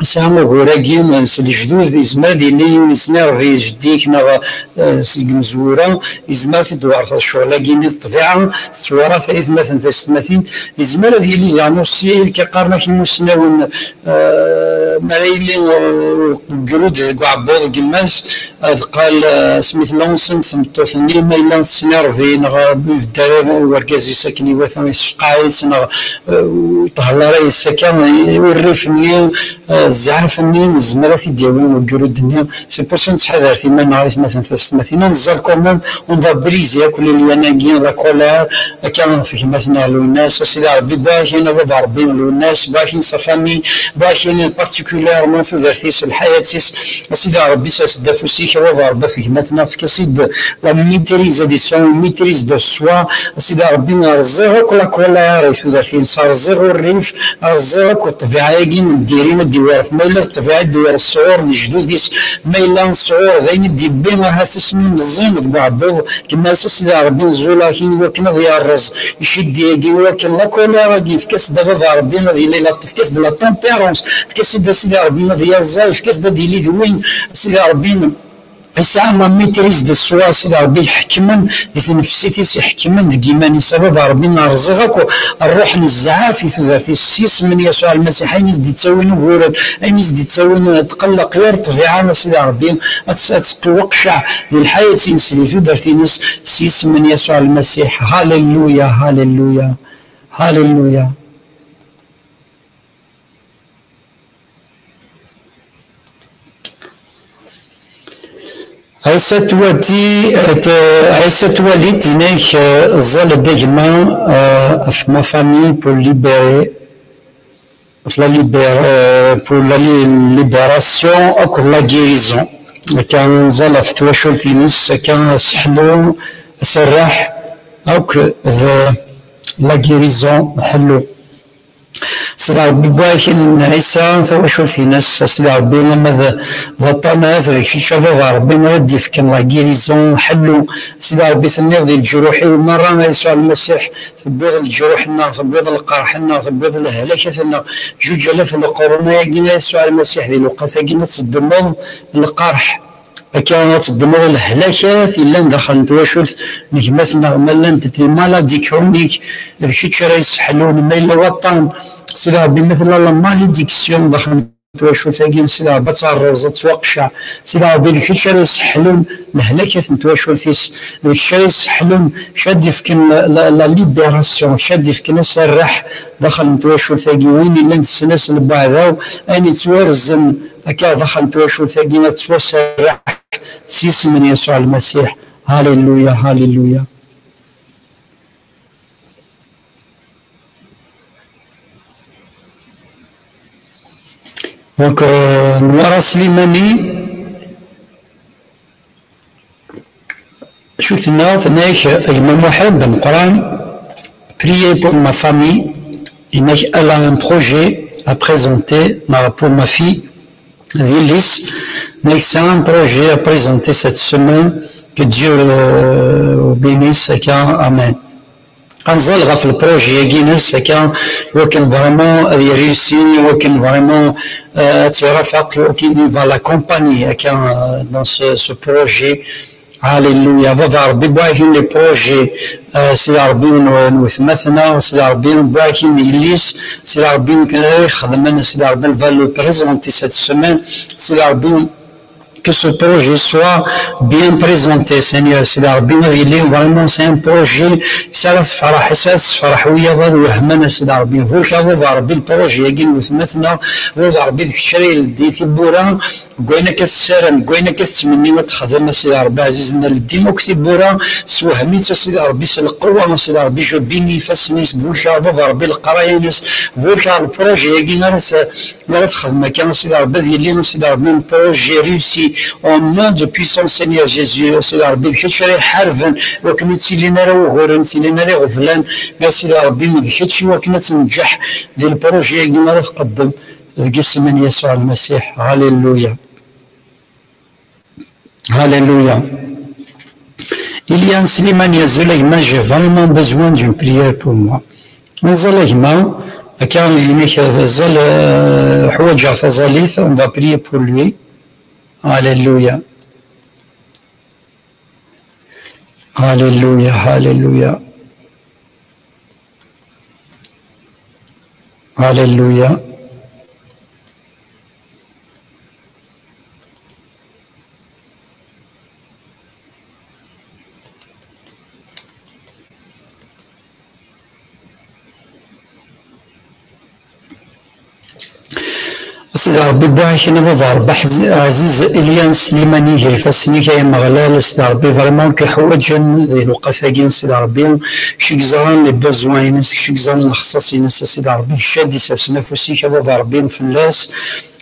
yesɛa ugur-agi, euh, s lejdud, yezmer ad yili yiwen yesnervi jeddi-k neɣ, euh, seg imezwura, yezmer ad t-id-twerteḍ ccɣel-agi-nni d ṭṭbiɛa, tettwarat aytmaten tasetmatin, yezmer ad yili daɣen aussi, akka qqaren-ak imusnawen, euh, mi ara yili, euh, ugrud deg uɛebbuḍ n yemma-s, ad qal, eh, asmi tella unṣint tmeṭṭut-nni, ma yella tesnervi neɣ, eh, ibedder wergaz-is akken iwata, yessefqeɛ-itt, neɣ, eh, ur thellar ara yes-s akka, eh, urrif-nni, eh, zzɛaf-nni, nezmer ad t-id-yawi ugrud-nni. C'est pour ça nettḥadaret iman-nneɣ, aytmaten tasetmatin. Ad nẓer quand même, on va briser akk les liens-agi, la colère, akka ɣef gma-tneɣ Lwennas, a Sidi Ṛebbi, barak-in a Baba Ṛebbi Lwennas, barak-in sa famille, barak-in particulièrement tudert-is, lḥayat-is, a Sidi Ṛebbi, sers-d afus-ik a Baba Ṛebbi ɣef gma-tneɣ, efk-as-id la maîtrise, ad yesɛu une maîtrise de soi, a Sidi Ṛebbi, rẓiɣ akk la colère i tudert-ines, rẓiɣ urrif, rẓiɣ akk ṭṭbiɛa-agi n diri, ma d-iwret, ma yella d ṭṭbiɛa i d-iwret sɣur lejdud-is, ma yella sɣur d ayen i d-yewwi ahat asmi meẓẓin deg uɛebbuḍ, gma-s a Sidi Ṛebbi, nẓul-ak-in iwakken ad yerreẓ iciddi-agi, iwakken la colère-agi, efk-as-d a Baba Ṛebbi, ad yili la, efk-as-d la tempérance, efk-as-d a Sidi Ṛebbi ad yaẓay, efk-as-d ad yili d win a Sidi Ṛebbi yesɛa la maîtrise de soi, a Sidi Ṛebbi iḥekmen di tnefsit-is, iḥekmen deg yiman-is, a Baba Ṛebbi, rẓiɣ akk ṛṛuḥ n zzɛaf i tudert-is, s yisem n Yasuɛ Lmasiḥ, ayen i s-d-ittawin uguren, ayen i s-d-ittawin tqelleq, yir ṭṭbiɛa, a Sidi Ṛebbi, ad tt-, ad tettweqceɛ di lḥayat-ines, di tudert-ines, s yisem n Yasuɛ Lmasiḥ. Halleluya, halleluya, halleluya. Ɛisa Twati, t-, Ɛisa Twalit, inek, eh, ẓẓal-d a gma, eh, ɣef ma famille pour libérer, ɣef la libér-, eh, pour la li-, libération akked la guérison. Akka nẓal ɣef twacult-ines, akka aseḥlu, aserreḥ, akk d la guérison, ḥellu. Sidi Ṛebbi, barak-in Ɛisa, tawacult-ines, a Sidi Ṛebbi, ama d, d aṭṭamat, d kečč, a Baba Ṛebbi, ara d-yefken la guérison, ḥellu. Sidi Ṛebbi, tenniḍ di leǧruḥ-iw merra, a Yasuɛ Lmasiḥ, tewwiḍ leǧruḥ-nneɣ, tewwiḍ lqerḥ-nneɣ, tewwiḍ lehlakat-nneɣ. Juǧ alaf n leqrun-agi, a Yasuɛ Lmasiḥ, di lewqat-agi, ad teddmeḍ lqerḥ. Akka ad teddmeḍ lehlakat yellan daxel n twacult n gma-tneɣ, ma llant des maladies chroniques, d kečč ara yesseḥlun, ma yella waṭṭan, Sidi Ṛebbi, ma tella la malédiction daxel n twacult-agi, Sidi Ṛebbi, ad terreẓ, ad tettwaqceɛ. Sidi Ṛebbi, d kečč ara yesseḥlun lehlakat n twacult-is, d kečč ara yesseḥlun, kečč ara d-yefken la, la, la libération, kečč ara d-yefken aserreḥ daxel n twacult-agi. Ayen yellan tessen-as lbeɛda-w, ayen yettwarzen akka daxel n twacult-agi, ad tettwaserreḥ s yisem n Yasuɛ Lmasiḥ. Halleluya, halleluya. Donc, euh, Nwara Slimani, acu tenna, tenna-ak, a gma Muḥend d ameqqran, priez pour ma famille, yenna-ak, elle a un projet à présenter, neɣ pour ma fille, d yelli-s, mais c'est un projet à présenter cette semaine, que Dieu, euh, vous bénisse, akka, amen. Ad nẓal ɣef lprojet-agi-ines, akka, iwakken vraiment ad yréussi, iwakken vraiment, euh, ad tt-irafaq, iwakken il va l'accompagner, akka, euh, dans ce, ce projet. Alléluia. Baba Rebbi, bɣiɣ les projets, euh, Sidi Rebbi n, n wetmatna, Sidi Rebbi, bɣiɣ yelli-s, Sidi Rebbi, nekk ara ixedmen, Sidi Rebbi, elle va le présenter cette semaine, Sidi Rebbi, que ce projet soit bien présenté, Seigneur, Sidi Rebbi, ad yili vraiment c'est un projet, s ara tefreḥ, s ara tefreḥ wiyaḍ ad wehmen, Sidi Rebbi. Burek a Baba Rebbi, lprojet-agi n wetmatna, Baba Rebbi, d kečč ara ileddin tiwwura, deg wayen akka tessaram, deg wayen akka tettmenni ad texdem, a Sidi Ṛebbi ɛzizen, a leddi akk tiwwura, swehm-itt, a Sidi Ṛebbi, s lqewwa, a Sidi Ṛebbi, je bénis ifassen-is, burek-aɣ, a Baba Ṛebbi, leqraya-ines, burek-aɣ lprojet-agi ara t-, ara texdem akka, a Sidi Ṛebbi, ad yili, a Sidi Ṛebbi, un projet réussi, au nom de puissant Seigneur Jésus, a Sidi Ṛebbi, d kečč ara iḥarben, wakken ur ttilin ara wuguren, ur ttilin ara iɣeblan, a Sidi Ṛebbi, d kečč iwakken ad tenǧeḥ di lprojet-agi ara tqeddem. Deg isem n Yasuɛ Lmasiḥ. Alléluia. Alléluia. Ilian Slimani, azul a gma, j'ai vraiment besoin d'une prière pour moi. Mazal a gma, akka inek mazal, euh, ḥwaǧeɣ taẓallit, on va prier pour lui. Alléluia. Alléluia, alléluia. Alléluia. A Sidi Ṛebbi, wwiɣ-ak-in a Baba Ṛebbi aḥz-, aɛziz, Ilian Slimani gar ifassen-ik, ay Ameɣlal, a Sidi Ṛebbi, vraiment k-iḥwaǧen di lewqat-agi, a Sidi Ṛebbi, kečč i yeẓran les besoins-ines, kečč i yeẓran lexṣaṣ-ines, a Sidi Ṛebbi, kečč ad d-isersen afus-ik a Baba Ṛebbi fell-as,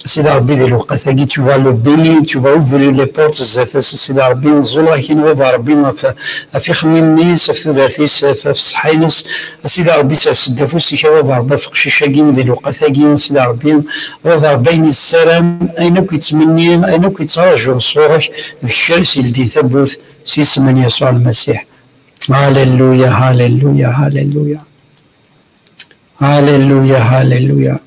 a Sidi Ṛebbi, di lewqat-agi, tu vas le bénir, tu vas ouvrir les portes zdat-s, a Sidi Ṛebbi, ẓẓuleɣ-ak-in a Baba Ṛebbi ɣef, ɣef ixemmimen-is, ɣef tudert-is, ɣef, ɣef ṣṣeḥḥa-ines, a Sidi Ṛebbi, sers-d afus-ik a Baba Ṛebbi ɣef uqcic-agi di lewqat-agi, a Sidi Ṛebbi, a Baba Ṛebbi, ayen yessaram, ayen akk yettmenni, ayen akk yettraǧu sɣur-k, d kečč ara s-yeldin tawwurt s yisem n Yasuɛ Lmasiḥ. Alléluia, alléluia, alléluia. Alléluia, alléluia.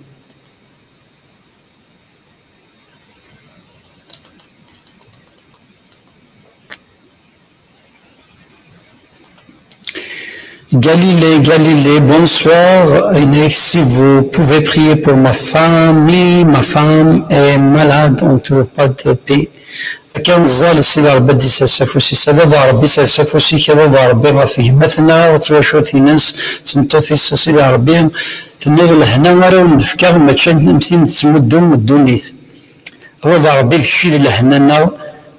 Galilée, Galilée, bonsoir. Inek, si vous pouvez prier pour ma famille, ma femme est malade, on ne trouve pas de paix. Akka nẓal, Sidi Ṛebbi ad d-isers afus-is. A Baba Ṛebbi, sers afus-ik, a Baba Ṛebbi, ɣef gma-tneɣ, d twacult-ines, d tmeṭṭut-is, a Sidi Ṛebbi, tenniḍ lehna ara wen-d-fkeɣ, mačči am tin tettmuddum ddunit. A Baba Ṛebbi, d kečč i d lehna-nneɣ,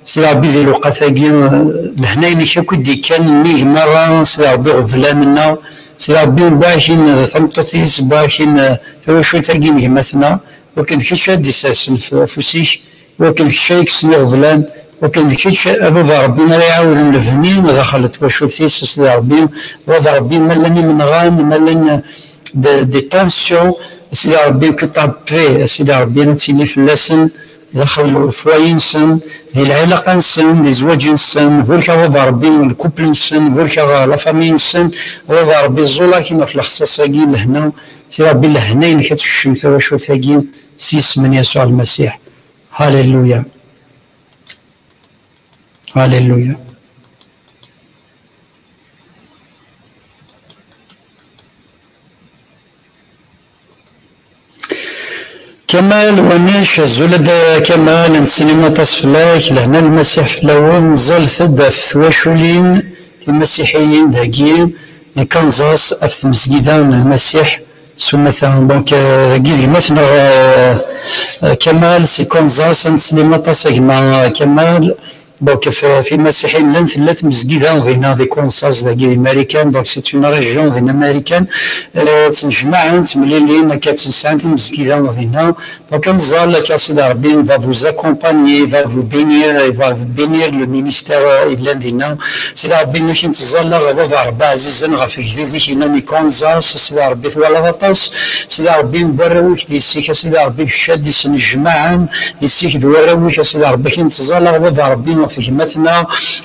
Sidi Ṛebbi, di lewqat-agi, lehna-inek akk i d-ikkan nnig merra, Sidi Ṛebbi, iɣeblan-nneɣ, Sidi Ṛebbi, wwiɣ-ak-in d tameṭṭut-is, wwiɣ-ak-in d twacult-agi n gma-tneɣ, wakken d kečč ad d-isersen f-, afus-ik, wakken d kečč ara yekksen iɣeblan, wakken d kečč, a Baba Ṛebbi, ara iɛawden lebni daxel n twacult-is, a Sidi Ṛebbi, a Baba Ṛebbi, ma llan imenɣan, ma llan de, des tensions, a Sidi Ṛebbi, que ta paix, a Sidi Ṛebbi, ad tili fell-asen, daxel n ufwayi-nsen, di lɛilaqa-nsen, di zzwaǧ-nsen, burek a Baba Ṛebbi, lkupl-nsen, burek a la famille-nsen, a Baba Ṛebbi, ẓẓul-ak-in ɣef lexṣaṣ-agi, lehna, a Sidi Ṛebbi, lehna-inek ad tekcem tawacult-agi, s yisem n Yasuɛ Lmasiḥ. Alléluia. Alléluia. Kamal Wanac, azul a Dda Kamal, nettsellim aṭas fell-ak, lehna n Lmasiḥ fell-awen, ẓẓalet-d ɣef twaculin timasiḥiyin dagi di Kansas, ɣef tmezgida n Lmasiḥ s umata. Donc, euh, dagi d gma-tneɣ, euh, euh, Kamal, si Kansas, ad nettsellim aṭas a gma, euh, Kamal. Donc, f-, f imasiḥiyen llan, tella tmezgida dinna di Kansas, dagi di Marikan, donc c'est une région din américaine. Euh, ttnejmaɛen, ttemlilin, akka ttesɛan timezgida dinna. Donc, ad nẓall akka, Sidi Ṛebbi va vous accompagner, va vous bénir, et va bénir le ministère, euh, yellan dinna. Sidi Ṛebbi, ad k-nettẓalla ɣef baba Ṛebbi ɛzizen ɣef gdud-ik yellan di Kansas, Sidi Ṛebbi twalaḍ aṭas, Sidi Ṛebbi n warraw-ik di yis-k, a Sidi Ṛebbi kečč ad d-isnejmaɛen, yis-k d warraw-ik, a Sidi Ṛebbi, ad k-nettẓalla ɣef baba Ṛebbi ɣef gma-tneɣ,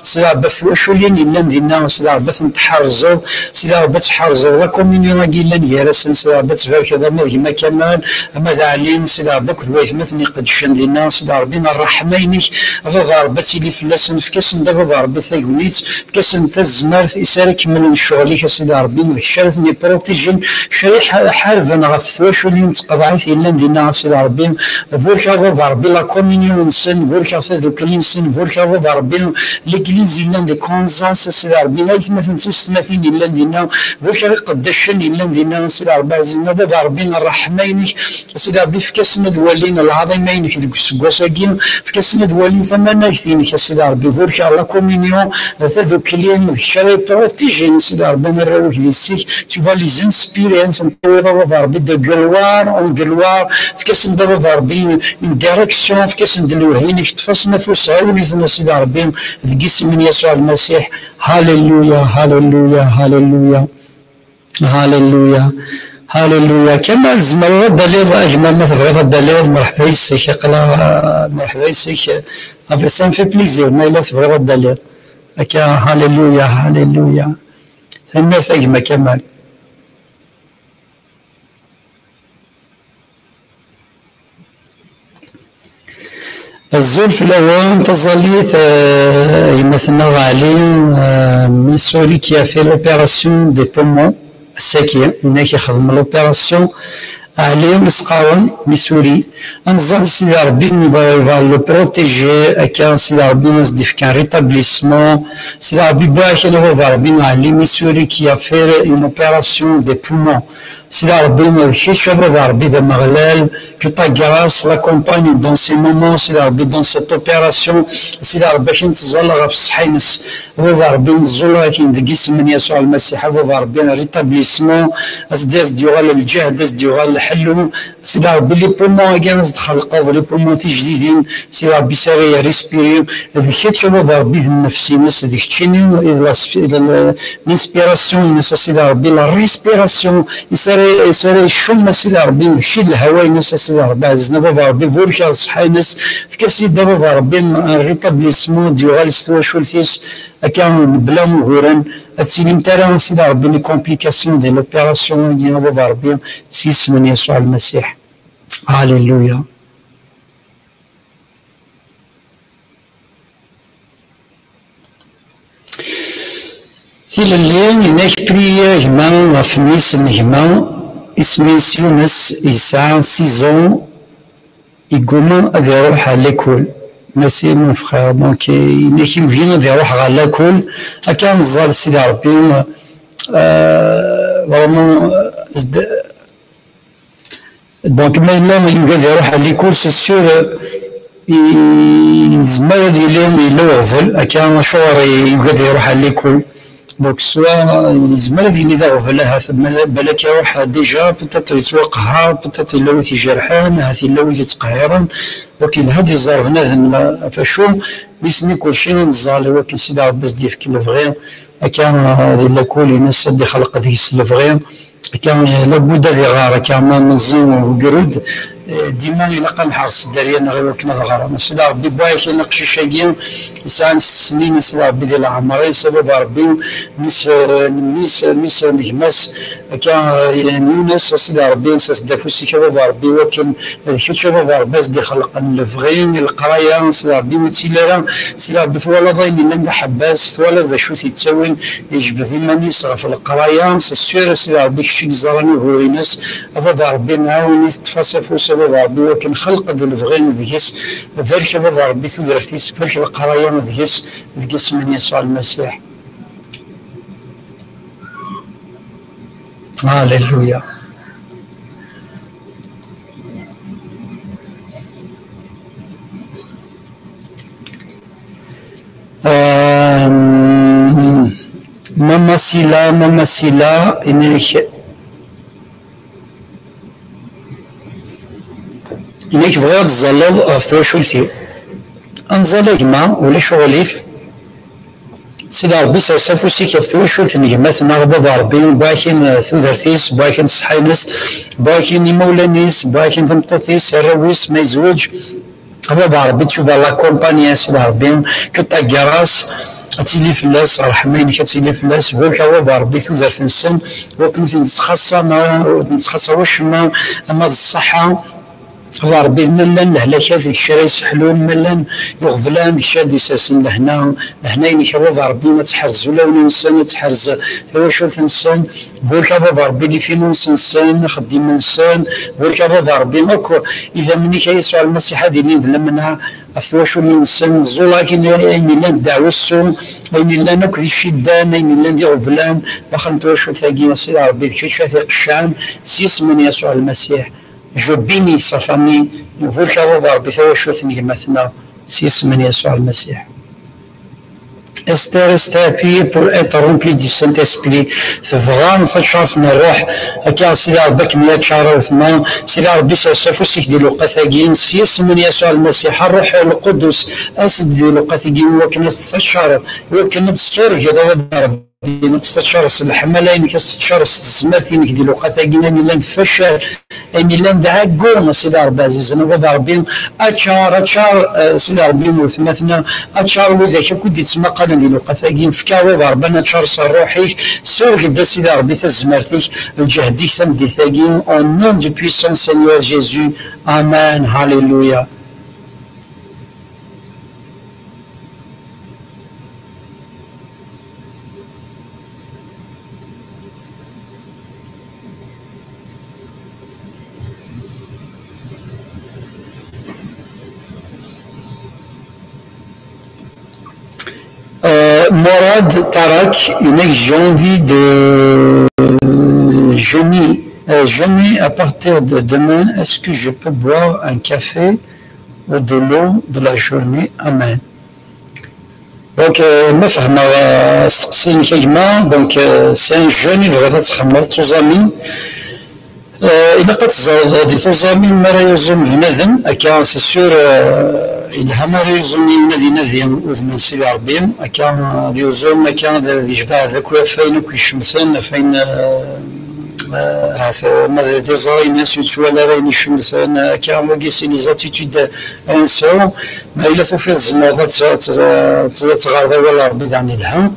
Sidi Ṛebbi ɣef twaculin yellan dinna, Sidi Ṛebbi ad tent-tḥerzeḍ, Sidi Ṛebbi ad tḥerzeḍ la communion-agi yellan gar-asen, Sidi Ṛebbi ad tbarkeḍ ama d gma Kamal, ama d Ɛli, Sidi Ṛebbi akked waytmaten iqeddcen dinna, Sidi Ṛebbi, ṛṛeḥma-inek, a baba Ṛebbi ad tili fell-asen, efk-asen-d a baba Ṛebbi tagnit, efk-asen-d tazmert, is ara kemmlen ccɣel-ik, a Sidi Ṛebbi, d kečč ara ten-iprotijin, kečč ara iḥa-, ḥarben ɣef twaculin d tqeḍɛit yellan dinna, a Sidi Ṛebbi, burek a baba Ṛebbi la communion-nsen, burek tadukli-nsen, burek a baba Ṛebbi, l'église yellan di Kansas, a Sidi Ṛebbi, aytmaten d tuysetmatin yellan dinna, burek iqeddacen yellan dinna, a Sidi Ṛebbi ɛzizen, a baba Ṛebbi, ṛṛeḥma-inek, a Sidi Ṛebbi, efk-asen ad walin lɛaḍima-inek deg useggas-agi, efk-asen ad walin tamanagt-inek, a Sidi Ṛebbi, burek la communion, tadukli, d kečč ara iprotijin, a Sidi Ṛebbi, arraw-ik di yis-k, tu vas les inspirer, ad ten-tawiḍ a baba Ṛebbi de gloire en gloire, efk-asen-d a baba Ṛebbi une direction, efk-asen-d lewhi-inek, ṭṭef-asen afus, ɛiwen-iten a Sidi Ṛebbi, deg isem n Yasuɛ Lmasiḥ. Halleluya, halleluya, halleluya. Halleluya. Halleluya. Kamal, tzemreḍ ad d-taliḍ a gma, ma tebɣiḍ ad d-taliḍ, merḥba yes-k, aql-aɣ, ah, merḥba yes-k. Ah, ça me fait plaisir, ma yella tebɣiḍ ad d-taliḍ. Akka, halleluya, halleluya. Tanemmirt a gma Kamal. Azul fell-awen, taẓallit, eh, gma-tneɣ Ɛli, eh, Missouri qui a fait l'opération des poumons, ass-agi, winna i ixedmen l'opération, Ɛli i s-qqaren Missouri. Ad nẓall Sidi Ṛebbi, il va, il va le protéger, akka Sidi Ṛebbi ad s-d-ifk un rétablissement, Sidi Ṛebbi ibarak-it a baba Ṛebbi, Ɛli Missouri qui a fait une opération des poumons. Sidi Ṛebbi, d kečč a baba Ṛebbi d ameɣlal, que ta grâce l'accompagne dans ces moments, Sidi Ṛebbi, dans cette opération, Sidi Ṛebbi, ad k-nettẓalla ɣef ṣṣeḥḥa-ines, a baba Ṛebbi, nettẓalla-k-in deg isem n Yasuɛ Lmasiḥ, a baba Ṛebbi, un rétablissement, ad s-d-, ad s-d-yuɣal lǧehd, ad s-d-yuɣal lḥellu, Sidi Ṛebbi, les poumons-agi ad s-d-txelqeḍ, les poumons tijdidin, Sidi Ṛebbi, s ara yerrispiri, d kečč a baba Ṛebbi d nnefs-ines, d keččini i d la, i d la, l'inspiration-ines, a Sidi Ṛebbi, la respiration, i s ara, i s ara yeccumm, a Sidi Ṛebbi, d kečč i d lhawa-ines, a Sidi Ṛebbi ɛzizen, a baba Ṛebbi, burek-as ṣṣeḥḥa-ines, efk-as-id, a baba Ṛebbi, un rétablissement, d-yuɣal s twacult-is, akka mebla uguren, ad tilint ara, a Sidi Ṛebbi, les complications di l'opération-agi, a baba Ṛebbi, s yisem n Yasuɛ Lmasiḥ. Halleluya. Tilelli, inak priya gma ɣef mmi-s n gma, isem-is Yunes, yesɛa six ans, yegguma ad iruḥ à l'école. Merci mon frère. Donc, inak yugi ad iruḥ ɣer l'école. Akka neẓẓal Sidi Ṛebbi, euh, vraiment, euh, Donc, ma yella yugi ad iruḥ à l'école, c'est sûr, euh, i-, yezmer ad yili yella uɣbel, akka acuɣer i-, yugi ad iruḥ à l'école. Donc, soit, euh, yezmer ad yili d aɣbel, ahat, ma-, balak iruḥ déjà, peut-être yettwaqehher, peut-être yella wi t-ijerḥen, ahat yella wi t-ittqehhiren. Donc, yelha ad iẓer bnadem, la, ɣef acu, nitni kulci ad nẓer, i wakken Sidi Ṛebbi ad s-d-yefk lebɣi, akka, euh, di lakul-ines ad d-ixleq deg-s lebɣi, akka, eh, labud ad iɣer, akka, ma meẓẓi ugrud, eh, dima ilaq ad nḥerṣ dderya-nneɣ i wakken ad ɣren. Sidi Ṛebbi, barak-in aqcic-agi, yesɛan sett snin, Sidi Ṛebbi, di leɛmer-is, a baba Ṛebbi, mmi-s, eh, mmi-s, mmi-s n gma-s, akka, eh, n Yunes, a Sidi Ṛebbi, s-, s-, d afus-ik, a baba Ṛebbi, i wakken d kečč, a baba Ṛebbi, ad s-d-ixelqen lebɣi, leqraya, Sidi Ṛebbi, ur ttili ara, Sidi Ṛebbi, twalaḍ ayen yellan d aḥebbas, twalaḍ d acu t-yettawin, yejbed iman-is ɣef leqraya, c'est sûr, a Sidi Ṛebbi, kečč i yeẓran ugur-ines, a baba Ṛebbi, ɛawen-it, ṭṭef-as afus, a baba Ṛebbi, wakken xelq-d lebɣi deg-s, barek, a baba Ṛebbi, tudert-is, barek leqraya deg-s, deg isem n Yasuɛ Lmasiḥ. Alléluia. Mama Sila, Mama Sila, inek, inek bɣiɣ ad tẓalleḍ ɣef twacult-iw. Anẓal a gma, ulac uɣilif. Sidi Ṛebbi sers afus-ik ɣef twacult n gma-tneɣ, Baba Ṛebbi, wwi-ak-in, eh, tudert-is, wwi-ak-in ṣṣeḥḥa-ines, wwi-ak-in imawlan-is, wwi-ak-in tameṭṭut-is, arraw-is, ma yezweǧ. Baba Ṛebbi, tu vas l'accompagner, Sidi Ṛebbi, que ta grâce ad tili fell-as, ṛṛeḥma-inek ad tili fell-as, barek a Baba Ṛebbi tudert-nsen, ur ken-ten-ttxaṣṣa, ma ur ten-ttxaṣṣa wacemma, ama d ṣṣeḥḥa. Baba Ṛebbi, ma llan lehlakat deg kra yesseḥlun, ma llan iɣeblan deg kra d-isasen lehna, lehna-inek a Baba Ṛebbi ad tḥerz ulawen-nsen, ad tḥerz tawacult-nsen, barek a Baba Ṛebbi les finances-nsen, axeddim-nsen, barek a Baba Ṛebbi akk idammen-ik a Yasuɛ Lmasiḥ ad ilin d lemneɛ ɣef twaculin-nsen, ẓẓul akin ayen yellan d ddeɛwessu, ayen yellan akk d iciddan, ayen yellan d iɣeblan daxel n twacult-agi, a Sidi Ṛebbi d kečč ad t-iqeccɛen s yisem n Yasuɛ Lmasiḥ. Je bénis sa famille, barek a Baba Ṛebbi tawacult n gma-tneɣ s yisem n Yasuɛ Lmasiḥ. Esther, Esther, priez pour être rempli du Saint-Esprit. Tebɣa taččart n ṛṛuḥ. Akka, Sidi Ṛebbi, ad kem-yaččar a weltma. Sidi Ṛebbi, sers afus-ik di lewqat-agi. S yisem n Yasuɛ Lmasiḥ, ṛṛuḥ lqudus, as-d di lewqat-agi, iwakken ad tettaččareḍ, iwakken ad tessurgeḍ a Baba Ṛebbi, ad tettaččareḍ s leḥmala-inek, ad tettaččareḍ s tezmert-inek di lewqat-agi, ayen yellan d facal, ayen yellan d ɛeggu, a Sidi Ṛebbi ɛzizen, a Baba Ṛebbi, aččar, aččar, eh, Sidi Ṛebbi, weltma-tneɣ, aččar widak akk i d-ittmaqalen di lewqat-agi, fka a Baba Ṛebbi aččar s ṛṛuḥ-ik, sureg-d a Sidi Ṛebbi tazmert-ik, lǧehd-ik tameddit-agi, au nom du puissant Seigneur Jésus, amen, halleluya. Euh, Morad Tarak, il dit, j'ai envie de jeûner, euh, jeûner à partir de demain. Est-ce que je peux boire un café ou de l'eau de la journée? Amen. Donc, euh, ma fehmeɣ, euh, asteqsi-inek a gma, donc, euh, c'est un jeûne i tebɣiḍ ad txedmeḍ, tuẓamin. Euh, ilaq ad teẓreḍ di tuẓamin mi ara yuẓum bnadem, akka, c'est sûr, euh, yelha mi ara yuẓum yiwen ad inadi udem n Sidi Ṛebbi, akka, ad yuẓum, akka, ad, ad yejbeɛ d akk ɣef wayen akk icemten, ɣef wayen, euh, euh, ahat, euh, ma d, d iẓri-ines ur yettwali ara ayen icemten, akka, wagi c'est les attitudes ara nesɛu. Ma yella tufiḍ tzemreḍ ad t-, ad t-, ad t-, ad teɣreḍ awal n Ṛebbi, daɣen yelha.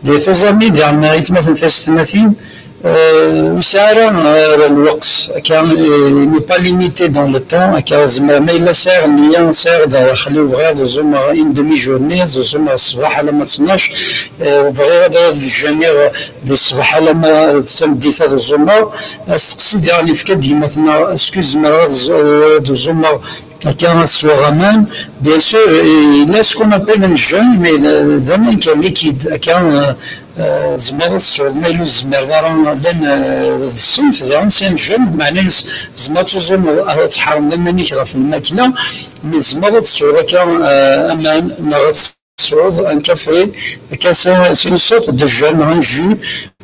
Di tuẓamin, daɣen, aytmaten tiyessetmatin, euh, ur yesɛi ara, euh, lweqt, akka, euh, il n'est pas limité dans le temps, akka, zemreɣ, ma yella sɛiɣ nniya, sɛiɣ daxel-iw, bɣiɣ ad uẓumeɣ une demi-journée, ad uẓumeɣ ṣṣbeḥ alamma d ttnac, euh, bɣiɣ ad, ad jeûniɣ di ṣṣbeḥ alamma d tameddit ad uẓumeɣ, asteqsi daɣen yefka-d gma-tneɣ, est-ce que zemreɣ ad, ad uẓumeɣ Akka, ad sweɣ aman, bien sûr, il y a ce qu'on appelle un jeûne, mais d, d aman kan liquide. Akka, euh, euh, tzemreḍ ad tesweḍ, ma yella ur tezmireḍ ara, llan, euh, d ṣṣenf, daɣen c'est un jeûne, meɛna tzemreḍ ad tuẓumeḍ, ad tḥermeḍ iman-ik ɣef lmakla, mais tzemreḍ ad tesweḍ akka, euh, aman, neɣ ad tesweḍ un café, akka, c'est, c'est une sorte de jeûne, un jus,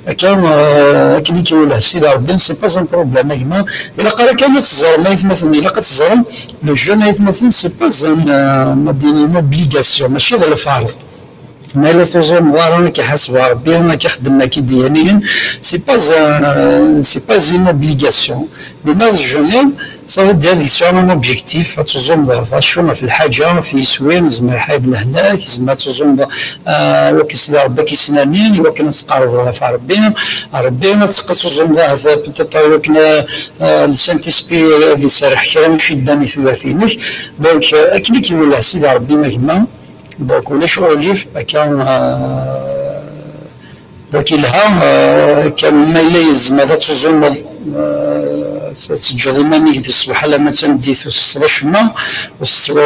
akka, euh, akken i k-iwelleh Sidi Ṛebbi, c'est pas un problème, a gma. Ilaq ara kan ad teẓrem, aytmaten, ilaq ad teẓrem, le jeûne, aytmaten, c'est pas un, euh, ma d-nini, une obligation, mačči d lferḍ. Ma yella ur tuẓumeḍ ara, ad k-iḥaseb Ṛebbi, ad k-ixdem akken i d-yenniyen, c'est pas un, c'est pas une obligation. Mais ma tjeûniḍ, ça veut dire, yesɛa un objectif, ad tuẓumeḍ ɣef wacu, ɣef lḥaǧa, ɣef yiswi, yezmer lḥaǧa d lehlak, yezmer ad tuẓumeḍ, ah, iwakken Sidi Ṛebbi ad k-isnerni, iwakken ad tqerrbeḍ ɣef Ṛebbi, Ṛebbi ad teqqel tuẓumeḍ ahat peut-être iwakken, ah, le Saint-Esprit ad iserreḥ kra n ciddan i tudert-inek. Donc, ah, akken i k-iwelleh Sidi Ṛebbi, a gma, donc ulac aɣilif, akka, ah, Donc, yelha, euh, kan ma yella yezmer ad tuẓumeḍ, euh, ad teǧǧeḍ iman-ik di ṣṣbeḥ alamma d tameddit ur tesseḍ acemma, ur tesseḍ,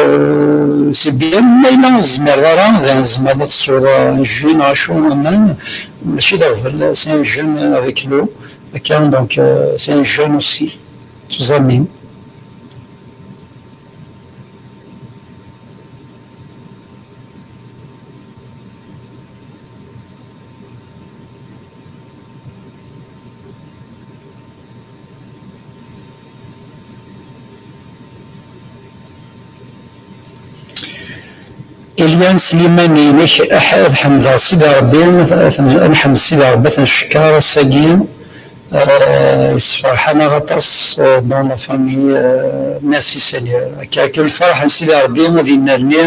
c'est bien, ma yella ur tezmireḍ ara, daɣen tzemreḍ ad tesweḍ, euh, jus neɣ acu, aman, mačči d aɣbel, c'est un jeûne avec l'eau, akka, donc, euh, c'est un jeûne aussi, tuẓamin. Ilian Slimani, inek ad ḥemdeɣ Sidi Ṛebbi, ad nḥemd Sidi Ṛebbi, ad t-ncekkeṛ ass-agi. Euh, yessefreḥ-aneɣ aṭas, euh, dans la famille, euh, merci Seigneur. Akka, akka lferḥ n Sidi Ṛebbi ad yennerni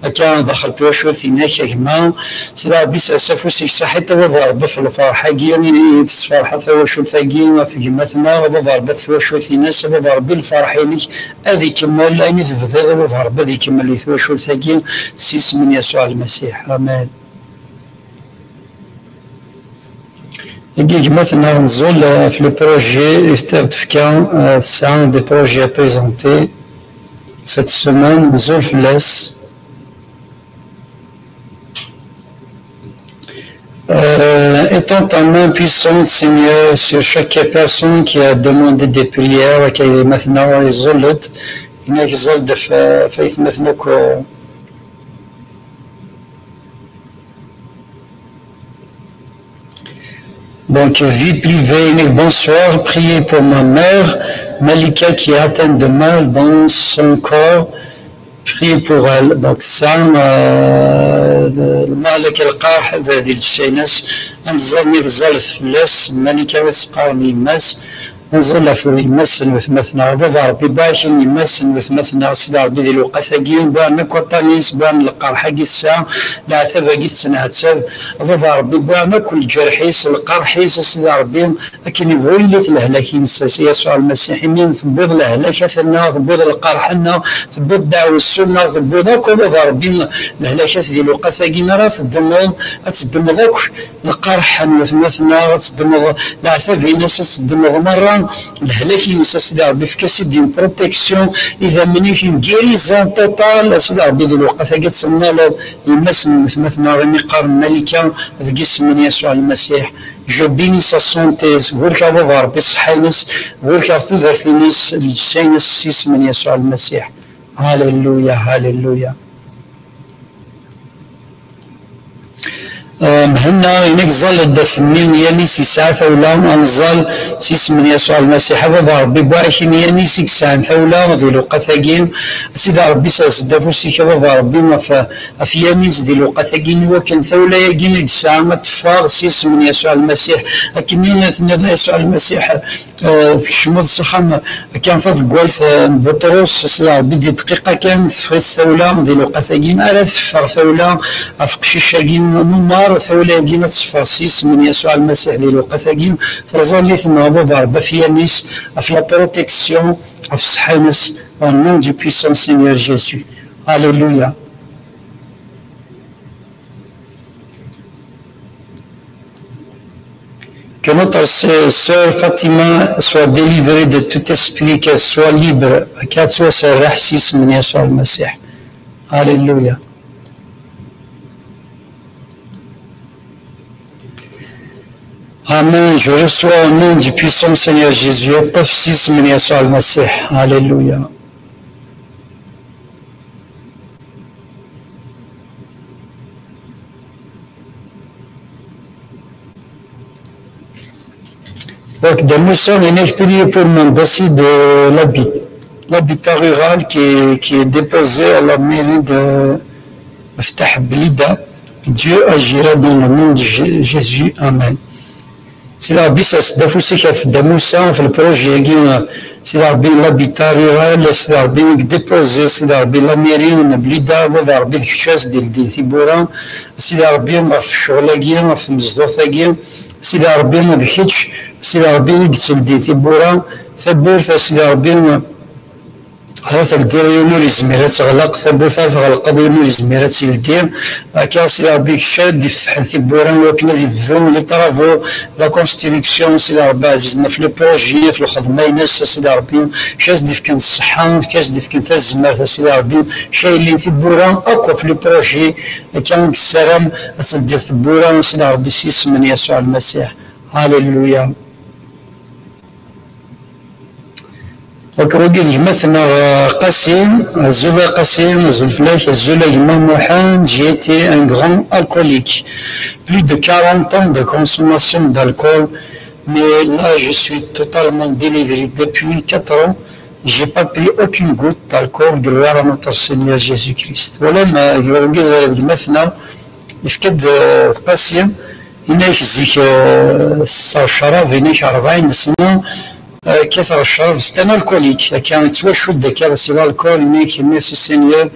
akka daxel twacult-inek a gma. Sidi Ṛebbi sers afus-ik saḥit a baba Ṛebbi ɣef lferḥ-agi i tessefreḥ twacult-agi ɣef gma-tneɣ, a baba Ṛebbi ɣef twacult-ines, a baba Ṛebbi lferḥ-inek ad ikemmel, ayen i tebdiḍ a baba Ṛebbi ad ikemmel i twacult-agi s yisem n Yasuɛ Lmasiḥ. Amen. Dagi gma-tneɣ nẓul, euh, ɣef le projet i t-, tefka, euh, tesɛa des projets à présenter cette semaine, nẓul fell-as. Euh, étends ta main puissante, Seigneur, sur chaque personne qui a demandé des prières, akka gma-tneɣ iẓul-d, inek ẓul-d ɣef, ɣef aytmaten akk, euh, Donc, vie privée, bonsoir. Priez pour ma mère, Malika, qui est atteinte de mal dans son corps. Priez pour elle. Donc, ça, euh, le mal, quel cas, de, de, de, Malika, Nẓul ɣef yemma-s n wetma-tneɣ, a baba Ṛebbi, baɛken yemma-s n wetma-tneɣ, Sidi Ṛebbi di lewqat-agi, baɛen akk aṭṭan-is, baɛen lqerḥ-agi tesɛa, leɛtab-agi tettneɛtab, a baba Ṛebbi, baɛen akk lǧerḥ-is, lqerḥ-is, a Sidi Ṛebbi, akken ibɣu yili-t lehlak-ines, a Yasuɛ Lmasiḥ, imi tewwiḍ lehlak-nneɣ, tewwiḍ lqerḥ-nneɣ, tewwiḍ ddeɛwessu-nneɣ, tewwiḍ akk, a baba Ṛebbi, lehlakat di lewqat-agi, mi ara teddmeḍ, ad teddmeḍ akk lqerḥ n wetma-tneɣ, ad teddmeḍ leɛtab-ines, ad teddmeḍ merra lehlak-ines, a Sidi Ṛebbi, efk-as-id une protection, idammen-ik une guérison totale, a Sidi Ṛebbi, di lewqat-agi ad tennaleḍ yemma-s n wetma-tneɣ, imi qqaren Malika, deg yisem n Yasuɛ Lmasiḥ. Je bénis sa santé, burek a baba Ṛebbi ṣṣeḥḥa-ines, burek tudert-ines, lǧessa-ines, s yisem n Yasuɛ Lmasiḥ. Halleluya, halleluya. Euh, Mhenna, inek ẓẓal-d ɣef mmi n Yanis yesɛa tawla, ad nẓal s yisem n Yasuɛ Lmasiḥ, a baba Ṛebbi, baɛken Yanis i yesɛan tawla di lewqat-agi. Sidi Ṛebbi, sers-d afus-ik, a baba Ṛebbi, ɣef, ɣef Yanis di lewqat-agi, i wakken tawla-agi i yesɛa ad teffeɣ s yisem n Yasuɛ Lmasiḥ. Akken i tenniḍ a Yasuɛ Lmasiḥ, euh, tkecmeḍ s axxam, kan taḍeggalt, eh, n Buṭrus, s Ṛebbi di dqiqa kan teffeɣ-it tawla di lewqat-agi. Ara teffeɣ tawla ɣef qcic-agi n umar, tawla-agi ad teffeɣ s yisem n Yasuɛ Lmasiḥ di lewqat-agi. Taẓallit n Ṛebbi ɣef Yanis, ɣef la protection, ɣef ṣṣeḥḥa-ines, au nom du puissant Seigneur Jésus. Alléluia. Que notre sœur, sœur Fatima soit délivrée de tout esprit, qu'elle soit libre, qu'elle soit serrah s yisem n Yasuɛ Lmasiḥ. Alléluia. Amen. Je reçois au nom du puissant Seigneur Jésus. Ṭṭef s yisem n Yasuɛ Lmasiḥ. Alléluia. Donc, Damusa, il est prié pour mon dossier de l'habit-, l'habitat rural qui est, qui est déposé à la mairie de Ftah Blida. Dieu agira dans le nom de Jé-, Jésus. Amen. Sidi Ṛebbi, sers-d afus-ik ɣef Dda Musa, ɣef lpruji-agi, Sidi Ṛebbi, l'habitat rural, Sidi Ṛebbi, i yeddipuzi, Sidi Ṛebbi, la mairie n Blida, Baba Ṛebbi, d kečč ara s-d-ildin tiwwura, Sidi Ṛebbi, ɣef ccɣel-agi, ɣef tmezduɣt-agi, Sidi Ṛebbi, d kečč, Sidi Ṛebbi, i yetteldin tiwwura, tawwurt, Sidi Ṛebbi, ara teldiḍ, yiwen ur yezmir ad teɣleq, tawwurt ara tɣelqeḍ, yiwen ur yezmir ad tt-yeldi. Akka, Sidi Ṛebbi, kečč ara d-ifetḥen tiwwura i wakken ad yebdu les travaux, la construction, Sidi Ṛebbi ɛzizen, ɣef les projets, ɣef lxedma-ines, Sidi Ṛebbi, kečč ara s-d-ifken ṣṣeḥḥa, kečč ara s-d-ifken tazmert, Sidi Ṛebbi, kečč ara yellin tiwwura akk ɣef les projets, akka i yessaram ad teldiḍ tiwwura, Sidi Ṛebbi, s yisem n Yasuɛ Lmasiḥ. Halleluya. Donc, wagi d gma-tneɣ, euh, Qasi, azul a Qasi, azul fell-ak, azul a gma Muḥend, j'ai été un grand alcoolique. Plus de quarante ans de consommation d'alcool, mais là, je suis totalement délivré. Depuis quatre ans, J'ai pas pris aucune goutte d'alcool, gloire à notre Seigneur Jésus-Christ. Wala ma, gma-tneɣ, yefka-d, euh, Qasi, yenna-ak zik, euh, tesseɣ ccrab, yenna-ak rebɛin sna, euh, kkateɣ ccrab, c'est un alcoolique, akka, yettwacudd akka si l'alcool, yenna-ak, merci Seigneur,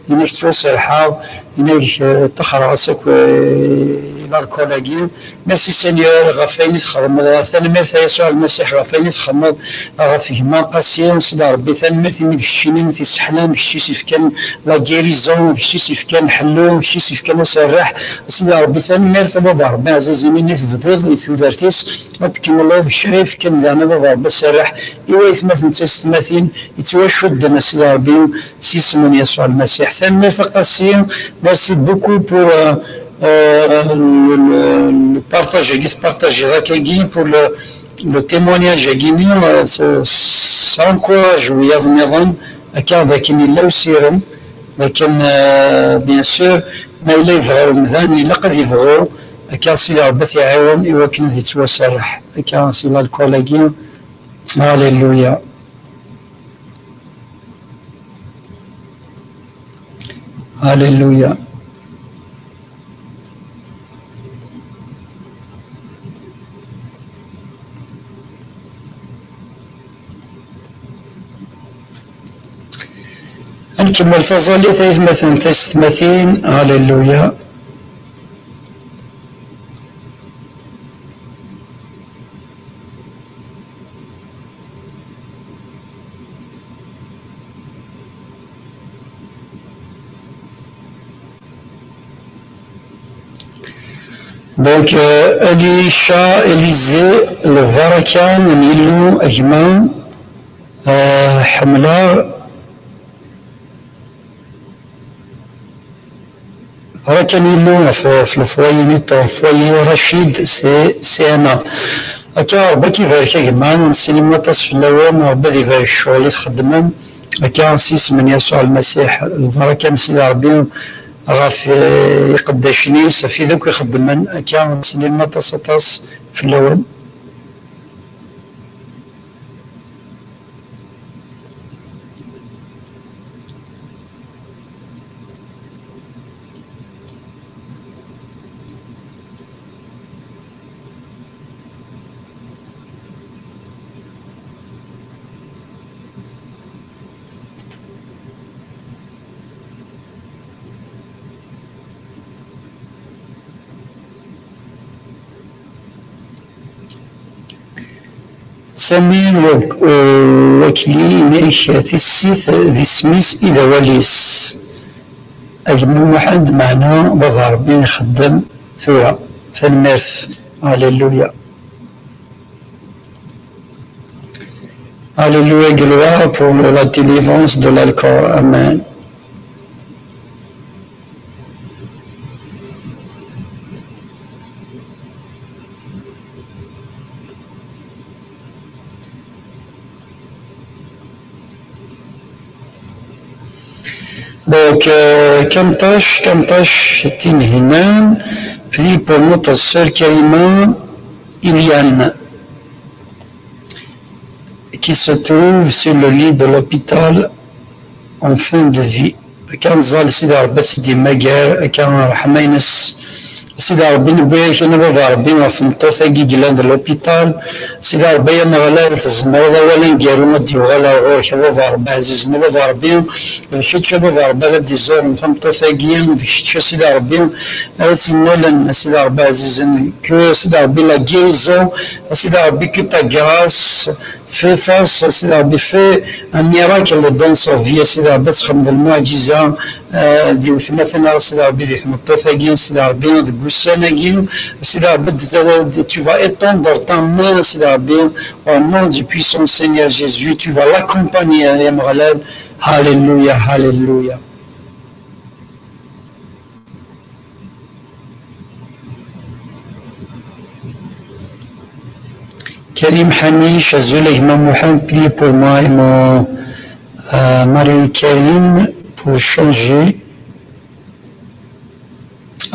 yenna-ak ttwaserḥeɣ, yenna-ak, euh, ṭṭexreɣ-as akk, euh, i l'alcool-agi. Merci Seigneur ɣef wayen i txedmeḍ. Tanemmirt a Yasuɛ Lmasiḥ ɣef wayen i txedmeḍ ɣef gma Qasi. Sidi Ṛebbi, tanemmirt imi d keččini i t-isseḥlan, d kečč i s-ifkan la guérison, d kečč i s-ifkan ḥellu, d kečč i s-ifkan aserreḥ. Sidi Ṛebbi, tanemmirt a Baba Ṛebbi ɛzizen imi tebdiḍ i tudert-is, ad tkemmleḍ kra ifkan daɣen a Baba Ṛebbi aserreḥ i waytmaten d taysetmatin yettwacudden a Sidi Ṛebbi s yisem n Yasuɛ Lmasiḥ. Tanemmirt a Qasi, merci beaucoup pour, euh, euh, le, le, le partage-agi tpartajiḍ akkagi, pour le, le témoignage-agi-nni, euh, ça, ça encourage wiyaḍ nniḍen, akka d akken yella usirem, d akken, euh, bien sûr, ma yella yebɣa umdan, ilaq ad yebɣu, akka Sidi Ṛebbi ad t-iɛiwen i wakken ad yettwaserreḥ, akka si l'alcool-agi. Alléluia. Alléluia. Ad nkemmel taẓallit, aytmaten, taysetmatin. Alléluia. Donc, euh, Elisha, Élisée, lbaraka n Yillu a gma, euh, ḥemmleɣ. Ara kan Yillu ɣef, ɣef lefwayi-nni, lefwayi Rachid, c'est C M A. Akka, Ṛebbi ad k-ibarek a gma, neslim aṭas fell-awen, Ṛebbi ad ibarek ccɣel i txeddmem. Akka, s yisem n Yasuɛ Lmasiḥ, lbaraka n Sidi Ṛebbi ɣef, eh, iqeddacen-is, ɣef wid akk ixeddmen. Akka, neslim aṭas, aṭas fell-awen. Sami n wak-, u-, wakli inek tissit d isem-is i d awal-is. A gma Muḥend, meɛna Baba Ṛebbi ixeddem tura. Tanemmirt. Alléluia. Alléluia, gloire pour la délivrance de l'alcool. Amen. Donc, euh, Kantac, Kantac Tinhinan, pris pour notre sœur Karima Iliane, qui se trouve sur le lit de l'hôpital en fin de vie. Akka nẓal Sidi Ṛebbi ad tt-id-immager, akka ṛṛeḥma-ines. Sidi Ṛebbi, newwi-ak a Baba Ṛebbi ɣef tmeṭṭut-agi yellan di l'hôpital. Sidi Ṛebbi, ay Ameɣlal, tzemreḍ awal aneggaru ad d-yuɣal ar ɣur-k, a Baba Ṛebbi ɛzizen, a Baba Ṛebbi. D kečč, a Baba Ṛebbi, ara d-iẓuren tameṭṭut-agi, d kečč, a Sidi Ṛebbi, ara tt-innalen, a Sidi Ṛebbi ɛzizen, que Sidi Ṛebbi la guérison, a Sidi Ṛebbi, que ta grâce fait force, a Sidi Ṛebbi, fais un miracle dans sa vie, a Sidi Ṛebbi, ad txedmeḍ lmuɛǧiza, euh, di wetmaten-a, a Sidi Ṛebbi, di tmeṭṭut-agi, a Sidi Ṛebbi, deg ussan-agi, a Sidi Ṛebbi, d-, d-, tu vas étendre ta main, a Sidi Ṛebbi, au nom du puissant Seigneur Jésus, tu vas l'accompagner, ay Ameɣlal. Alléluia, alléluia. Karim Haniche, azul a gma Muḥend, priez pour moi et mon, euh, mari Karim pour changer.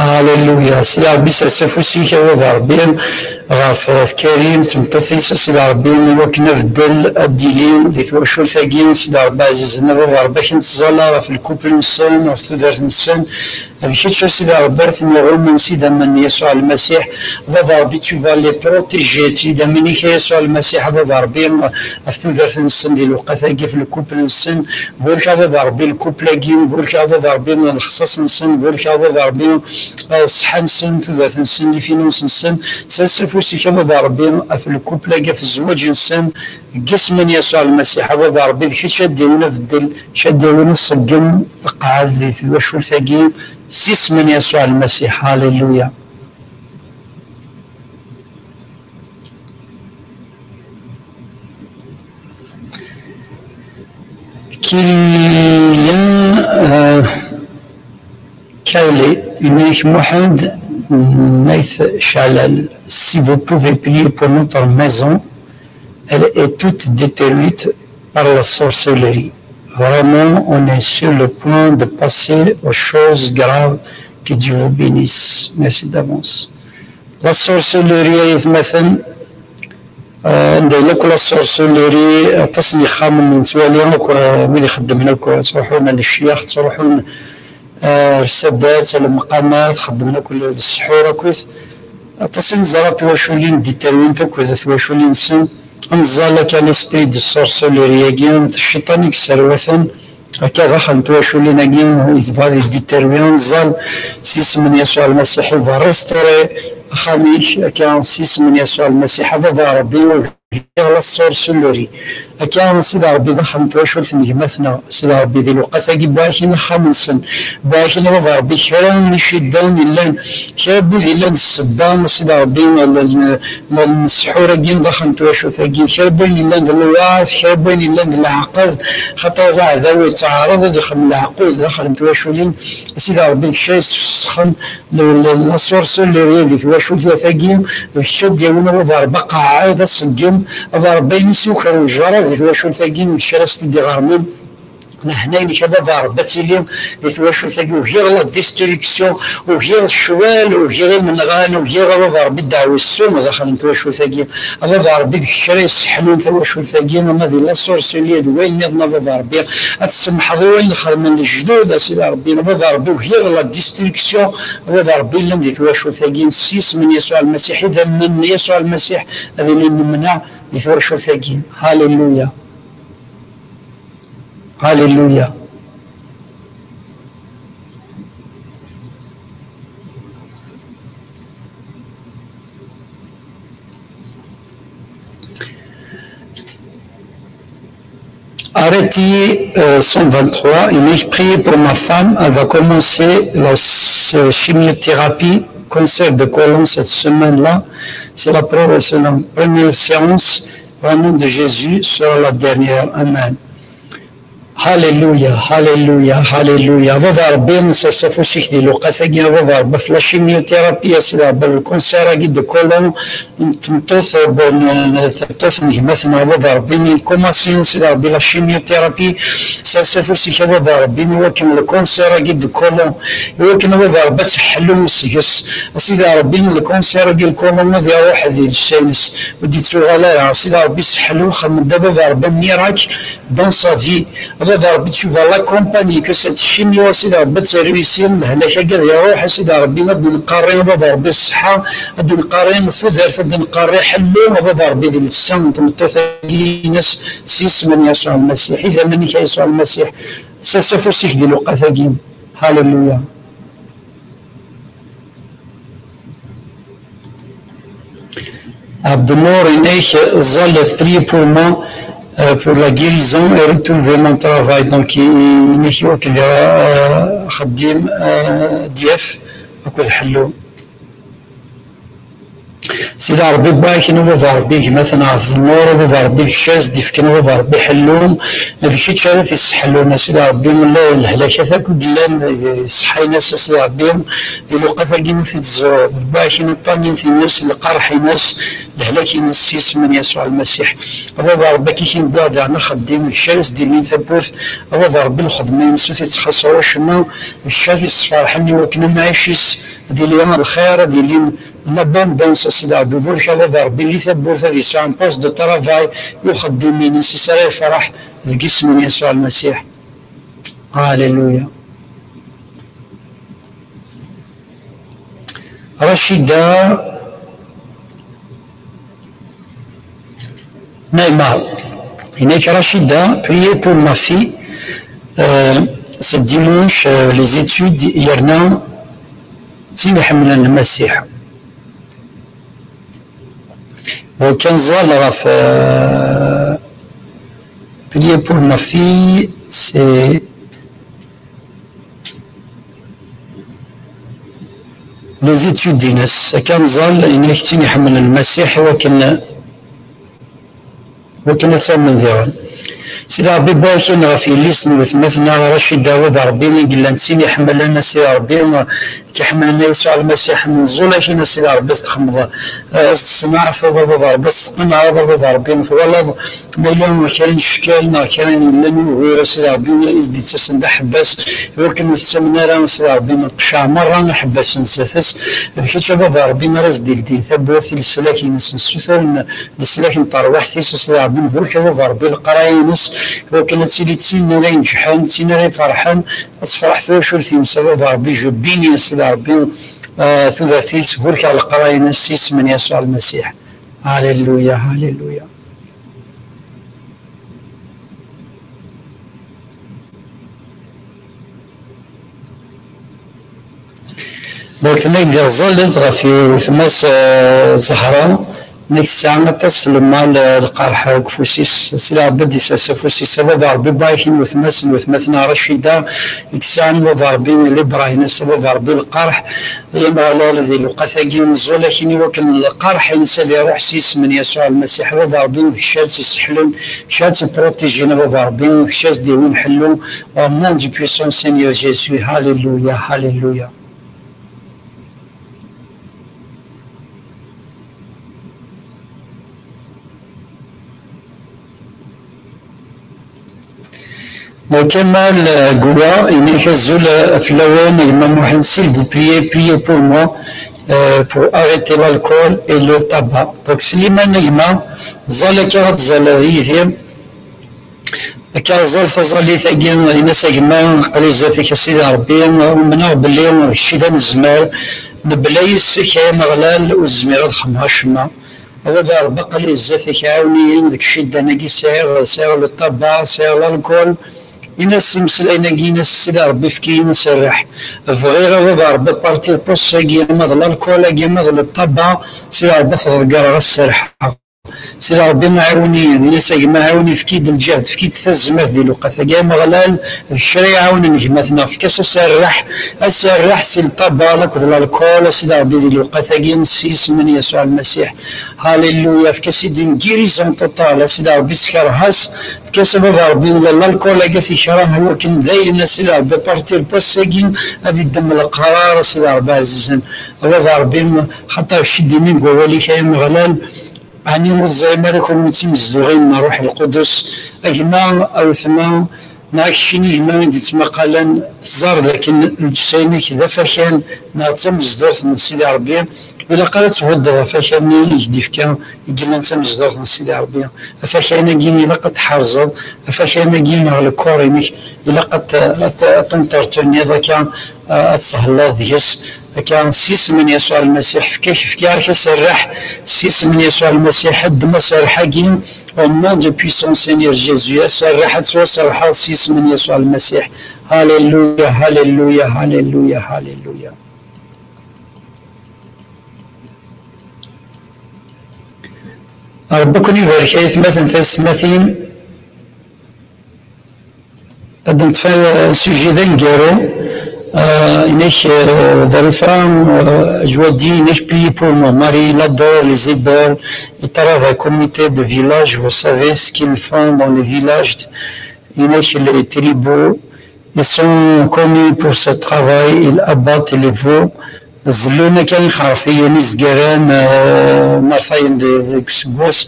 Alléluia. Sidi Ṛebbi, sers afus-ik, a Baba Ṛebbi, ɣef, ɣef Karim, tmeṭṭut-is, a Sidi Ṛebbi, i wakken abeddel ad d-yili di twacult-agi, a Sidi Ṛebbi ɛzizen, a Baba Ṛebbi, akken tẓalla ɣef lkupel-nsen, ɣef tudert-nsen. D kečč, a Sidi Ṛebbi, ara ten-iɣummen s idammen n Yasuɛ Lmasiḥ. A Baba Ṛebbi, tu vas les protéger, s idammen-ik, a Yasuɛ Lmasiḥ, a Baba Ṛebbi, ɣef tudert-nsen di lewqat-agi, ɣef lkupel-nsen. Burek a Baba Ṛebbi lkupl-agi, burek a Baba Ṛebbi lexṣaṣ-nsen, burek a Baba Ṛebbi, eh, ṣṣeḥḥa-nsen, tudert-nsen, les finances-nsen. Sers afus-ik a Baba Ṛebbi ɣef lkupl-agi, ɣef zzwaǧ-nsen, deg isem n Yasuɛ Lmasiḥ. A Baba Ṛebbi, d kečč ad d-iwin abeddel, kečč ad d-iwin aṣeggem, qɛed di twacult-agi, s isem n Yasuɛ Lmasiḥ. Halleluya. Kylian, euh, Kylie, Unaïk Mohamed, Naït Chalal, si vous pouvez prier pour notre maison, elle est toute détruite par la sorcellerie. Vraiment, on est sur le point de passer aux choses graves. Que Dieu vous bénisse. Merci d'avance. La sorcellerie, ay atmaten, eh, anda yella akk la sorcellerie, aṭas n yexxamen nettwali akk, eh, wid ixeddmen akk, eh, ttruḥun ar lecyax, ttruḥun, eh, ar ssadat, ar lemqamat, xeddmen akk le-, le sḥur akkit. Aṭas i neẓra twaculin d-itterwin akk d twaculin-nsen. Nẓal akka l'esprit de sorcellerie-agi, d cciṭan i yesserwaten. Akka daxel n twaculin-agi, yebɣa ad d-itterwi, nẓal s yisem n Yasuɛ Lmasiḥ, iba restaurer axxam-ik, akka s yisem n Yasuɛ Lmasiḥ, a Baba Ṛebbi, ugiɣ la sorcellerie. Akka, a Sidi Ṛebbi, daxel n twacult n gma-tneɣ, a Sidi Ṛebbi, di lewqat-agi, wwiɣ-ak-in axxam-nsen, wwiɣ-ak-in, a Baba Ṛebbi, kra n iciddan yellan, kra n wid yellan d ssebba, a Sidi Ṛebbi, n, n, n, n ssḥur-agi daxel n twacult-agi, kra n wayen yellan d lweɛd, kra n wayen yellan d leɛqed, xaṭer aɛdaw yettɛaraḍ ad ixdem leɛqud daxel n twaculin. A Sidi Ṛebbi, d kečč ay yesfesxen le-, le-, la sorcellerie di twacult-agi, d kečč ad d-yawin, a Baba Ṛebbi, aqeɛɛed, aṣeggem, a Baba Ṛebbi, ayen i s-yukren lejraḥ di twacult-agi, d kečč ara s-t-id-iɣermen. Leḥnaya-inek, a Baba Ṛebbi, ad tili di twacult-agi. Ugiɣ la destruction, ugiɣ ccwal, ugiɣ imenɣan, ugiɣ, a Baba Ṛebbi, ddeɛwa yessum daxel n twacult-agi. A Baba Ṛebbi, d kečč ara yesseḥlun tawacult-agi, ama di la sorcellerie d wayen nniḍen, a Baba Ṛebbi, ad tsemḥeḍ i wayen xedmen lejdud, a Sidi Ṛebbi. A Baba Ṛebbi, ugiɣ la destruction, a Baba Ṛebbi, yellan di twacult-agi, s yisem n Yasuɛ Lmasiḥ, idammen n Yasuɛ Lmasiḥ ad ilin lemneɛ di twacult-agi. Halleluya. Halleluya. Arrêtez, euh, cent vingt-trois, il est prié pour ma femme. Elle va commencer la s- chimiothérapie, cancer de côlon cette semaine-là. C'est la, pro- c'est la première séance. Au nom de Jésus, sera la dernière. Amen. Halleluya, halleluya, halleluya. A Baba Ṛebbi, nsers afus-ik di lewqat-agi, a Baba Ṛebbi, ɣef la chimiothérapie, a Sidi Ṛebbi, lkanser-agi de côlon, n tmeṭṭut, n, n, tameṭṭut n gma-tneɣ, a Baba Ṛebbi, nkumaṣi, a Sidi Ṛebbi, la chimiothérapie, sers afus-ik, a Baba Ṛebbi, i wakken lkanser-agi de côlon, i wakken, a Baba Ṛebbi, ad teḥlu seg-s. A Sidi Ṛebbi, lkanser-agi n lkuluṛ ad iṛuḥ di llebsa-ines, ur d-ittuɣal ara. A Sidi Ṛebbi, seḥlu, xdem-d, a Baba Ṛebbi, miracle dans sa vie. A Baba Ṛebbi, tu vas l'accompagner, que cette chimio, a Sidi Ṛebbi, ad tṛuḥ, lehlak-agi ad iṛuḥ, a Sidi Ṛebbi, ad d-nqerri, a Baba Ṛebbi, ṣṣeḥḥa, ad d-nqerri tudert, ad d-nqerri ḥellu, a Baba Ṛebbi, di llebsa n tmeṭṭut-agi-ines, s yisem n Yasuɛ Lmasiḥ. Idammen-ik, a Yasuɛ Lmasiḥ, sers afus-ik di lewqat-agi. Halleluya. Abdenour Inek, ẓẓallet, priez pour moi, euh, pour la guérison et retrouver mon travail. Donc, i-, Inek, i wakken, euh, axeddim, euh, d-yaf akked ḥellu. Sidi Ṛebbi, barak-in a baba Ṛebbi, gma-tneɣ ɣef nnur, a baba Ṛebbi, d kečč ara s-d-ifken, a baba Ṛebbi, ḥellu, d kečč ara t-isseḥlun, a Sidi Ṛebbi, lehlakat akk i yellan di ṣṣeḥḥa-ines, a Sidi Ṛebbi, di lewqat-agi ur t-id-teẓruḍ, barak-in aṭṭanin-ines, lqerḥ-ines, lehlak-ines, s yisem n Yasuɛ Lmasiḥ. A baba Ṛebbi, akka i k-newwiḍ daɣen axeddim, d kečč ara s-d-illin tawwurt, a baba Ṛebbi, lxedma-ines ur t-ittxaṣṣer wacemma, d kečč ara t-isferḥen i wakken amɛic-is ad yili lxir, ad yili l'abondance, a Sidi Ṛebbi, burek a baba Ṛebbi, li tawwurt ad yesɛu un poste de travail i uxeddim-ines, i s ara yefreḥ deg yisem n Yasuɛ Lmasiḥ. Alléluia. Rachida Neymar. Inek Rachida, priez pour ma fille. Euh, ce dimanche, euh, les études, yerna d tin iḥemmlen Lmasiḥ. Donc, ad nẓal ɣef, euh, priez pour ma fille, c'est les études-ines. Akka nẓal, inek d tin iḥemmlen Lmasiḥ, i wakken, i wakken ad tamen diɣen. Sidi Ṛebbi, barak-in ɣef yelli-s n weltma-tneɣ Racida, a baba Ṛebbi, i yellan d tin iḥemmlen, a Sidi Ṛebbi, k-iḥemmlen a Yasuɛ Lmasiḥ, nẓul-ak-in a Sidi Ṛebbi ad txedmeḍ, eh, ad teṣneɛteḍ a baba Ṛebbi, ad teqneɛeḍ a baba Ṛebbi, twalaḍ ma yella kra n ccekal neɣ kra yellan ugur a Sidi Ṛebbi i s-d-yettasen d aḥebbas, i wakken ur tettamen ara a Sidi Ṛebbi, nqecceɛ merra aḥebbas n zdat-s, d kečč a baba Ṛebbi ara s-d-ildin tawwurt i leslak-ines, nessuter n leslak n terwiḥt-is a Sidi Ṛebbi, nburek a baba Ṛebbi leqraya-ines, i wakken ad tili d tin ara ineǧḥen, d tin ara iferḥen, ad tefreḥ twacult-ines a baba Ṛebbi, je bénis a Sidi Ṛebbi, ah, tudert-is, burkeɣ leqraya-ines s yisem n Yasuɛ Lmasiḥ. Alléluia, alléluia. Donc, tenna-k diɣ ẓẓallet ɣef weltma-s, eh, Zahra, nekk tesɛa aṭas n lmal, eh, lqerḥ deg ufus-is. Sidi Ṛebbi ad d-isers afus-is, a baba Ṛebbi, barak-in weltma-s n weltma-tneɣ Racida, i yesɛan baba Ṛebbi libre-ines, a baba Ṛebbi lqerḥ, ay Ameɣlal, di lewqat-agi nẓul-ak-in i wakken lqerḥ-ines ad iṛuḥ s yisem n Yasuɛ Lmasiḥ, a baba Ṛebbi, d kečč ad tt-isseḥlun, d kečč ad tt-iprotijin, a baba Ṛebbi, d kečč ad s-d-iwin ḥellu, au nom du puissant Seigneur Jésus, alléluia, alléluia. Donc, Kamal, euh, Goua, inek azul, euh, fell-awen, a gma Muḥend, s'il vous plaît, priez pour moi, euh, pour arrêter l'alcool et le tabac. Donc, Sliman, a gma, ẓẓal akka ad ẓẓal yid-i. Akka ẓẓal taẓallit-agi, in-as a gma, aql-i zdat-k a Sidi Ṛebbi, umneɣ belli d kečč i d anezmar, mebla yes-k ay Ameɣlal ur zmireɣ ad xedmeɣ acemma. A baba Ṛebbi, aql-i zdat-k, ɛawen-iyi deg ciddan-agi sɛiɣ, sɛiɣ le tabac, sɛiɣ l'alcool. In-as imeslayen-agi, in-as Sidi Ṛebbi efk-iyi aserreḥ. Bɣiɣ a baba Ṛebbi partir poste-agi, ama d l'alcool-agi, ama d le tabac, Sidi Ṛebbi ad t-ḍeggreɣ, ad serrḥeɣ. Sidi Ṛebbi, ɛawen-iyi, in-as a gma, ɛawen, efk-iyi-d lǧehd, efk-iyi-d tazmert di lewqat-agi. Ameɣlal, d kra iɛawnen gma-tneɣ, efk-as aserreḥ, aserreḥ si le tabac akked l'alcool, a Sidi Ṛebbi, di lewqat-agi, s yisem n Yasuɛ Lmasiḥ. Halleluya, efk-as-id une guérison totale, a Sidi Ṛebbi, skerh-as, efk-as a baba Ṛebbi, ula l'alcool-agi ad t-ikreh, i wakken dayen, a Sidi Ṛebbi, partir poste-agi, ad iddem leqrar, a Sidi Ṛebbi ɛzizen. A baba Ṛebbi, xaṭer kečč i d-innan deg wawal-ik, ay Ameɣlal, Ɛni ur teẓrim ara kunwi d timezduɣin n Ṛṛuḥ Lqudus? A gma, a weltma, neɣ a keččini gma i d-yettmaqalen, teẓẓar dakken lǧessa-inek d afakan neɣ d tamezdurt n Sidi Ṛebbi, ur ilaq ara ad thuddeḍ afakan-nni i k-d-ifka, i yellan d tamezdurt n Sidi Ṛebbi. Afakan-agi ilaq ad t-tḥerzeḍ, afakan-agi neɣ le corps-inek ilaq ad t-, ad t-, ad t-entreteniḍ akka, ad thelleḍ deg-s. Akka, s yisem n Yasuɛ Lmasiḥ, fkiɣ-ak, fkiɣ-ak aserreḥ, s yisem n Yasuɛ Lmasiḥ, ddem aserreḥ-agi, au nom du puissant Seigneur Jésus, aserreḥ, ad tettwaserrḥeḍ s yisem n Yasuɛ Lmasiḥ. Halleluya, halleluya, halleluya, halleluya. Ṛebbi ad ken-ibarek, ay atmaten, taysetmatin. Ad neṭṭef, euh, sujet d aneggaru. Euh, inek, euh, Darifa, euh, je dois dire, inek, priez pour moi. Marie, il adore les idoles. Il travaille au comité de village. Vous savez ce qu'ils font dans les villages. Inek, les tribaux, ils sont connus pour ce travail. Ils abattent les veaux. Zellun akka ixerfiyen izgaren, euh, martayen de, deg useggas.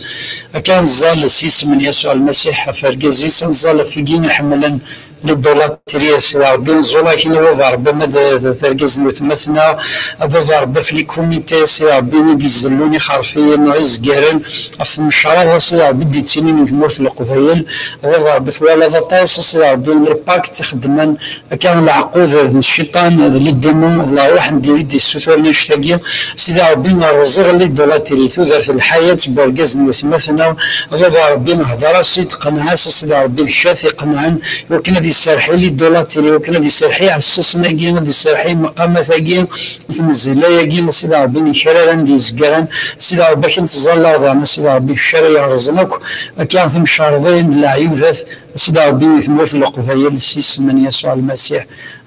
Akka nẓal s yisem n Yasuɛ Lmasiḥ ɣef argaz-is, nẓal ɣef wigi iḥemmlen l'idolâtrie, a Sidi Ṛebbi, nẓul akin a Baba Ṛebbi, ama d, d, d argaz n wetma-tneɣ, a Baba Ṛebbi, ɣef les comités, a Sidi Ṛebbi, i izellun ixerfiyen neɣ izgaren, ɣef tmecṛaḍ, a Sidi Ṛebbi, i d-ittilin di tmurt n Leqbayel, a Baba Ṛebbi, twalaḍ aṭas, a Sidi Ṛebbi, les pactes ixeddmen, akka leɛqud d cciṭan, d les démons, d lerwaḥ n diri d-issuturen annect-agi, a Sidi Ṛebbi, rẓiɣ l'idolâtrie, tudert n lḥayat n wergaz n wetma-tneɣ, a Baba Ṛebbi, hder-as-id, qenneɛ-as, a Sidi Ṛebbi, d kečč ara t-iqenɛen, iwakken ad iserreḥ i l'idolâtrie, iwakken ad iserreḥ i iɛessasen-agi, ad iserreḥ i imeqqamat-agi, i tnezzla-agi, a Sidi Ṛebbi, n ikraren d yizgaren, a Sidi Ṛebbi, akken ttẓallaɣ daɣen, a Sidi Ṛebbi, d kečč ara yerẓen akk, akka timcerḍin d leɛyudat, a Sidi Ṛebbi, di tmurt n Leqbayel, s yisem n Yasuɛ Lmasiḥ.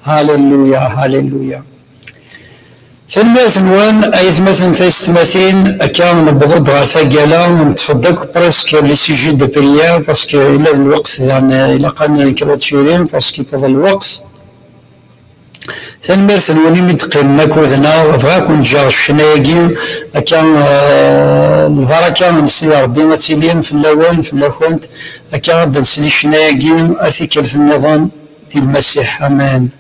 Halleluya, halleluya. Tanemmirt-nwen, aytmaten, taysetmatin, akka newweḍ-d ɣer taggala, neṭṭef-d akk presque les sujets de prière, parce que ila d lweqt, yani, ilaq ad nclôturer, parce que yewweḍ lweqt. Tanemmirt-nwen imi d-teqqimen akked-neɣ, bɣiɣ ad ken-ǧǧeɣ ccna-agi, akka, euh, lbaraka n Sidi Ṛebbi ad tili fell-awen, fell-akent, akka ad d-nsel i ccna-agi, ar tikkelt nniḍen, di Lmasiḥ. Amen.